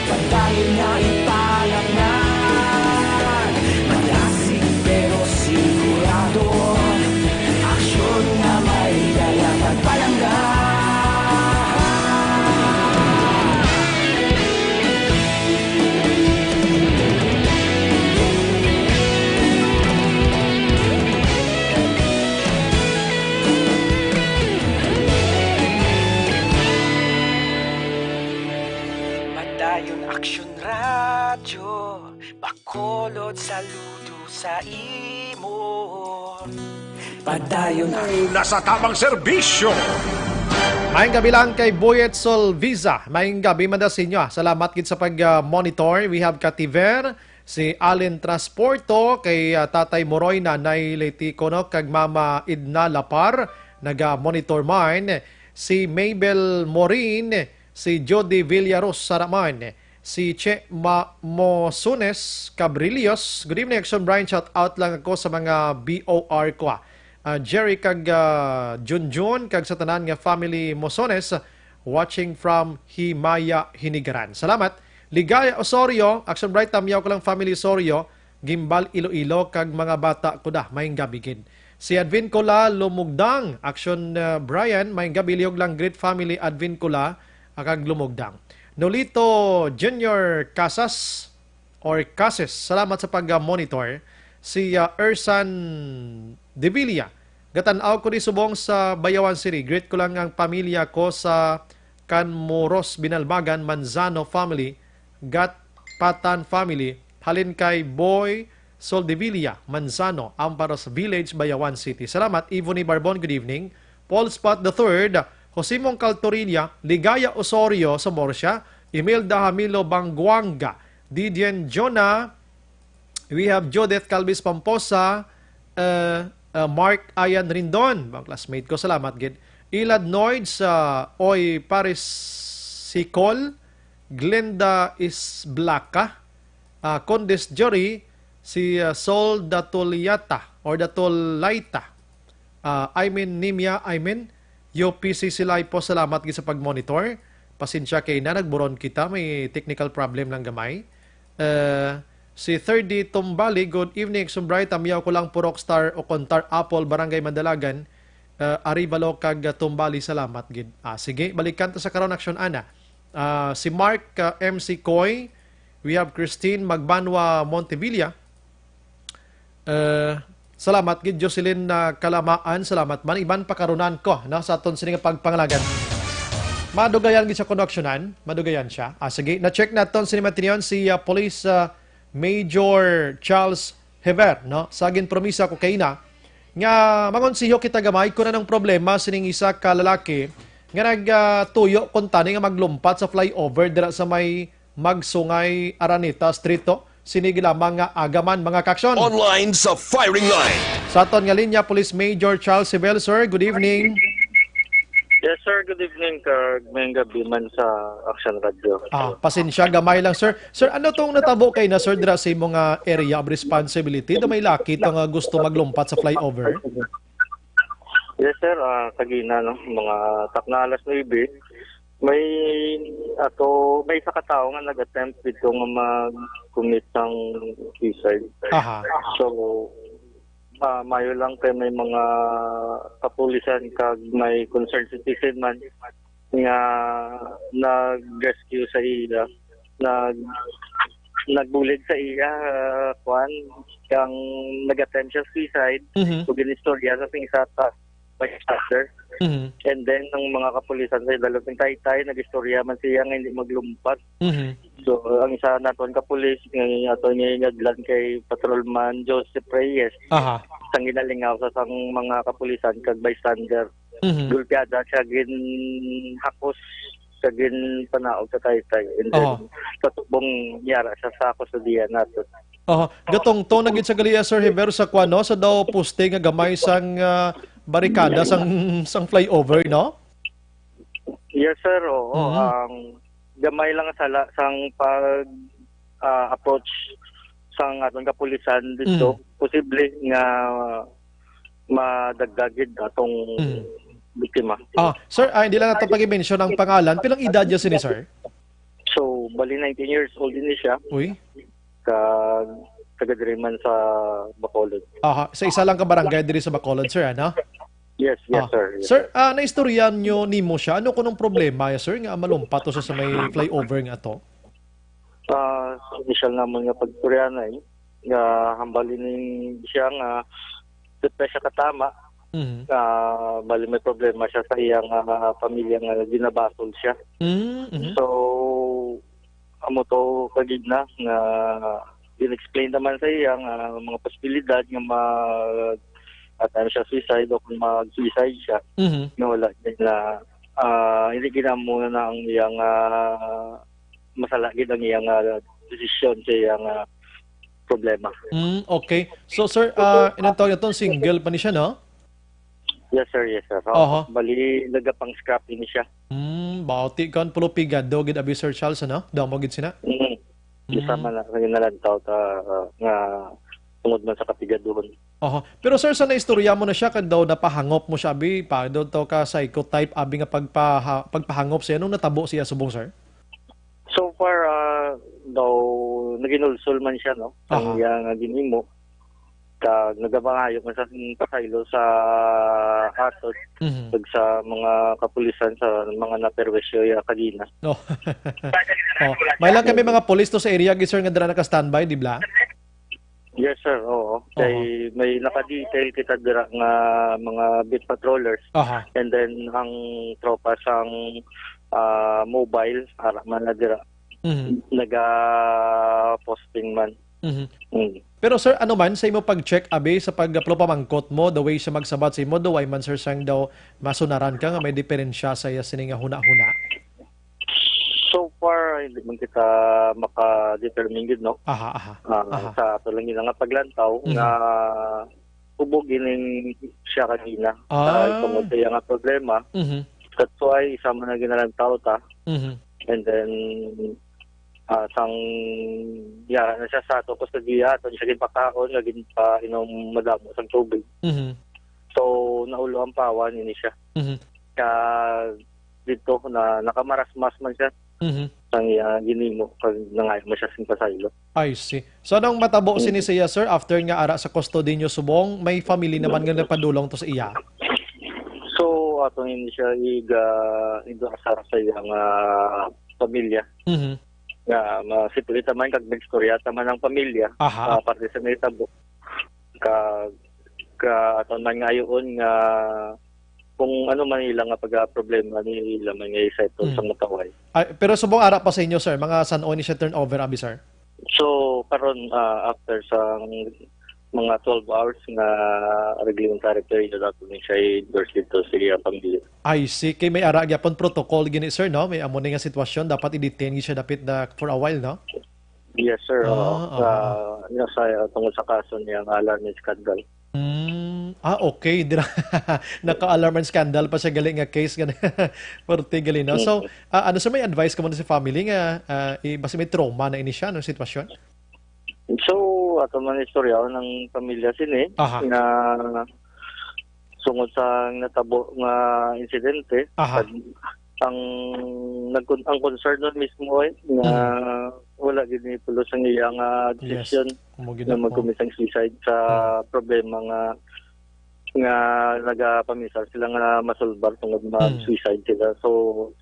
Padayon nga ipalapnag, madasig pero sigurado. Aksyon nga may dala pagpalangga. Lord, saludo sa imo. Padayon na. Nasa tamang serbisyo. Maayong gabi lang kay Boyet Solviza. Maayong gabi man daw sa inyo, ah. Salamat gid sa pag, ah, monitor. We have Kativer, si Allen Transporto, kay, ah, Tatay Moroy, Nanay Letico, no, kag Mama Edna Lapar, naga-monitor man. Si Mabel Morin, si Jody Villaros Saraman, si Che Ma-, Mosones Cabrillos. Good evening, Action Brian. Shout out lang ako sa mga B O R ko, ah. Ah, Jerry kag, ah, Junjun, kag sa tanan nga family Mosones, watching from Himaya, Hinigaran. Salamat. Ligaya Osorio, Action Bright, tamyaw ko lang family Osorio, Gimbal, Iloilo, kag mga bata ko da, maayong gabi gid. Si Advin Cola Lumugdang, Action, uh, Brian, maayong gabi, lihog lang, great family, Advin Cola, ah, kag Lumugdang. Nolito Junior Casas, or Cases, salamat sa pag-monitor. Si, ah, Ersan Devilla, gatan-aw ko di subong sa Bayawan City. Greet ko lang ang pamilya ko sa Canmoros, Binalbagan, Manzano family, Gatpatan family, halin kay Boy Soldevilla, Manzano, Amparos Village, Bayawan City. Salamat, Ivone Barbon, good evening. Paul Spot the third, Jose Mongcal Torilla, Ligaya Osorio sa Morsia, Imelda Hamilo Banguanga, Didian Jonah, we have Judith Calvis Pamposa, uh, uh, Mark Ian Rindon, mga classmate ko, salamat gid. Ilad Noid sa Oy Paris Sicol, Glenda Isblaca, ah, Condes Jory, si, ah, Sol Datoliata or Datolaita. Ah, I mean, Nimia, I mean, U P C Silay po, salamat gid sa pag-monitor. Pasensya kay na, nagburon kita, may technical problem lang gamay. Eh, si Third D Tumbali, good evening, Exum Bright. Tamiyaw ko lang Purok Star o Contar Apple, Barangay Mandalagan. Eh, Arivalo kag, ah, Tumbali, salamat gid. Ah, sige, balikan ta sa karon, Action Ana. Ah, si Mark, ah, M C Coy, we have Christine Magbanwa Montevilla. Eh, salamat gid, Jocelyn, ah, Kalamaan, salamat man. Iban pakarunan ko, no, sa aton sini nga pagpangalagan. Madugayan gid sa koneksyonan, madugayan siya. Ah, sige, na-check naton sini matinion si, ah, Police, ah, Major Charles Hever, no? Sa ginpromisa ko kay na, nga mangonsiho kita gamay kung anong problema sining isa ka lalaki nga nagtuyo kuntani nga maglumpat sa flyover dira sa may Magsungay, Araneta Street, to. Sini lamang nga agaman, mga kaksyon. Online sa firing line. Sa aton nga linya, Police Major Charles Sivel, sir, good evening. Yes, sir. Good evening, kag maayong gabi man sa Action Radio. Ah, pasensya, gamay lang, sir. Sir, ano tong natabo kay na, sir, dira sa imo nga area of responsibility? Do may laki to nga gusto maglumpat sa flyover? Yes, sir. Ah, kagina, no, mga takna alas nuebe, may ato, may isa ka tawo nga nag-attempt dito nga mag-commit sang suicide. Aha. So, ah, mayo lang kay may mga kapulisan kag may concerned citizen man nga nag-rescue sa iya, nag nagbulig sa iya, ah, kwan, kang nag-attempt siya suicide, Mhm. ug ginistorya sa sing isa ka bystander. Mhm. And then, ang mga kapulisan sa Idalog ng Taytay, nag-istorya man siya nga hindi maglumpat. Mhm. So, ang isa naton ka pulis, nga ato nga inadlan kay Patrolman Joseph Reyes, Aha. sang ginalingaw sa sang mga kapulisan kag bystander. Mhm. Gulpiada siya, ginhakos, sa ginpanaog sa Taytay. And then, Oho. katubong niyara siya sa kustodiya nato. Oho. Gatong to na gid sa galia, Sir Hever, sa kwan, no? Sa daw poste nga gamay sang, ah, barikada sang, sang flyover, no? Yes, sir. Oo. Mhm. Ang gamay lang sala sang pag, ah, approach sang aton kapulisan dito. Mhm. Posible nga madagdag gid atong Mhm. biktima. Ah, sir, ah, hindi lang nato pag-mention ang pangalan. Pila ang edad niya sini, sir? So, bali nineteen years old din siya. Uy. Kag taga diri man sa Bacolod. Aha, sa isa lang ka barangay diri sa Bacolod, sir, ano? Yes, yes, Ah, sir. Yes, sir, sir. ah, naistorya nyo nimo siya. Ano kunong problema, sir, nga malumpat to sa, sa may flyover nga to? Ah, sa initial naman nga pag-istorya na, eh, nga hambal ini siya nga depressed siya katama. Mhm. Ah, bali may problema siya sa iyang, ah, pamilya nga ginabasol siya. Mm, mhm. So, amo to kagid na nga in-explain naman sa iya nga mga posibilidad nga mag-attempt siya suicide o kung mag-suicide siya, Mhm. nga wala niya na, ah, hindi ginamo na ang iyang, ah, masala gid ang iyang, ah, desisyon sa iyang, ah, problema. Mm, okay. So, sir, ah, inang tawag naton, single pa ni siya, no? Yes, sir. Yes, sir. Oo. Oho. Bali, nagapang-scrap ini siya. Mm, bauti kan pulo pigado gid abi, Sir Charles, ano? Damo gid sina. Mm. Mm. Isa man na, nalantaw ta, ah, nga tungod man sa kapigaduhon. Oho. Pero, sir, sa naistorya mo na siya, kag daw napahangop mo siya, abi, pa, daw to ka psychotype, abi, nga pagpaha-, pagpahangop siya, anong natabo siya subong, sir? So far, ah, daw naginulsol man siya, no? Aha. Ang iya nga ginhimo, kag nagabangayo man sa pasaylo sa aton, Mhm. kag sa mga kapulisan sa mga naperwisyo ya kagina. No. Oh, may lang kami mga pulis to sa area, gid, sir, nga dira naka-standby, di ba? Yes, sir. Oo. Kay Oo. may naka-detail kita dira nga mga beat patrollers. Aha. And then, ang tropa sang, ah, mobile, ara man na dira. Mhm. Naga-posting man. Mhm. Mm. Pero, sir, ano man sa imo pag-check, abi, sa pag-, pamangkot mo, the way siya magsabat sa imo, daw way man, sir, sang daw masunaran ka nga may diferensya sa iya sini nga hunahuna? So far, hindi man kita maka-determine gid, no? Aha, aha, Ah, aha. Sa ato lang gid nga paglantaw Mhm. nga ubog ining siya kagina. Ah. Sa tungod sa iya nga problema. Mhm. That's why isa man ang ginalantaw ta. Mhm. And then, ah, sang yara na siya sa ato kustodiya, ato siya ginpakaon, nga ginpainom madamo sang tubig. Mhm. So, naulo ang pawan ini siya. Mhm. Kag dito na nakamarasmas man siya Mhm. sang iya ginimo, kag nangayo man siya sing pasaylo. I see. So, anong matabo Mm. sini sa iya, sir, after nga ara sa custody niyo subong, may family naman nga napadulong to sa iya? So, ato ini siya iga-, igasar sa iya nga pamilya. Mhm. Nga, masipulita man kag nag-istorya ta man ang pamilya, Aha. ah, parte sa nahitabo. Ka, ka, aton man ngayon nga kung ano man ila nga pagka-problema nila man nga i-settle Mm. sa mataway. Ay, pero subong ara pa sa inyo, sir, mga san-o ni siya turnover, abi, sir? So, karon, ah, after sa mga twelve hours nga reglementary period, ato ni siya i-endorse dito sa iya pamilya. I see. Kay may ara gyapon protocol gini, sir, no? May amo ni nga sitwasyon, dapat i-detain gyud siya dapit na for a while, no? Yes, sir. Ah, Oo. Sa, aha. Nga sa, tungod sa kaso niya nga alarm scandal. Mm. Ah, okay. Dira, naka-alarm and scandal pa siya gali nga case, gani. Forte gali, no? So, Mm. ah, ano, sir, may advice ka mo sa family nga, ah, i-, basi may trauma na ini siya, no, sitwasyon? So, ato man istorya ng pamilya sini Aha. nga sungod sa natabo nga insidente, Aha. kag ang nagkon-, ang concern nun mismo ay nga Mm. wala gid ni pulos ang iya nga Yes. desisyon Amo gid na ako. magkumisang suicide sa Mm. problema nga, nga nagapamisar sila nga masulbar tungod Mm. mag-suicide sila. So,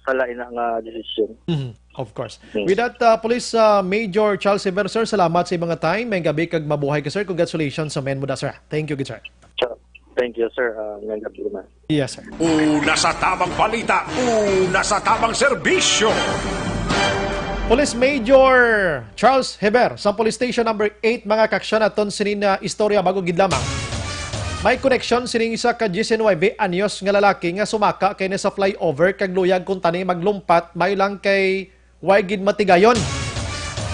sala ina nga desisyon. Mm. Of course. Mm. With that, uh, Police, uh, Major Charles Heber, sir, salamat sa imong time. May gabi kag mabuhay ka, sir. Congratulations sa men mo da, sir. Thank you, good sir. Sir, thank you, sir. Ah, ngayong gabi naman. Yes, sir. Una sa tamang balita, una sa tamang serbisyo. Police Major Charles Heber, sa Police Station Number Eight, mga kaaksyon, aton sini nga istorya bago gid lamang. May koneksyon sining isa ka diecinuebe anyos nga lalaki nga sumaka kay na sa flyover kag luyag kuntani maglumpat, may lang kay way gid matigayon.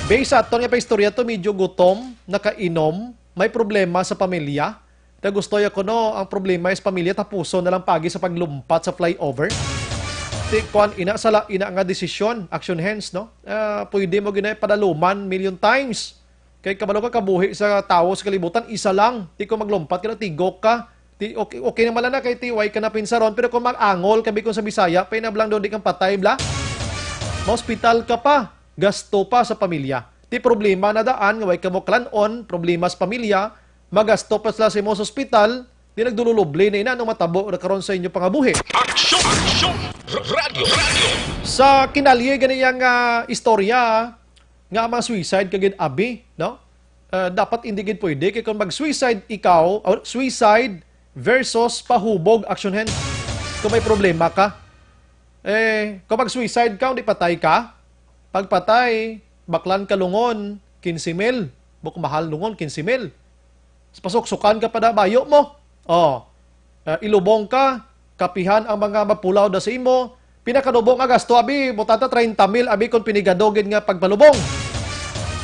Based sa aton nga paistorya to, medyo gutom, nakainom, may problema sa pamilya. Kag gusto ya kuno ang problema is pamilya tapuson na lang pagi sa paglumpat sa flyover. Ti kuan ina, sala ina nga desisyon, action hands, no? Ah, pwede mo ginay padaluman million times. Kay kabalo ka, kabuhi sa tawo sa kalibutan, isa lang. Ti kung maglumpat ka na, tigok ka. Ti okay, okay naman lang na kay ti way ka na pinsaron, pero kung mag-angol, kabi kung sa Bisaya, painablang daw di kang patay, bla. Maospital ka pa, gasto pa sa pamilya. Ti problema na daan nga way ka mo kalanon, problema sa pamilya, magasto pa sila sa imo sa ospital, di nagdululubli na ina, anong matabo na karon sa inyo pangabuhi. Aksyon! Aksyon! Radyo! Radyo! Sa kinalye gani yang, ah, istorya, nga ang mga suicide kagid abi, no? Ah, dapat hindi gid pwede kay kung mag-suicide ikaw, or suicide versus pahubog, action hand. Kung may problema ka, eh, kung mag-suicide ka, hindi patay ka. Pagpatay, baklan ka lungon, quince mil. Buk mahal lungon, quince mil. Pasuksukan ka pa da bayo mo. Oh. Ah, ilubong ka, kapihan ang mga mapulaw da sa imo. Pinakanubo nga gasto, abi, butang ta treinta mil, abi, kung pinigado gid nga pagpalubong.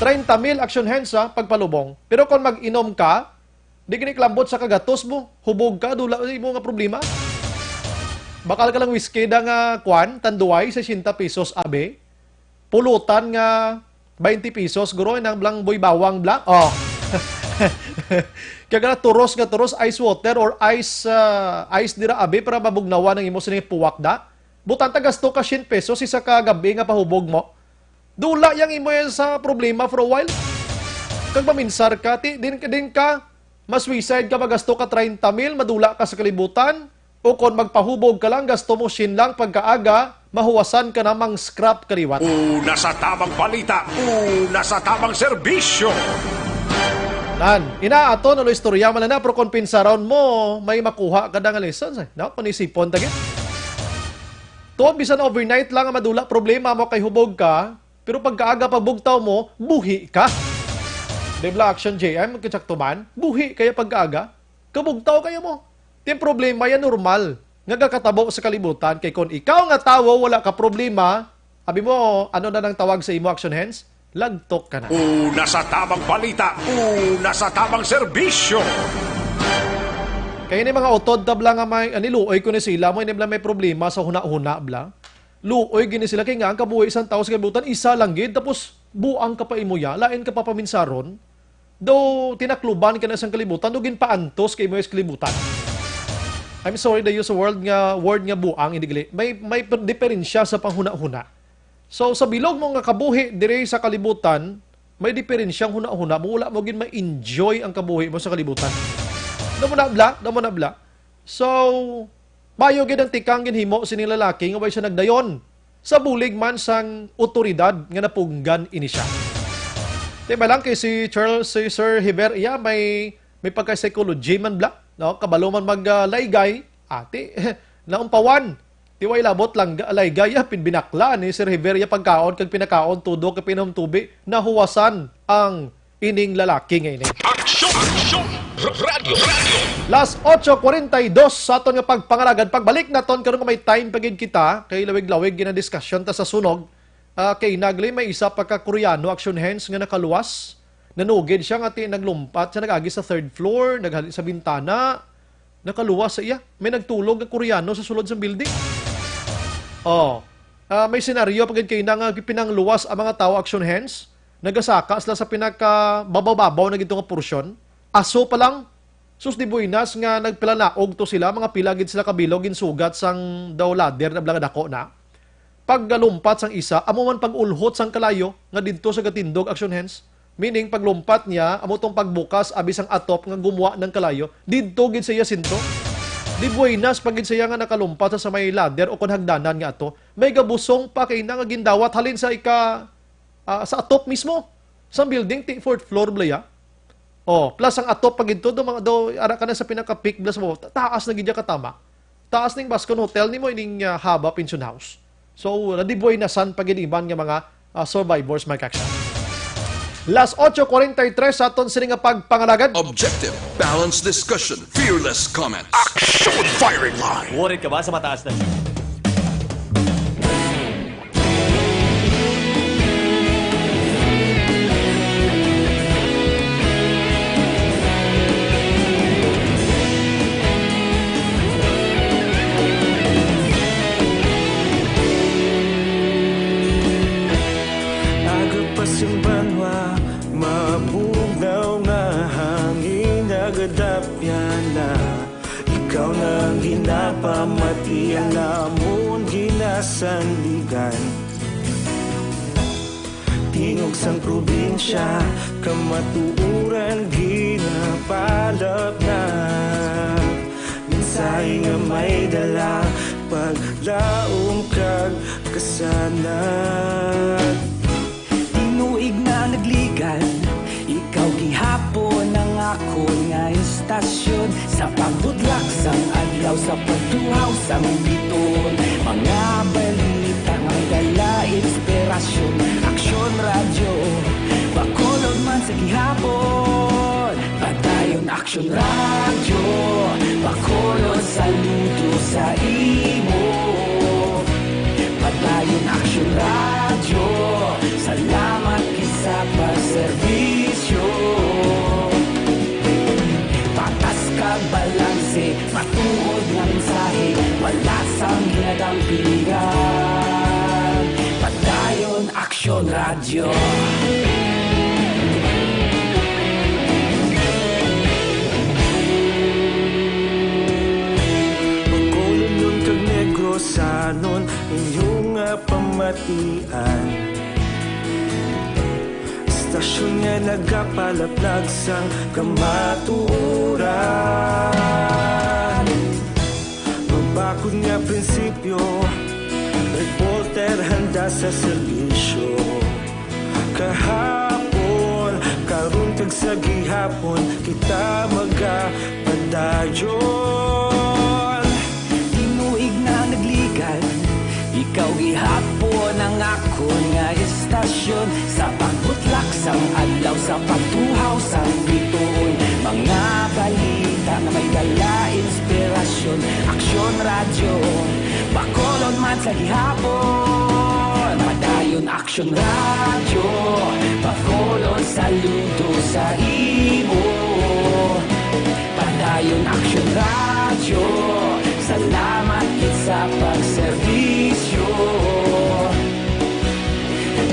Treinta mil, action hands, ha, pagpalubong. Pero kung mag-inom ka, di gini kalambot sa kagatos mo. Hubog ka, dula imo nga problema. Bakal ka lang whiskey da nga, kwan, tanduay, sesenta pesos, abi. Pulutan nga twenty pesos, guro, nang blang boy bawang bla. Oh. Kaya nga turos nga turos, ice water or ice, ah, ice dira, abi, para mabugnawan ang imo sining puwak da. Butang ta gasto ka cien pesos isa ka gabi nga pahubog mo. Dula yang imo yan sa problema for a while. Kag maminsar ka, ti, din, din ka, mas suicide ka, magasto ka treinta mil, madula ka sa kalibutan, o kon magpahubog ka lang, gasto mo cien lang, pagkaaga, mahuwasan ka na mang scrap kaliwat. Una sa tamang balita, una sa tamang serbisyo. Nan, ina ato, nalo istorya man na, pero kung pinsaron mo, may makuha ka da nga lessons, eh. No? Kung isipon ta gid. Tuod, bisan overnight lang ang madula, problema mo kay hubog ka, pero pagkaaga pagbugtaw mo, buhi ka. Di bla, Action J M, kachaktuman, buhi kaya pagkaaga, kabugtaw kaya mo. Ti ang problema yan normal nga gakatabo sa kalibutan, kay kon ikaw nga tawo wala ka problema, abi mo, ano na nang tawag sa imo, Action Hands? Lagtok ka na. Una sa tamang balita, una sa tamang serbisyo. Kaya ni mga utod ta bla nga may, ani, luoy ko ni sila, mo ini bla may problema sa huna-huna bla. Luoy gini sila kay nga ang kabuhi sang tawo sa kalibutan isa lang gid, tapos buang ka pa imo ya, lain ka pa paminsaron. Daw tinakluban ka na sang kalibutan, daw ginpaantos kay mo sa kalibutan. I'm sorry, the use of word nga, word nga buang, hindi gali. May, may per-, diferensya sa panghuna-huna. So, sa bilog mo nga kabuhi diri sa kalibutan, may diferensyang huna-huna mo, wala mo gid ma-enjoy ang kabuhi mo sa kalibutan. Damo na bla, damo na bla. So, mayo gid ang tikang ginhimo sining lalaki nga way siya nagdayon. Sa bulig man sang otoridad nga napunggan ini siya. Di ba lang kay si Charles, si Sir Hiver, iya may, may pagka-psychology man bla, no? Kabalo man mag, ah, laygay, ati, naumpawan. Ti way labot lang, laygay, ya, pin-, binakla ni Sir Hiver ya pagkaon kag pinakaon tudo kay pinumtubi, nahuwasan ang ining lalaki nga ini. Aksyon! Aksyon! R-, radyo! Radyo! Las ocho cuarenta y dos sa aton nga pagpangalagad. Pagbalik naton karon nga may time pa gid kita, kay lawig-lawig ginadiskasyon ta sa sunog. Ah, kay nagli may isa pa ka Koreano, Action Hands, nga nakaluwas. Nanugid siya nga ti naglumpat siya, nag-agi sa third floor, naghali sa bintana, nakaluwas sa iya. May nagtulog nga Koreano sa sulod sang building. Oh, ah, may senaryo pa gid kay na nga pinangluwas ang mga tawo, Action Hands. Nagasaka sila sa pinakababaw-babaw na gid nga porsyon. Aso pa lang, sus, di buenas nga nagpilanaog to sila, mga pila gid sila kabilog ginsugat sang daw ladder na bala nga dako na. Paggalumpat sang isa, amo man pag-ulhot sang kalayo nga didto sa gatindog, Action Hands. Meaning, paglumpat niya, amo tong pagbukas abi sang atop nga gumuha ng kalayo, didto gid sa iya sentro. Di buenas pa gid sa iya nga nakalumpat sa, sa may ladder o kon hagdanan nga ato. May gabusong pa kay na nga gindawat halin sa ika, ah, sa atop mismo. Sa building, ti fourth floor bala ya. Oh, plus ang atop pa gid to, do, mga, do, ara ka na sa pinaka-peak bala sa baba. Ta-, taas na gid ya katama. Taas ning Bascon Hotel nimo ining, ah, Haba Pension House. So, nadibuay na san pa gid iban nga mga, ah, survivors, Mike Action. Las ocho cuarenta y tres sa aton sini nga pagpangalagad. Objective, balanced discussion, fearless comment. Action firing line. Worried ka ba sa mataas na Aga pa sing banwa, mabugnaw nga hangin, nagadapyan na. Ikaw na ang ginapamati, ang amon ginasandigan. Tingog sang probinsya, kamatuoran ginapalapnap. Mensahe nga may dala, paglaom kag kasanag. Tinuig na nagligan, ikaw gihapon ang akon nga istasyon. Sa pagbudlak sang adlaw, sa pagtuhaw sang biton, mga balita nga dala inspirasyon. Aksyon Radyo, Bacolod man sa gihapon. Aksyon Radyo, Bacolod, saludo sa imo. Padayon Aksyon Radyo, salamat gid sa pagserbisyo. Patas kag balanse, matuod nga mensahe, wala sang ginadampigan. Padayon Aksyon Radyo. Bacolodnon kag Negrosanon, inyo nga pamatian. Estasyon nga nagapalaplag sang kamatuoran. Mabakod nga prinsipyo, reporter handa sa serbisyo. Kahapon, karon kag sa gihapon, kita magapadayon. Tinuig na nagligad, ikaw gihapon ang akon nga estasyon. Sa pagbutlak sang adlaw, sa pagtuhaw sang bituon, mga balita nga may dala inspirasyon. Aksyon Radyo, Bacolod man sa gihapon. Padayon Aksyon Radyo, Bacolod, saludo sa imo. Padayon Aksyon Radyo, salamat gid sa pagserbisyo.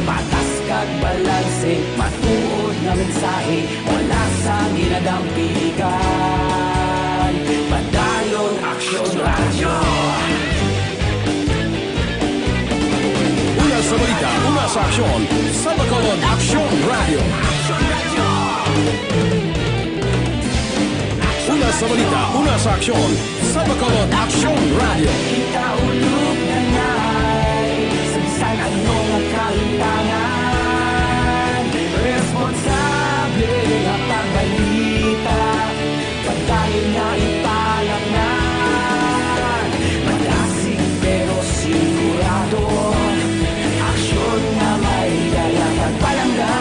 Patas kag balanse, matuod nga mensahe, wala sang ginadampigan. Padayon Aksyon Radyo. Una sa balita, una sa aksyon, sa Bacolod Aksyon Radyo. Una sa balita, una sa aksyon, sa Bacolod Aksyon Radyo. Kita ulog na ngay, sa bisan ano nga kahitangan, responsable nga pagbalita. Padayon nga ipalapnan, madasig pero sigurado, aksyon nga may dala kag palangga.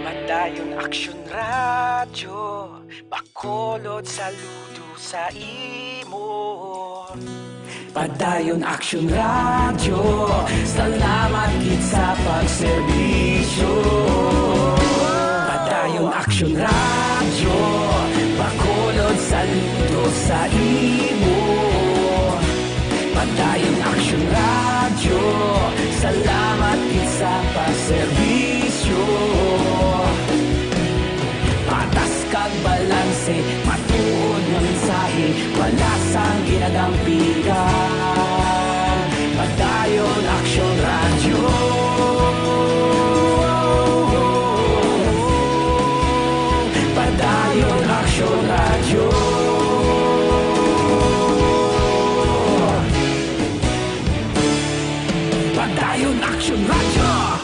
Padayon Aksyon Radyo, Bacolod, saludo sa imo. Padayon Aksyon Radyo, salamat gid sa pagserbisyo. Padayon Aksyon Radyo, Bacolod, saludo sa imo. Padayon Aksyon Radyo, salamat gid sa pagserbisyo. Patas kag balanse, matuod nga mensahe, wala sang ginadampigan. Padayon Aksyon Radyo. Padayon Aksyon Radyo. Padayon Aksyon Radyo.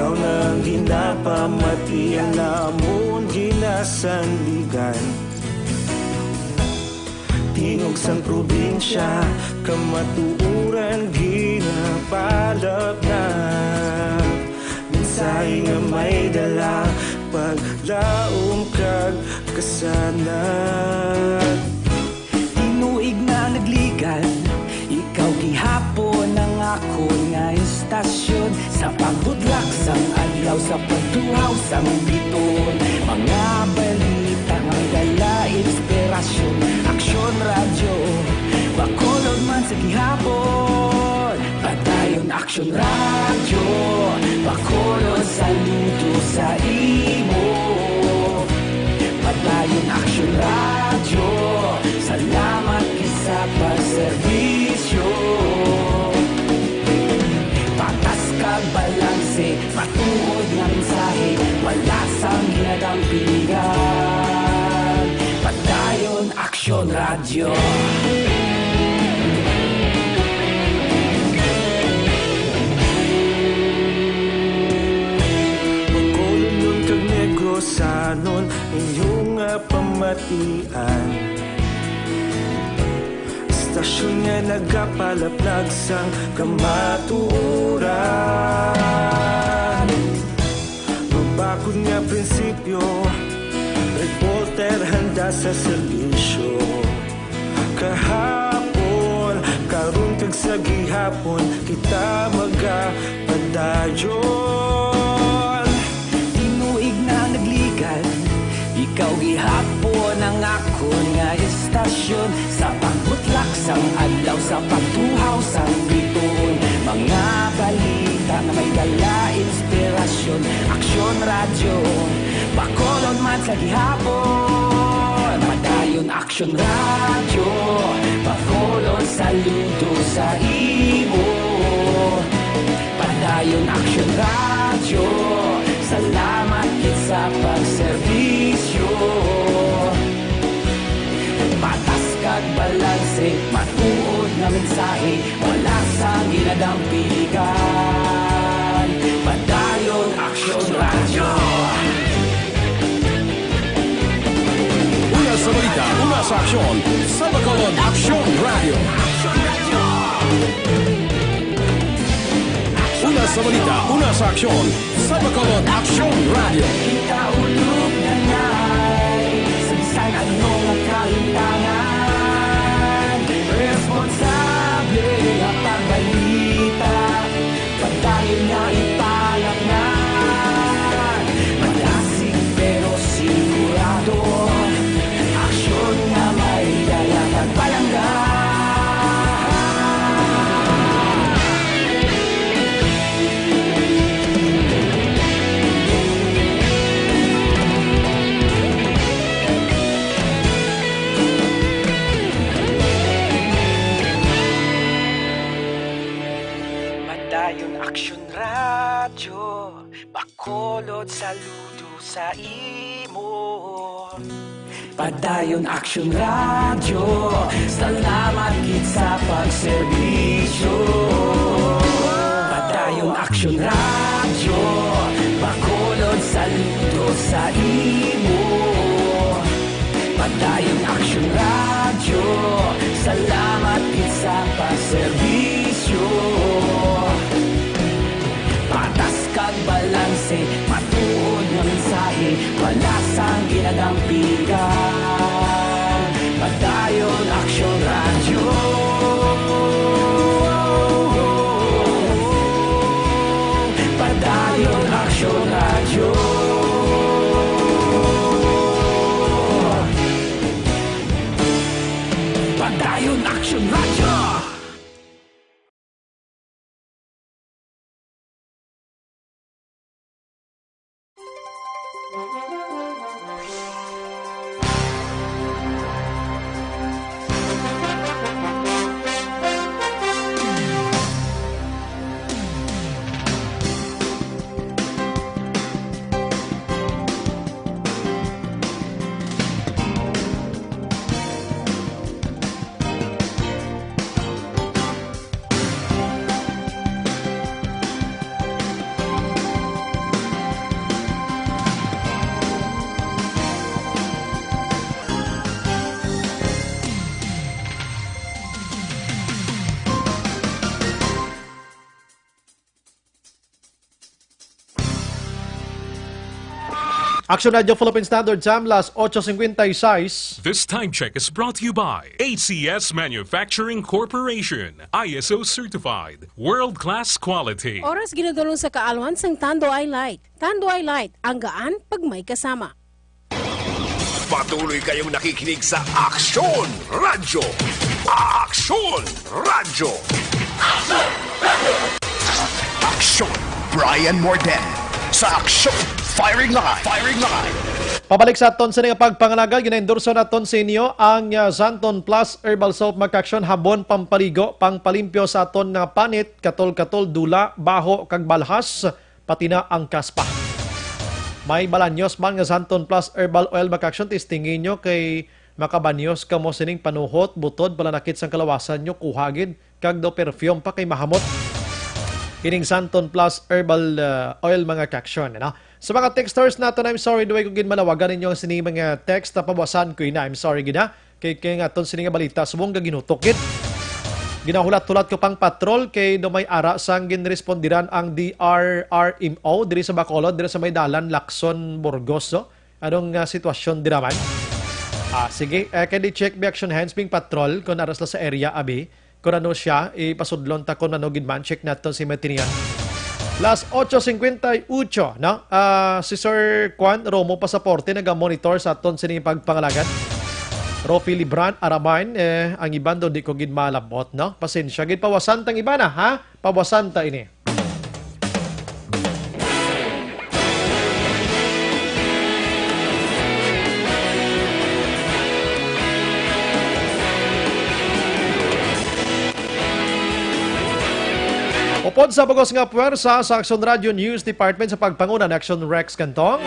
Ang ginapamatian namon ginasandigan. Tingog sang probinsya, kamatuoran ginapalapnap. Mensahe nga may dala, paglaom kag kasanag. Tinuig na nagligan, ikaw gihapon ang akon nga istasyon. Sa pagbudlak sang adlaw, sa pagtuhaw sang biton, mga balita nga may dala inspirasyon. Aksyon Radyo, Bacolod man sa gihapon. Padayon Aksyon Radyo, Bacolod, saludo sa imo. Padayon Aksyon Radyo, salamat gid sa pagserbisyo. Patas kag balanse, matuod nga mensahe, wala sang ginadampigan. Padayon Aksyon Radyo. Bacolodnon kag Negrosanon, inyo nga pamatian. Istasyon nga nagapalaplag sang kamatuoran. Mabakod nga prinsipyo, reporter handa sa serbisyo. Kahapon, karon, kag sa gihapon, kita magapadayon. Tinuig na nagligan, ikaw gihapon ang akon nga istasyon. Sa pagbutlak sang adlaw, sa pagtuhaw sang bituon, mga balita nga may dala inspirasyon. Aksyon Radyo, Bacolod man sa gihapon. Padayon Aksyon Radyo, Bacolod, saludo sa imo. Padayon Aksyon Radyo, salamat gid sa pagserbisyo. Patas kag balanse, matuod nga mensahe, wala sang ginadampigan. Padayon Aksyon Radyo. Una sa balita, una sa aksyon, sa Bacolod Aksyon Radyo. Una sa balita, una sa aksyon, sa Bacolod Aksyon Radyo. Kita ulog na ngay, sa bisan ano nga kalimtangan, responsable nga pagbalita. Padayon nga ipalangnan, madasig pero sigurado, aksyon nga may dala kag palangga. Padayon Aksyon Radyo, Bacolod, saludo sa imo. Padayon Aksyon Radyo, salamat gid sa pagserbisyo. Padayon Aksyon Radyo, Bacolod, saludo sa imo. Padayon Aksyon Radyo, salamat gid sa pagserbisyo. Patas kag balanse, matuod nga mensahe, wala sang ginadampigan. Padayon Aksyon Radyo. Padayon Aksyon Radyo. Padayon Aksyon Radyo. Action Radio Philippine Standard Time, las ocho cincuenta y seis. This time check is brought to you by A C S Manufacturing Corporation, I S O certified, world-class quality. Oras ginadulong sa kaalwan sang Tanduay Light. Tanduay Light, ang gaan pag may kasama. Patuloy kayong nakikinig sa Aksyon Radyo. Aksyon Radyo. Aksyon Brian Morden sa Aksyon Firing Line. Firing Line. Pabalik sa aton sini nga pagpangalagad, ginaendorso naton sa inyo ang, ah, Santon Plus Herbal Soap, mga ka-aksyon, habon pampaligo, pangpalimpyo sa aton nga panit, katol-katol, dula, baho, kag balhas, pati na ang kaspa. May balanyos man nga Santon Plus Herbal Oil, mga ka-aksyon, testingi nyo kay makabanyos kamo sining panuhot, butod, palanakit sang kalawasan nyo, kuha gid, kag daw perfume pa kay mahamot. Kining Santon Plus Herbal, uh, Oil, mga ka-aksyon, ano? Sa mga texters naton, I'm sorry, duway ko gid malawagan ninyo ang sini mga text, tapabasan ko ina, I'm sorry gid, ha. Kay, kay nga aton sini nga balita, subong nga ginutok gid. Ginahulat-hulat ko pang patrol kay daw may ara sang ginrespondiran ang D R R M O diri sa Bacolod, diri sa may dalan Lacson, Burgos, no? Anong, ah, sitwasyon dira man? Ah, sige, eh, kay di check bi action hands bing patrol kung ara sila sa area, abi. Kung ano siya, ipasudlon ta kung ano gid man, check naton si Martinian. Las ocho cincuenta y ocho, no? Ah, si Sir Juan Romo Pasaporte naga-monitor sa aton sini pagpangalagan. Rofi Libran, Araman, eh, ang iban doon di ko gid malabot, no? Pasensya gid, pawasan tang iban na, ha? Pawasan ta ini. Upod sa bugos nga puwersa sa Aksyon Radio News Department sa pagpanguna ni Aksyon Rex Cantong,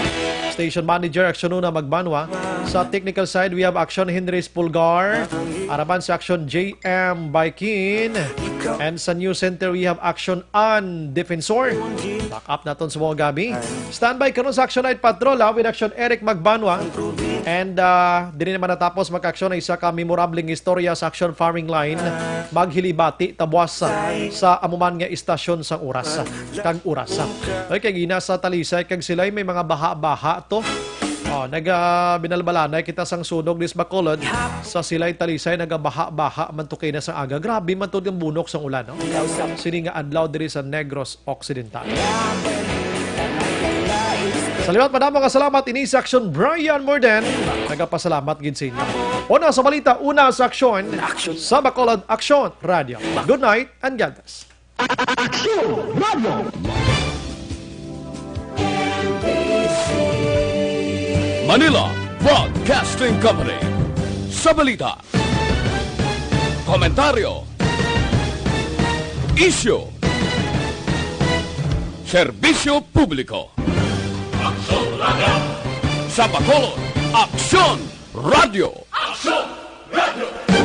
Station Manager Aksyon Una Magbanwa. Sa technical side, we have Aksyon Henry Pulgar, araman sa Aksyon J M Baikin, and sa News Center, we have Aksyon Ann Defensor. Back up naton sa mga gabi. Standby karon sa Action Night Patrol, ha, with Action Eric Magbanwa. And, ah, diri naman natapos, mga ka-aksyon, ang isa ka memorableng istorya sa Action Firing Line. Maghilibati ta buwas sa, sa amuman nga istasyon sang oras, kag oras. Okay, kay gina sa Talisay, kag sila'y may mga baha-baha to. Oh, naga-, binalbalanay kita sang sunog dis Bacolod. Sa Silay, Talisay, nagabaha-baha man to kay na sa aga. Grabe man to ang bunok sang ulan, no? Sini nga adlaw diri sa Negros Occidental. Sa liwat pa, mga salamat. Ini sa Aksyon, Brian Morden. Nagapasalamat gid sa inyo. Una sa balita, una sa aksyon, sa Bacolod Aksyon Radio. Good night and God bless. Aksyon Radio. Manila Broadcasting Company. Sa balita, komentaryo, isyu, serbisyo publiko. Aksyon Radio. Sa Bacolod, Aksyon Radio. Aksyon Radio.